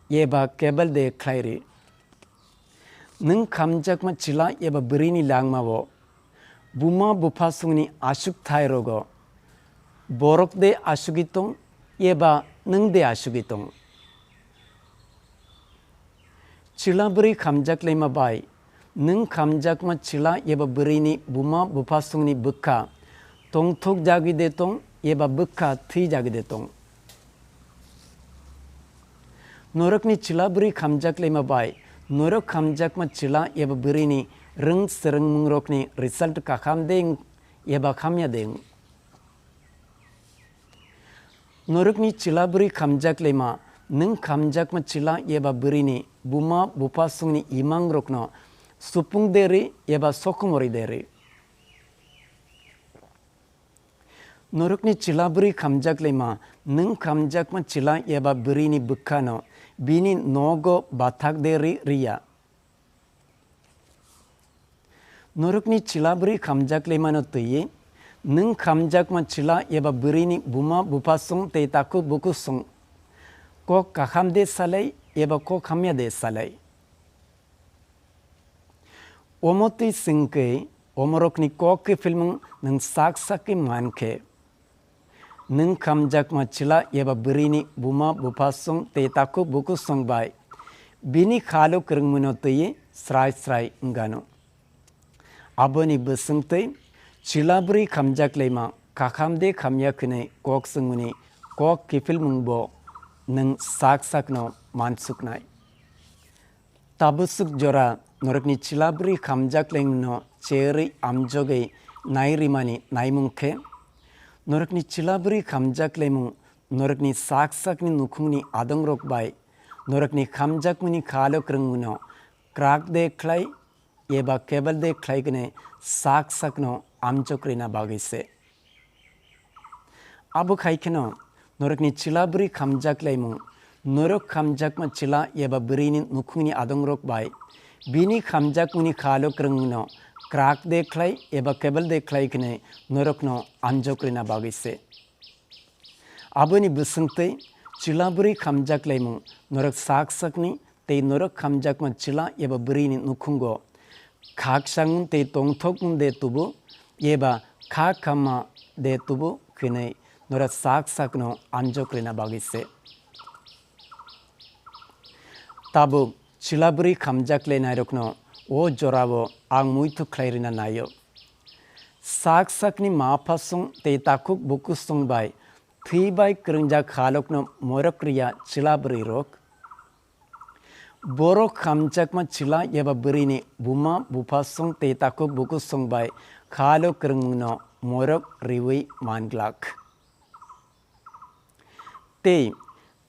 eba kebel de khlai ri. Nwng khamjakma chwla eba bwrwini langmao buma buphasongni aswk thai rogo borok de aswgwi tong eba nwng de aswgwi tong? Chwla bwrwi khamjaklaima bai nwng khamjakma chwla eba bwrwini buma buphasongni bwkha tongthokjagwi de tong eba bwkha thwijagwi de tong? Norokni chwla bwrwi khamjaklaima bai norok khamjakma chwla eba bwrwini rwng swrwngmungrokni result kakham de wng eba khamya de wng? Norokni chwla bwrwi khamjaklaima nwng khamjakma chwla eba bwrwini buma buphasongni imangrokno supung de ri eba sokomorwi de ri? Norokni chwla bwrwi khamjaklaima nwng khamjakma chwla eba bwrwini bwkhano bini nogo bathak de ri riya? Norokni chwla bwrwi khamjaklaimano twiwi nwng khamjakma chwla eba bwrwini buma buphasong tei takhuk bukhusong kok kakham de salai eba kok hamya de salai? Omo twi swngkhe omorokni kok kiphilmung nwng sak sak khe man khe, nwng khamjakma chwla eba bwrwini buma buphasong tei takhuk bukhusong bai bini khalo kwrwngmungno twiwi srai srai wngano. Aboni bwswngtwi chwla bwrwi khamjaklaima kakham de khamya khwnwi kok swngmani kok kiphilmungbo nwng sak sakno mansuknai. Tabuk swk jora norokni chwla bwrwi khamjaklaimungno cherwi amjogwi nai rimani naimung khe, norokni chwla bwrwi khamjaklaimung norokni sak sakni nukhungni adongrok bai norokni khamjakmani khalo kwrwngmungno krak de khlai eba kebel de khlai kwnwi sak sakno amjok rwna bagwi se. Abo khai kheno norokni chwla bwrwi khamjaklaimung, norok khamjakma chwla eba bwrwini nukhungni adongrok bai bini khamjakmani khalo kwrwngmungno krak de khlai eba kebel de khlai kwnwi norokno amjok rwna bagwi se. Aboni bwswngtwi chwla bwrwi khamjaklaimung norok sak sakni tei norok khamjakma chwla eba bwrwini nukhungo khakchangmung tei tongthokmung de tubu eba kha khamma de tubu hwnwi norok sak sakno amjok rwna bagwi se. Tabuk chwla bwrwi khamjaklainairokno o jorao ang muitu khlai rwna naio. Sak sakni ma phasong tei takhuk bukusong bai thwi bai kwrwngjak halokno morok rwya chwla bwrwirok. Borok khamjakma chwla eba bwrwini buma buphasong tei takhuk bukusong bai khalo kwrwngmungno morok rwui manglak. Tei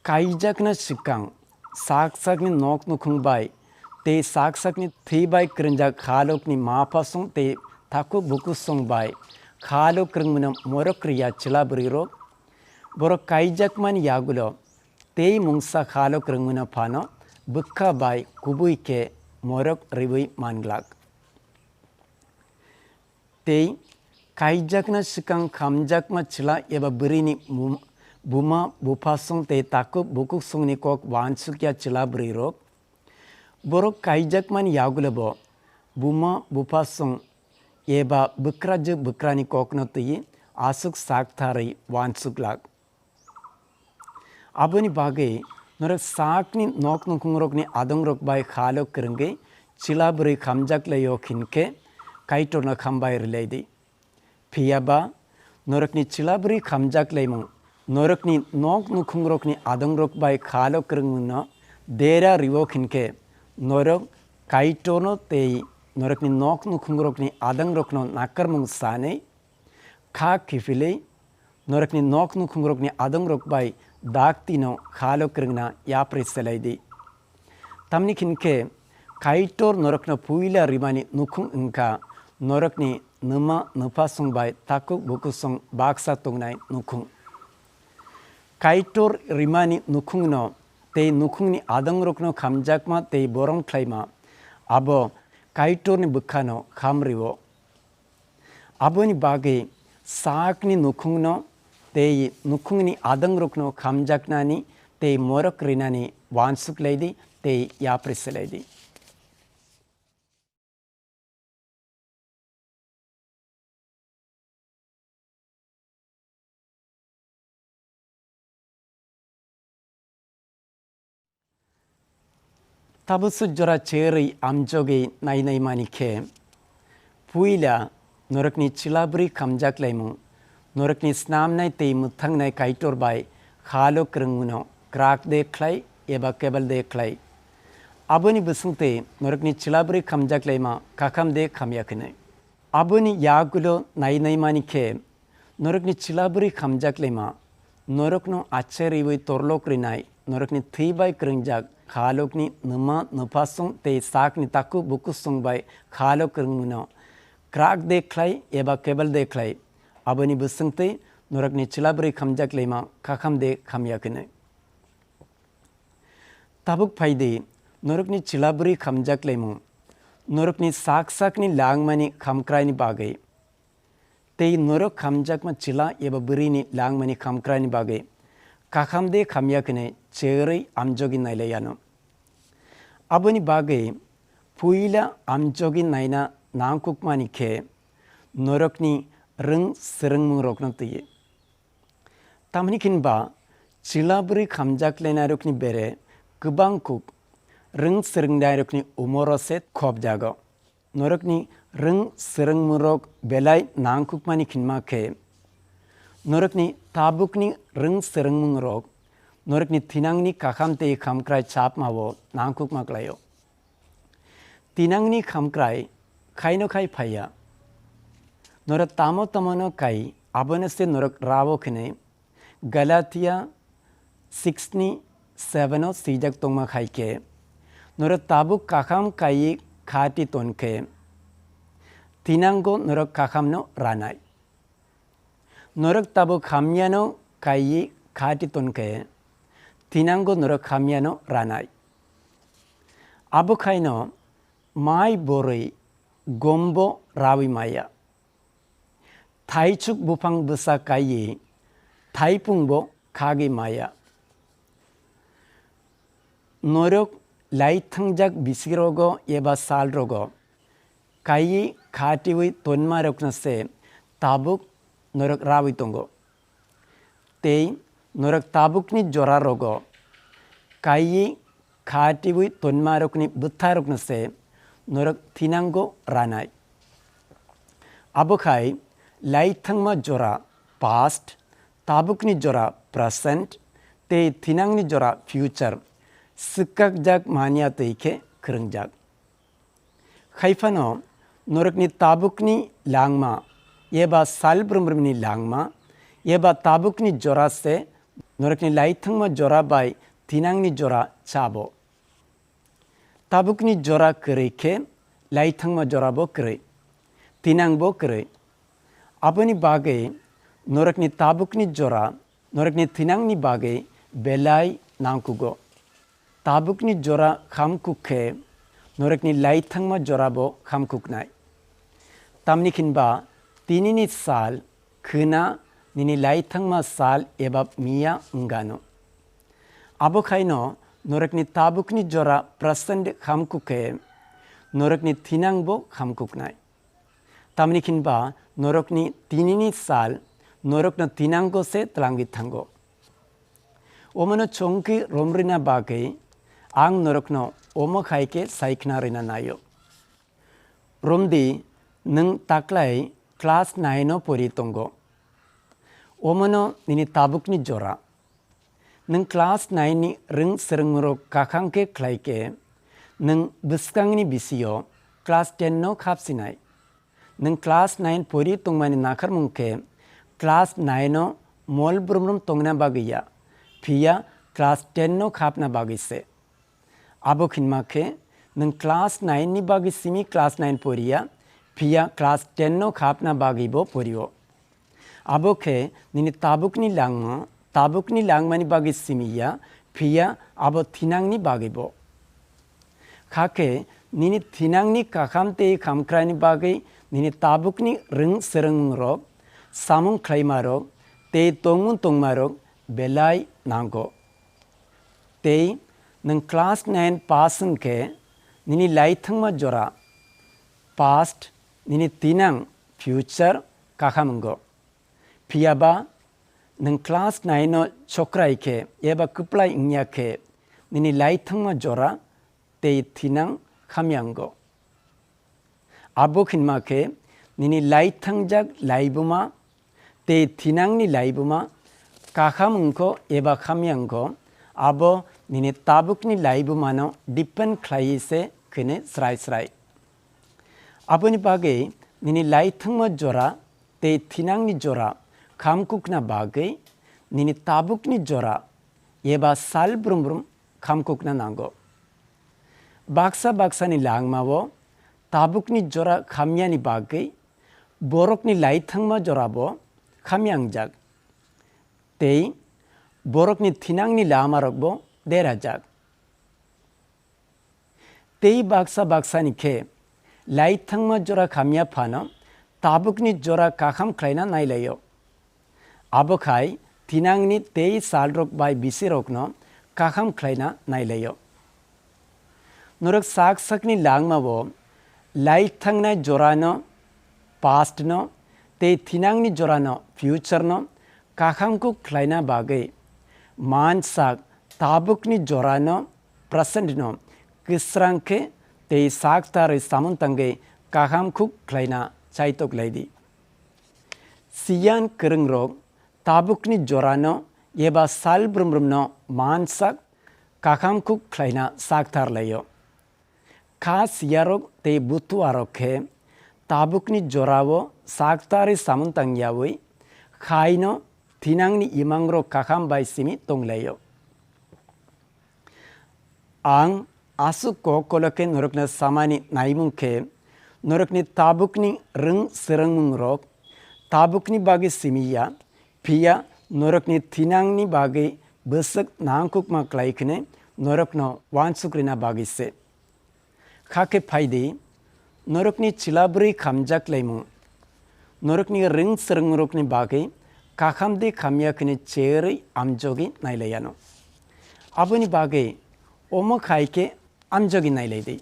kaijakna swkang sak sakni nok nukhung bai tei sak sakni thwi bai kwrwngjak halokni ma phasong tei takhuk bukusong bai khalo kwrwngmungno morok rwya chwla bwrwirok. Borok kaijakmani yagulo tei mungsa khalo kwrwngmungno phano bwkha bai kubui khe morok rwui manglak. Tei kaijakna swkang khamjakma chwla eba bwrwini mu-, buma buphasong tei takhuk bukuksongni kok uansukya chwla bwrwirok. Borok kaijakmani yagulobo buma buphasong eba bwkrajwk bwkrani kokno twiwi aswk sak tharwi uansuklak. Aboni bagwi norok sakni nok nukhungrokni adongrok bai khalo kwrwngwi chwla bwrwi khamjak lai-o hinkhe Kaitorno khambai rwlai di. Phiya ba norokni chwla bwrwi khamjak laimung, norokni nok nukhungrokni adongrok bai khalo kwrwngmungno dera rw-o hinkhe norok Kaitorno tei norokni nok nukhungrokni adongrokno nakarmung sanwi kha kiphilwi norokni nok nukhungrokni adongrok bai daktino khalo kwrwngna yapri selai di. Tamni hinkhe Kaitor norokno puila rimani nukhung wngkha norokni nwma nwphasong bai takhuk bukhusong baksa tongnai nukhung. Kaitor rimani nukhungno tei nukhungni adongrokno khamjakma tei borom khlaima, abo Kaitorni bwkhano kham rw-o. Aboni bagwi sakni nukhungno tei nukhungni adongrokno khamjaknani tei morok rinani uansuk lai di tei yapri selai di. Tabuk suk jora cherwi amjogwi nainai mani khe, puila norokni chwla bwrwi khamjak laimung, norokni snamnai tei mwthangnai Kaitor bai khalo kwrwngmano kwrak de khlai eba kebel de khlai. Aboni bwswngtwi norokni chwla bwrwi khamjak laima kakham de khamya khinwi. Aboni yagulo nainai mani khe, norokni chwla bwrwi khamjak laima, norokno achariwi torlok rinai, norokni thwi bai kwrwngjak khalokni nwma nwphasong tei sakni takhuk bukhusong bai khalok kwrwngmano kwrak de khlai eba kebel de khlai. Aboni bwswngtwi norokni chwla bwrwi khamjak laima kakham de khamya khinwi. Tabuk phai di, norokni chwla bwrwi khamjak laimung, norokni sak sakni langmani khamkraini bagwi. Tei norok khamjakma chwla eba bwrwini langmani khamkraini bagwi kakham de khamya khinwi cherwi amjogwi nailai anw. Aboni bagwi puila amjogwi naina nangkukmani khe norokni rwng swrwngmungrokno twi. Tamni hinba chwla bwrwi khamjak lainairokni bere kwbang kuk rwng swrwngnairokni umoro se khopjago. Norokni rwng swrwngmungrok belai nangkukmani hinma khe, norokni tabukni rwng swrwngmungrok norokni thinangni kakham tei khamkrai chapmao nangkukma klaio. Thinangni khamkrai khaino khai phaiya. Norok tamo tamono kai, abono se norok rao khinwi Galatia six ni seven o swijak tongma hai khe, norok tabuk kakham kaiwi khati ton khe, thinango norok kakhamno ranai. Norok tabuk hamyano kaiwi khati ton khe, thinango norok hamyano ranai. Abo khaino mai borwi gombo rawi maya. Thaichuk buphang bwsa kaiwi thaipungbo khagwi maya. Norok lai thangjak bisirogo eba salrogo kaiwi khatiwi tonmarokno se tabuk norok rawi tongo. Tei norok tabukni jorarogo kaiwi khatiwi tonmarokni bwtharokno se norok thinango ranai. Abo khai lai thangma jora past, tabukni jora present, tei thinangni jora future swkakjak manya twi khe kwrwngjak. Hai phano norokni tabukni langma eba sal brumbrumni langma eba tabukni jora se norokni lai thangma jora bai thinangni jora chabo. Tabukni jora kwrwi khe lai thangma jora bo kwrwi, thinang bo kwrwi. Aboni bagwi norokni tabukni jora norokni thinangni bagwi belai nangkugo. Tabukni jora khamkuk khe norokni lai thangma jora bo khamkuknai. Tamni hinba tinini sal khwna nini lai thangma sal eba miya wngano. Abo khaino norokni tabukni jora present khamkuk khe norokni thinang bo khamkuknai. Tamni hinba norokni tinini sal norokno thinango se twlangwi thango. Omono chongki romrina bagwi ang norokno omo hai khe saikhna rina naio. Romdi, nwng taklai class nine o pori tongo. Omono nini tabukni jora. Nwng class nine ni rwng swrwngmung rok kakham khe khlai khe, nwng bwskangni bisio class ten no khap sinai. Nwng class nine pori tongmani nakharmung khe class nine o mol brum brum tongna bagwi ya, phiya class ten no khapna bagwi se. Abo hinma khe nwng class nine ni bagwi simi class nine poriya, phiya class ten no khapna bagwi bo porio. Abo khe nini tabukni langma, tabukni langmani bagwi simi ya, phiya abo thinangni bagwi bo. Kha khe nini thinangni kakham tei khamkraini bagwi nini tabukni rwng swrwngmung rok, samung khlaima rok tei tongmung tongma rok belai nango. Tei nwng class nine pass wng khe nini laithangma jora, past, nini thinang, future, kakham wngo. Phiya ba nwng class nine o chokrai khe eba kwplai wngya khe nini laithangma jora tei thinang khamya wngo. Abo hinma khe nini laithangjak laibuma tei thinangni laibuma kakham wngkho eba khamya wngkho, abo nini tabukni laibumano depend khlaiwi se khwini srai srai. Aboni bagwi nini laithangma jora tei thinangni jora khamkukna bagwi nini tabukni jora eba sal brum brum khamkukna nango. Baksa baksani langmao tabukni jora khamyani bagwi borokni laithangma jorabo khamya wngjak tei borokni thinangni lamarokbo derajak. Tei baksa baksani khe laithangma jora khamya phano tabukni jora kakham khlaina nailaio. Abo khai thinangni tei salrok bai bisirokno kakham khlaina nailaio. Norok sak sakni langmao laithangnai jorano, past no, tei thinangni jorano, future no, kakham kuk khlaina bagwi mansak tabukni jorano, present no, kwsrang khe tei sak tarwi samung tangwi kakham kuk khlaina chaitok lai di. Siyan kwrwngrok tabukni jorano eba sal brum brumno mansak kakham kuk khlaina sak tar laio. Kha siyarok tei butuarok khe tabukni jorao sak tarwi samung tangyawi khaino thinangni imangrok kakham bai simi tonglaio. Ang aswk kok kolok khe norokno samani naimung khe, norokni tabukni rwng swrwngmungrok tabukni bagwi simi ya, phiya norokni thinangni bagwi bwswk nangkukma klai khne norokno uansuk rina bagwi se. Kha khe phai di, norokni chwla bwrwi khamjak laimung, norokni rwng swrwngmungrokni bagwi kakham de khamya khne cherwi amjogwi nailai anw. Aboni bagwi omo khai khe amjogwi nailai di.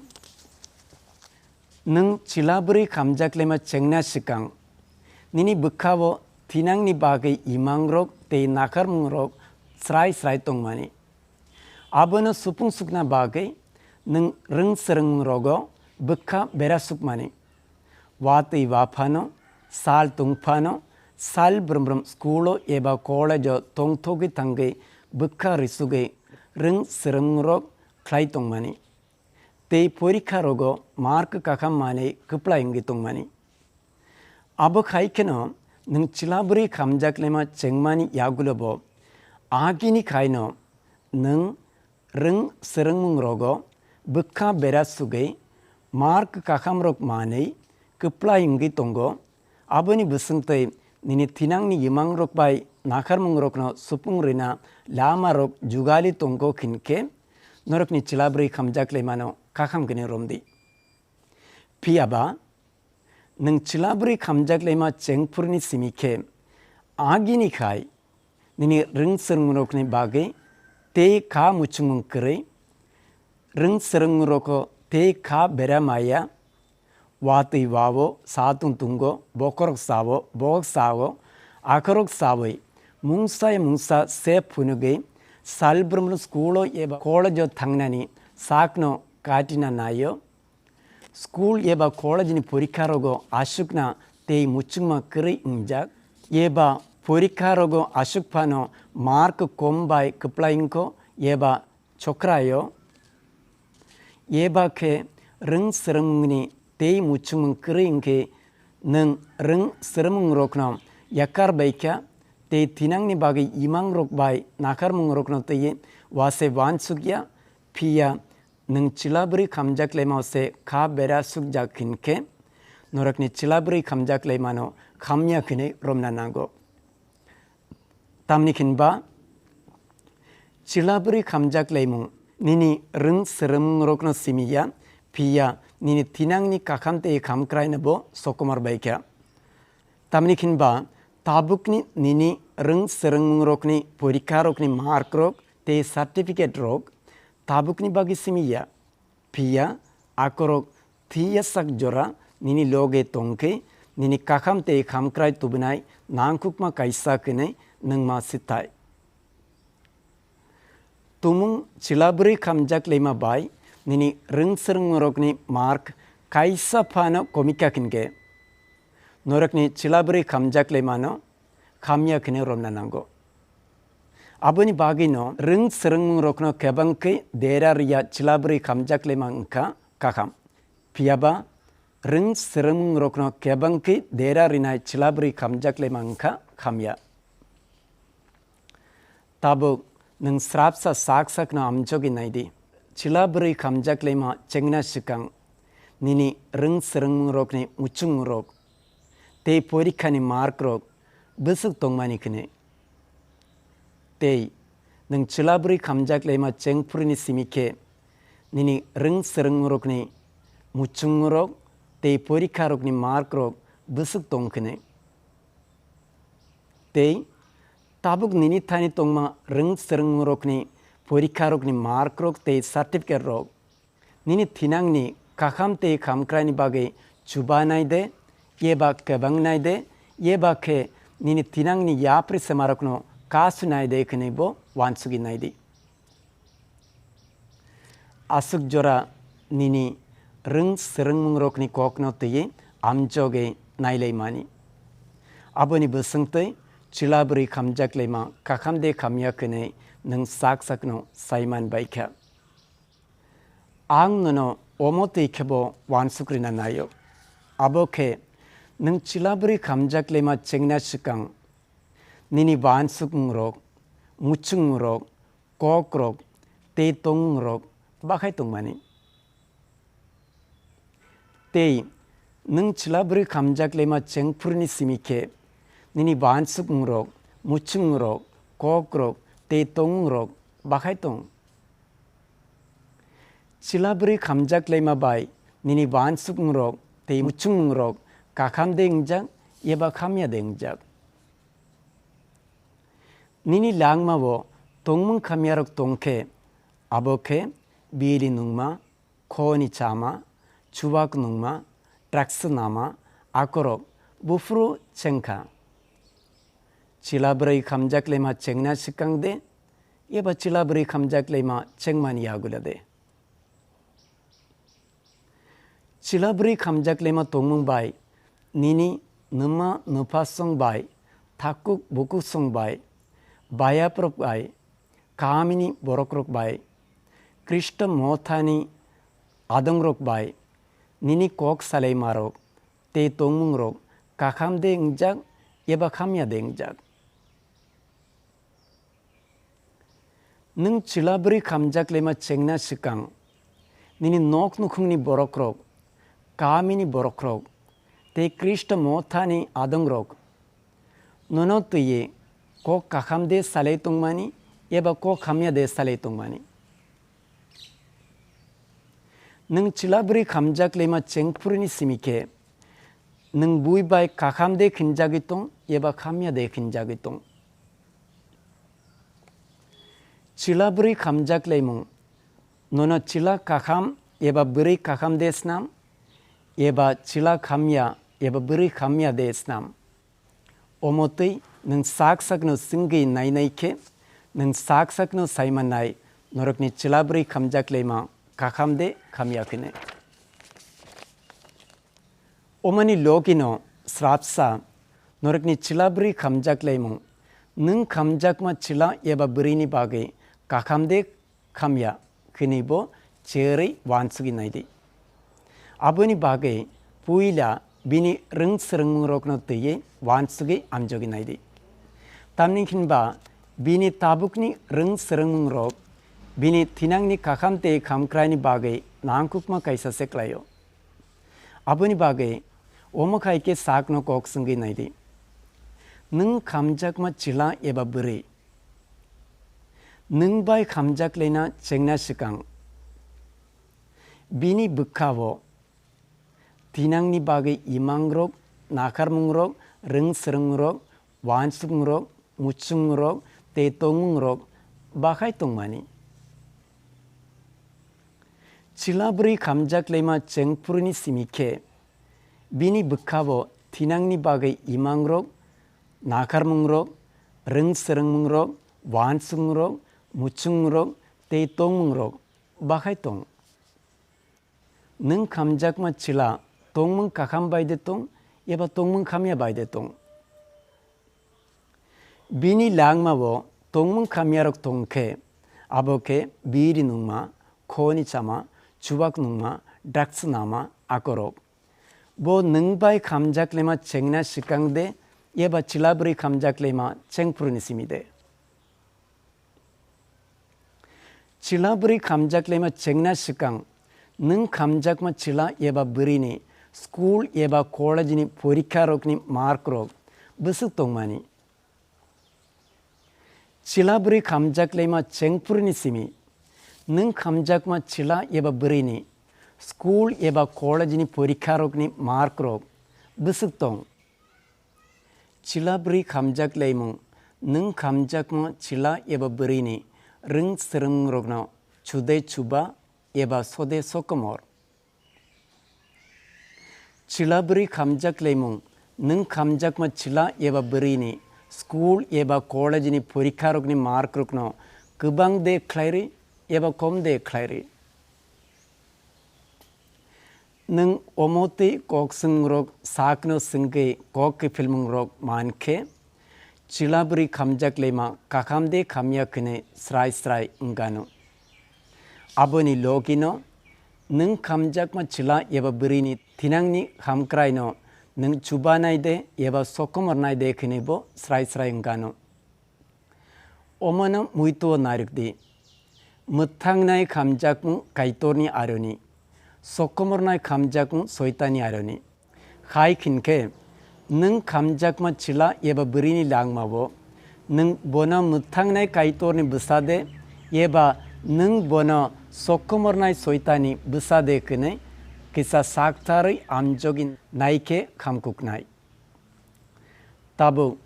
Nwng chwla bwrwi khamjak laima chengna swkang, nini bwkha-o thinangni bagwi imangrok tei nakharmungrok srai srai tongmani. Abono supung sukna bagwi nwng rwng swrwngmungrogo bwkha bera sukmani. Watwi waphano, sal tungphano, sal brum brum school-o eba college-o tongthogwi thangwi bwkha risugwi rwng swrwngmungrok khlai tongmani. Tei porikha rogo mark kakham manwi kwplai wngwi tongmani. Abo khai kheno nwng chwla bwrwi khamjak laima chengmani yagulo bo agini khaino nwng rwng swrwngmung rogo bwkha bera sugwi mark kakham rok manwi kwplai wngwi tongo. Aboni bwswngtwi nini thinangni imangrok bai nakharmungrokno supung rwna lamarok jugali tongkho hinkhe norokni chwla bwrwi khamjak laimano kakham khe romdi. Phiya ba nwng chwla bwrwi khamjak laima chengphurni simi khe agini khai nini rwng swrwngmungrokni bagwi tei kha muchungmung kwrwi, rwng swrwngmungrokno tei kha bera maya, watwi wao, satung tungo, bokhorok sao, bokhok sao, akhorok sawi, mungsa ya mungsa se phunugwi, Salbrumno school-o eba college-o thangnani sakno katina naio. School eba college-ni porikha rogo aswkna tei muchungma kwrwi wngjak. Eba porikha rogo aswk phano mark kom bai kwplai wngkho eba chokraio. Eba khe rwng swrwngmungni tei muchungmung kwrwi wngkhe nwng rwng swrwngmungrokno yakar bai kha tei thinangni bagwi imangrok bai nakarmungrokno twiwi uase uansukya, phiya nwng chwla bwrwi khamjak laimao se kha bera sukjak hinkhe norokni chwla bwrwi khamjak laimano khamya hinwi romna nango. Tamni hinba chwla bwrwi khamjak laimung nini rwng swrwngmungrokno simi ya, phiya nini thinangni kakham tei khamkraino bo sokomor bai kha. Tamni hinba tabukni nini rwng swrwngmungrokni porikharokni markrok tei certificate rok tabukni bagwi simi ya. Phiya akorok thwiya sak jora nini loge tongkhe, nini kakham tei khamkrai tubunai nangkukma kaisa kwnwi nwngma sithai. Tumung chwla bwrwi khamjak laima bai nini rwng swrwngmungrokni mark kaisa phano komikha hinkhe, norokni chwla bwrwi khamjak laimano khamya kheno romna nango. Aboni bagwino rwng swrwngmungrokno kebang khe dera rwya chwla bwrwi khamjak laima wngkha kakham. Phiyaba rwng swrwngmungrokno kebang khe dera rwnai chwla bwrwi khamjak laima wngkha khamya. Tabuk nwng srapsa sak sakno amjogwi naidi. Chwla bwrwi khamjak laima chengna swkang nini rwng swrwngmungrokni muchungmungrok tei porikhani markrok bwswk tongmani khwnwi. Tei nwng chwla bwrwi khamjak laima chengphuruni simi khe nini rwng swrwngmungrokni muchungmungrok tei porikharokni markrok bwswk tong khwnwi. Tei tabuk nini thani tongma rwng swrwngmungrokni porikharokni markrok tei certificate rok nini thinangni kakham tei khamkraini bagwi chubanai de, eba kebangnai de, eba khe nini thinangni yapri semarokno kasunai de khwnwi bo uansugwi naidi. Aswk jora nini rwng swrwngmungrokni kokno twiwi amjogwi nailaimani. Aboni bwswngtwi chwla bwrwi khamjak laima kakham de khamya kwnwi nwng sak sakno saiman bai kha. Ang nono omo twi khebo uansuk rina naio. Abo khe nwng chwla bwrwi khamjak laima chengna swkang nini uansukmungrok, muchungmungrok, kokrok tei tongmungrok bakhai tongmani. Tei nwng chwla bwrwi khamjak laima chengphuruni simi khe nini uansukmungrok, muchungmungrok, kokrok tei tongmungrok bakhai tong. Chwla bwrwi khamjak laima bai nini uansukmungrok tei muchungmungrok kakham de wngjak eba khamya de wngjak? Nini langmao tongmung khamyarok tong khe, abo khe bili nungma, khoni chama, chuwak nungma, trucks nama, akorok buphuru chengkha. Chwla bwrwi khamjak laima chengna swkang de, eba chwla bwrwi khamjak laima chengmani yagulo de? Chwla bwrwi khamjak laima tongmung bai, nini nwma nwphasong bai, thakkuk bukuksong bai, bayaprok bai, kamini borokrok bai, Khristo mothani adongrok bai, nini kok salaimarok tei tongmungrok kakham de wngjak eba khamya de wngjak? Nwng chwla bwrwi khamjak laima chengna swkang, nini nok nukhungni borokrok, kamini borokrok tei Khristo mothani adongrok nono twiwi kok kakham de salai tongmani eba kok hamya de salai tongmani? Nwng chwla bwrwi khamjak laima chengphuruni simi khe, nwng bui bai kakham de khinjagwi tong eba khamya de khinjagwi tong? Chwla bwrwi khamjak laimung nono chwla kakham eba bwrwi kakham de snam, eba chwla khamya eba bwrwi khamya de snam? Omo twi nwng sak sakno swngwi nainai khe, Nwng sak sakno sai mannai, norokni chwla bwrwi khamjak laima kakham de khamya khinwi. Omani logino srapsa norokni chwla bwrwi khamjak laimung, nwng khamjakma chwla eba bwrwini bagwi kakham de khamya khinwi bo cherwi wansugwi naidi. Aboni bagwi puila bini rwng swrwngmungrokno twiwi wansugwi amjogwi naidi. Tamni hinba bini tabukni rwng swrwngmungrok bini thinangni kakham tei khamkraini bagwi nangkukma kaisa se klaio. Aboni bagwi omo khai khe sakno kok swngwi naidi. Nwng khamjakma chwla eba bwrwi? Nwng bai khamjak laina chengna swkang, bini bwkha-o thinangni bagwi imangrok, nakharmungrok, rwng swrwngmungrok, wansukmungrok, muchungmungrok tei tongmungrok bakhai tongmani. Chwla bwrwi khamjak laima chengphuruni simi khe bini bwkha-o thinangni bagwi imangrok, nakharmungrok, rwng swrwngmungrok, wansukmungrok, muchungmungrok tei tongmungrok bakhai tong. Nwng khamjakma chwla tongmung kakham bai de tong eba tongmung khamya bai de tong? Bini langma-o tongmung khamyarok tong khe, abo khe biri nungma, khoni chama, chubak nungma, drugs nama, akorok. Bo nwng bai khamjak laima chengna swkang de eba chwla bwrwi khamjak laima chengphuruni simi de? Chwla bwrwi khamjak laima chengna swkang nwng khamjakma chwla eba bwrwini school eba college ni porikha rokni mark rok bwswk tongmani. Chwla bwrwi khamjak laima chengphuruni simi nwng khamjakma chwla eba bwrwini school eba college ni porikha rokni mark rok bwswk tong? Chwla bwrwi khamjak laimung nwng khamjakma chwla eba bwrwini rwng swrwngmungrokno chudai chuba eba sode sokomor. Chwla bwrwi khamjak laimung nwng khamjakma chwla eba bwrwini school eba college ni porikha rokni mark rokno kwbang de khlairwi eba kom de khlairwi. Nwng omo tei kok swngmungrok sakno swngwi kok kiphilmungrok man khe, chwla bwrwi khamjak laima kakham de khamya khinwi srai srai wngano. Aboni logino nwng khamjakma chwla eba bwrwini thinangni hamkraino nwng chubanai de eba sokomornai de khinwi bo srai srai wngano. Omono muitu-o narwk di. Mwthangnai khamjakmung Kaitorni aroni, sokomornai khamjakmung Soitani aroni. Hai khin khe, nwng khamjakma chwla eba bwrwini langma-o nwng bono mwthangnai Kaitorni bwsa de eba nwng bono sokomornai Soitani bwsa de khinwi kisa saktharwi amjogwi nai khe khamkuknai. Tabuk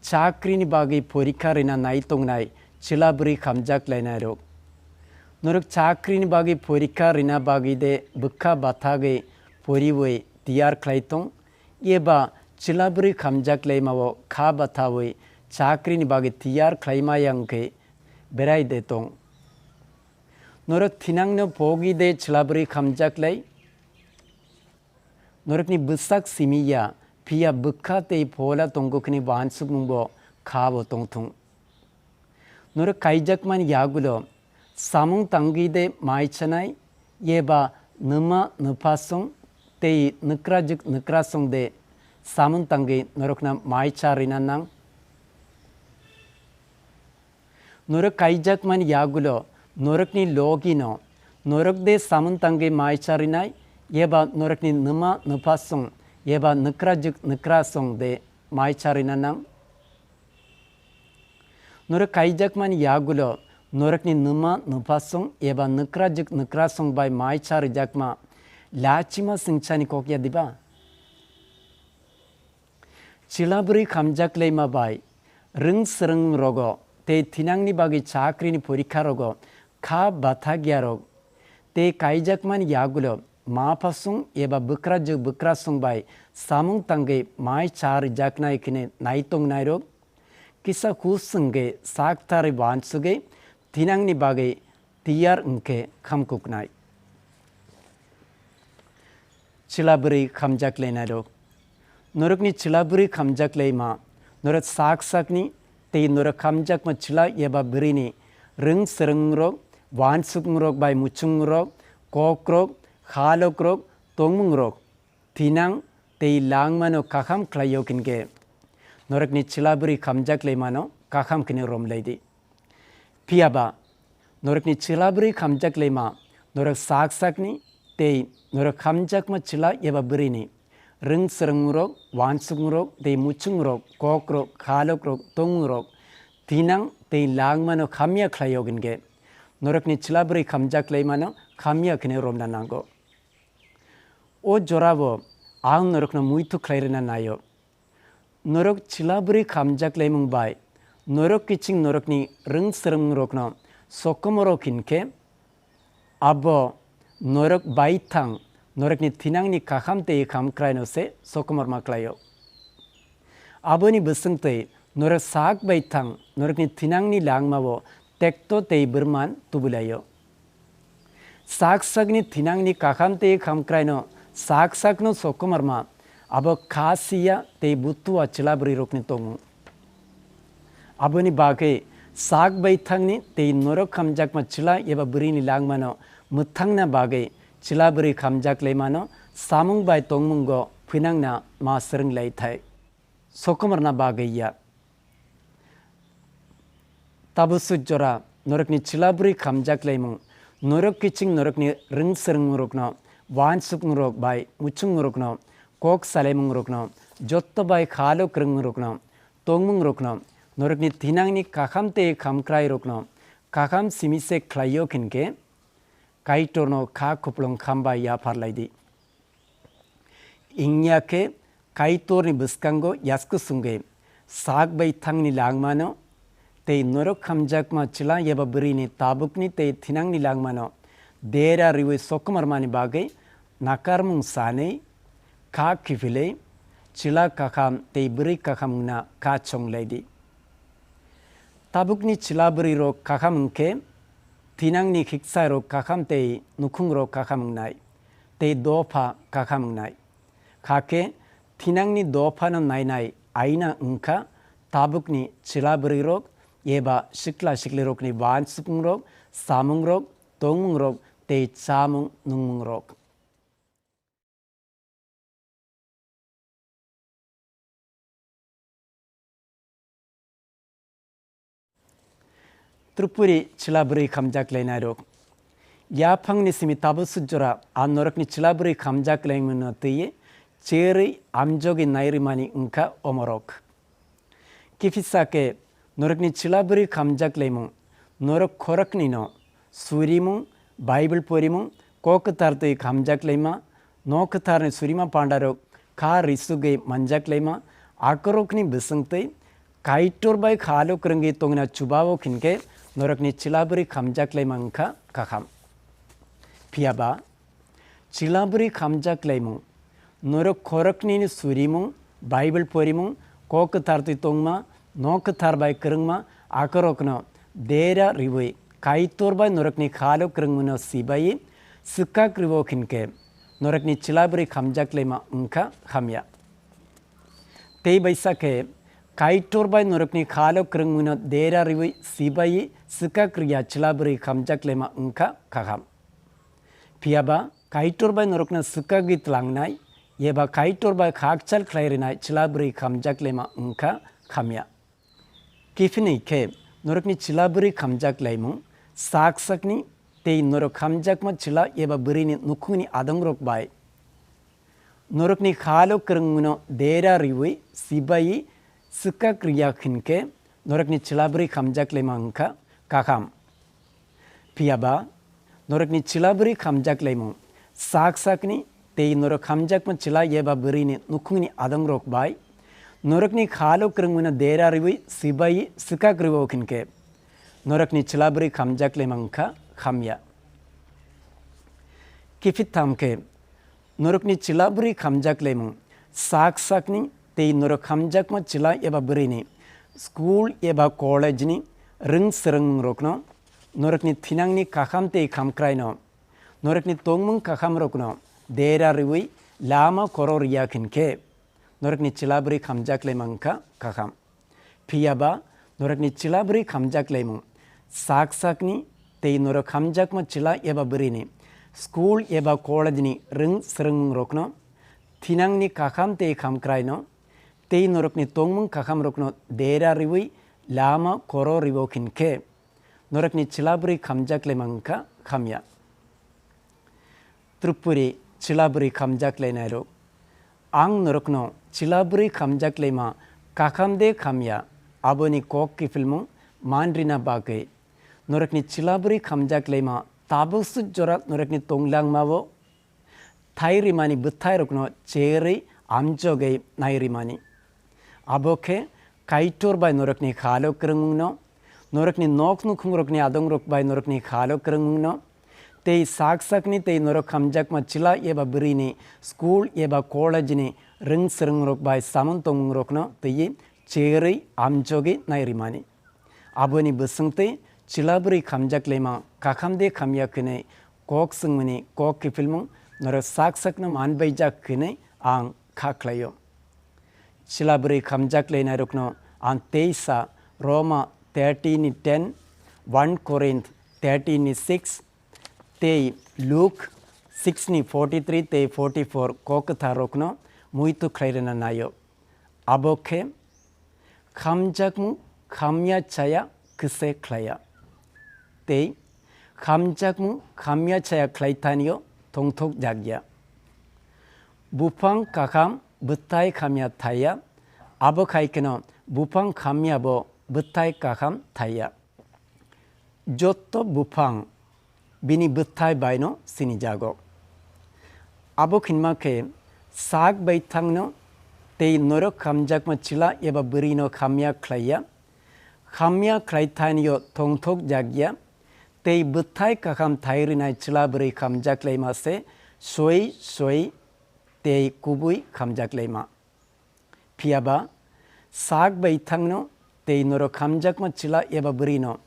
chakrini bagwi porikha rina nai tongnai chwla bwrwi khamjak lainairok. Norok chakrini bagwi porikha rina bagwi de bwkha bathagwi poriwi tiyar khlai tong, eba chwla bwrwi khamjak laimao kha bathawi chakrini bagwi tiyar khlaima yang khe berai de tong? Norok thinangno pogwi de chwla bwrwi khamjak lai? Norokni bwsak simi ya, phiya bwkha tei phola tongo khini wansukmung bo kha bo tongthung. Norok kaijakmani yagulo samung tangwi de mai chanai, eba nwma nwphasong tei nwkrajwk nwkrasong de samung tangwi norokno mai cha rina nang? Norok kaijakmani yagulo norokni logino norok de samung tangwi mai cha rinai, eba norokni nwma nwphasong eba nwkrajwk nwkrasong de mai cha rina nang? Norok kaijakmani yagulo norokni nwma nwphasong eba nwkrajwk nwkrasong bai mai cha rijakma lachima singchani kok ya diba? Chwla bwrwi khamjak laima bai rwng swrwng rogo tei thinangni bagwi chakrini porikha rogo kha bathakya rok tei kaijakmani yagulo maphasong eba bwkrajwk bwkrasong bai samung tangwi mai cha rijaknai khene nai tongnairok, Kisa hus wngwi sak tarwi uansugwi thinangni bagwi tiyar wngkhe khamkuknai. Chwla bwrwi khamjak lainairok. Norokni chwla bwrwi khamjak laima, norok sak sakni tei norok khamjakma chwla eba bwrwini rwng swrwngmungrok, uansukmungrok bai muchungmungrok, kokrok, khalokrok, tongmungrok, thinang tei langmano kaham khlai-o hinkhe, norokni chwla bwrwi khamjak laimano kaham kheno romlai di. Phiya ba, norokni chwla bwrwi khamjak laima, norok sak sakni tei norok khamjakma chwla eba bwrwini rwng swrwngmungrok, uansukmungrok tei muchungmungrok, kokrok, khalokrok, tongmungrok, thinang tei langmano hamya khlai-o hinkhe, norokni chwla bwrwi khamjak laimano hamya kheno romna nango. O jorao ang norokno muitu khlai rwna nai-o. Norok chwla bwrwi khamjak laimung bai norok kiching norokni rwng swrwngmungrokno sokomorok hinkhe, abo norok baithang norokni thinangni kaham tei hamkraino se sokomorma khlai-o. Aboni bwswngtwi norok sak baithang norokni thinangni langmao tekto tei bwrman tubulai-o. Sak sakni thinangni kaham tei hamkraino sak sakno sokomorma abo kha siya tei butua chwla bwrwirokni tongmung. Aboni bagwi sak baithangni tei norok khamjakma chwla eba bwrwini langmano mwthangna bagwi chwla bwrwi khamjak laimano samung bai tongmungo phinangna ma swrwng lai thai. Sokomorna bagwi ya. Tabuk sujora norokni chwla bwrwi khamjak laimung, norok kiching norokni rwng swrwngmungrokno, uansukmungrok bai muchungmungrokno, kok salaimungrokno, jotto bai khalo kwrwngmungrokno, tongmungrokno, norokni thinangni kaham tei hamkrairokno kaham simi se khlai-o hinkhe, Kaitorno kha kupulung kham bai yaphar lai di. Wngya khe Kaitorni bwskango yasku sungwi sak baithangni langmano tei norok khamjakma chwla eba bwrwini tabukni tei thinangni langmano dera riwi sokomormani bagwi nakarmung sanwi kha kiphilwi chwla kaham tei bwrwi kaham wngna kha chonglai di. Tabukni chwla bwrwirok kaham wngkhe thinangni khiksarok kaham tei nukhungrok kaham wngnai, tei dopha kaham wngnai. Hakhe thinangni dophano nainai aina wngkha tabukni chwla bwrwirok eba sikla siklirokni uansukmungrok, samungrok, tongmungrok tei chamung nungmungrok. Tripuri chwla bwrwi khamjak lainairok. Yaphangni simi tabuk sujora a norokni chwla bwrwi khamjak laimano twiwi cherwi amjogwi nairimani wngkha omorok. Kiphisa khe norokni chwla bwrwi khamjak laimung, norok khoroknwino surimung, Bible porimung, kok kwthar twi khamjak laima, nok kwtharni surima pandarok kha risugwi manjak laima, akorokni bwswngtwi Kaitor bai khalo kwrwngwi tongna chubao hinkhe norokni chwla bwrwi khamjak laima wngkha kaham. Phiya ba, chwla bwrwi khamjak laimung, norok khoroknwini surimung, Bible porimung, kok kwthar twi tongma, nok kwthar bai kwrwngma, akorokno dera riwi Kaitor bai norokni khalo kwrwngmano sibaiwi swkak rwo hinkhe norokni chwla bwrwi khamjak laima wngkha hamya. Tei baisa khe Kaitor bai norokni khalo kwrwngmano dera riwi sibaiwi swkak rwya chwla bwrwi khamjak laima wngkha kaham. Phiya ba Kaitor bai norokno swkagwi tlangnai eba Kaitor bai khakchal khlai rwnai chwla bwrwi khamjak laima wngkha hamya. Kiphilwi khe norokni chwla bwrwi khamjak laimung sak sakni tei norok khamjakma chwla eba bwrwini nukhungni adongrok bai norokni khalo kwrwngmano dera riwi sibaiwi swkak rwya hinkhe norokni chwla bwrwi khamjak laima wngkha kaham. Phiya ba, norokni chwla bwrwi khamjak laimung sak sakni tei norok khamjakma chwla eba bwrwini nukhungni adongrok bai norokni khalo kwrwngmano dera riwi sibaiwi swkak rwo hinkhe norokni chwla bwrwi khamjak laima wngkha hamya. Kiphiltham khe norokni chwla bwrwi khamjak laimung sak sakni tei norok khamjakma chwla eba bwrwini School eba college ni rwng swrwngmung rokno, norokni thinangni kaham tei khamkrai no, norokni tongmung kaham rokno dera riwi lama koro riya khin khe, norokni chwla bwrwi khamjak laima wngkha kaham. Phiya ba norokni chwla bwrwi khamjak laimung sak sakni tei norok khamjakma chwla eba bwrwini school eba college ni rwng swrwngmung rokno, thinangni kaham tei khamkrai no, tei norokni tongmung kaham rokno dera riwi lama koro riwo khin khe, norokni chwla bwrwi khamjak laima wngkha khamya. Tripuri chwla bwrwi khamjak lainai rok. Ang norokno chwla bwrwi khamjak laima kaham de khamya, aboni kok kiphilmung man rina bagwi. Norokni chwla bwrwi khamjak laima tabuk suk jora norokni tonglang mao. Thai rimani bwthai rokno cherwi amjogwi nai rimani. Abo khe Kaitor bai norokni khalo kwrwngmung no, norokni nok nukhung rokni adong rok bai norokni khalo kwrwngmung no, tei sak sakni tei norok khamjakma chwla eba bwrwini school eba college ni rwng swrwng rok bai samung tongmung rokno twiwi cherwi amjogwi nai rimani. Aboni bwswngtwi chwla bwrwi khamjak laima kaham de khamya khinwi kok swngmani kok kiphilmung norok sak sakno manbaijak khinwi ang kha khlaio. Chwla bwrwi khamjak lainai rokno ang teisa Roma thirteen ni ten, one Corinth thirteen ni six, tei Luke six ni forty three tei forty four kok kwthar rokno muitu khlai rwna naio. Abo khe, khamjakmung khamya chaya kwse khlaiya, tei khamjakmung khamya chaya khlai thanio thongthok jakya. Buphang kaham bwthai khamya thaiya, abo khai kheno buphang khamya bo bwthai kaham thaiya. Jotto buphang bini bwthai baino sinijago. Abo khinma khe sak bai thangno tei norok khamjakma chwla eba bwrwino khamya khlaiya, khamya khlai thanio thongthok jakya, tei bwthai kaham thai rwnai chwla bwrwi khamjak laima se soi soi tei kubui khamjak laima. Phiya ba sak bai thangno tei norok khamjakma chwla eba bwrwino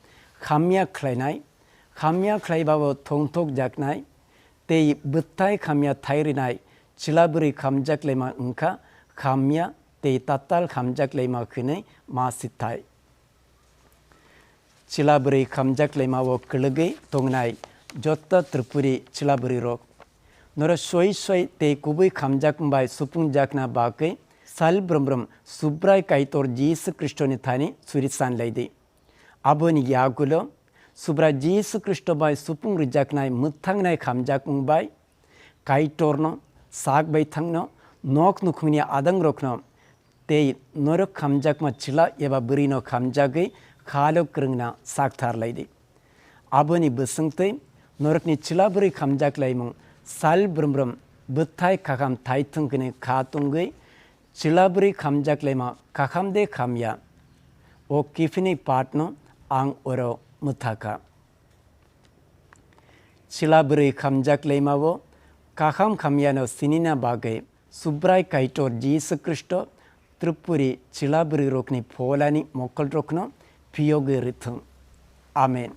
khamya khlainai, khamya khlai babo thongthok jaknai, tei bwthai khamya thai rwnai chwla bwrwi khamjak laima wngkha khamya tei tatal khamjak laima hwnwi ma sithai. Chwla bwrwi khamjak laima o kwlwgwi tongnai joto Tripuri chwla bwrwi rok. Norok soi soi tei kubui khamjak bai supung jakna bagwi sal brum brum Subrai Kaitor Jisu Khristo ni thani suri san lai di. Aboni yagulo Subrai Jisu Khristo bai supung rijaknai mwthangnai khamjakmung bai Kaitorno, sak bai thangno, nok nukhungni adang rokno, tei norok khamjakma chwla eba bwrwino khamjagwi khalo kwrwngna sakthar lai di. Aboni bwswngtwi norokni chwla bwrwi khamjak laimung sal brum brum bwthai kaham thai thwng hwnwi kha tongwi chwla bwrwi khamjak laima kaham de khamya, o kiphilni patno ang oro mwthakha. Chwla bwrwi khamjak laima o kaham khamyano sinina bagwi Subrai Kaitor Jisu Khristo Tripuri chwla bwrwi rokni pholani mokol rokno phiyogwi rwthwng. Amen.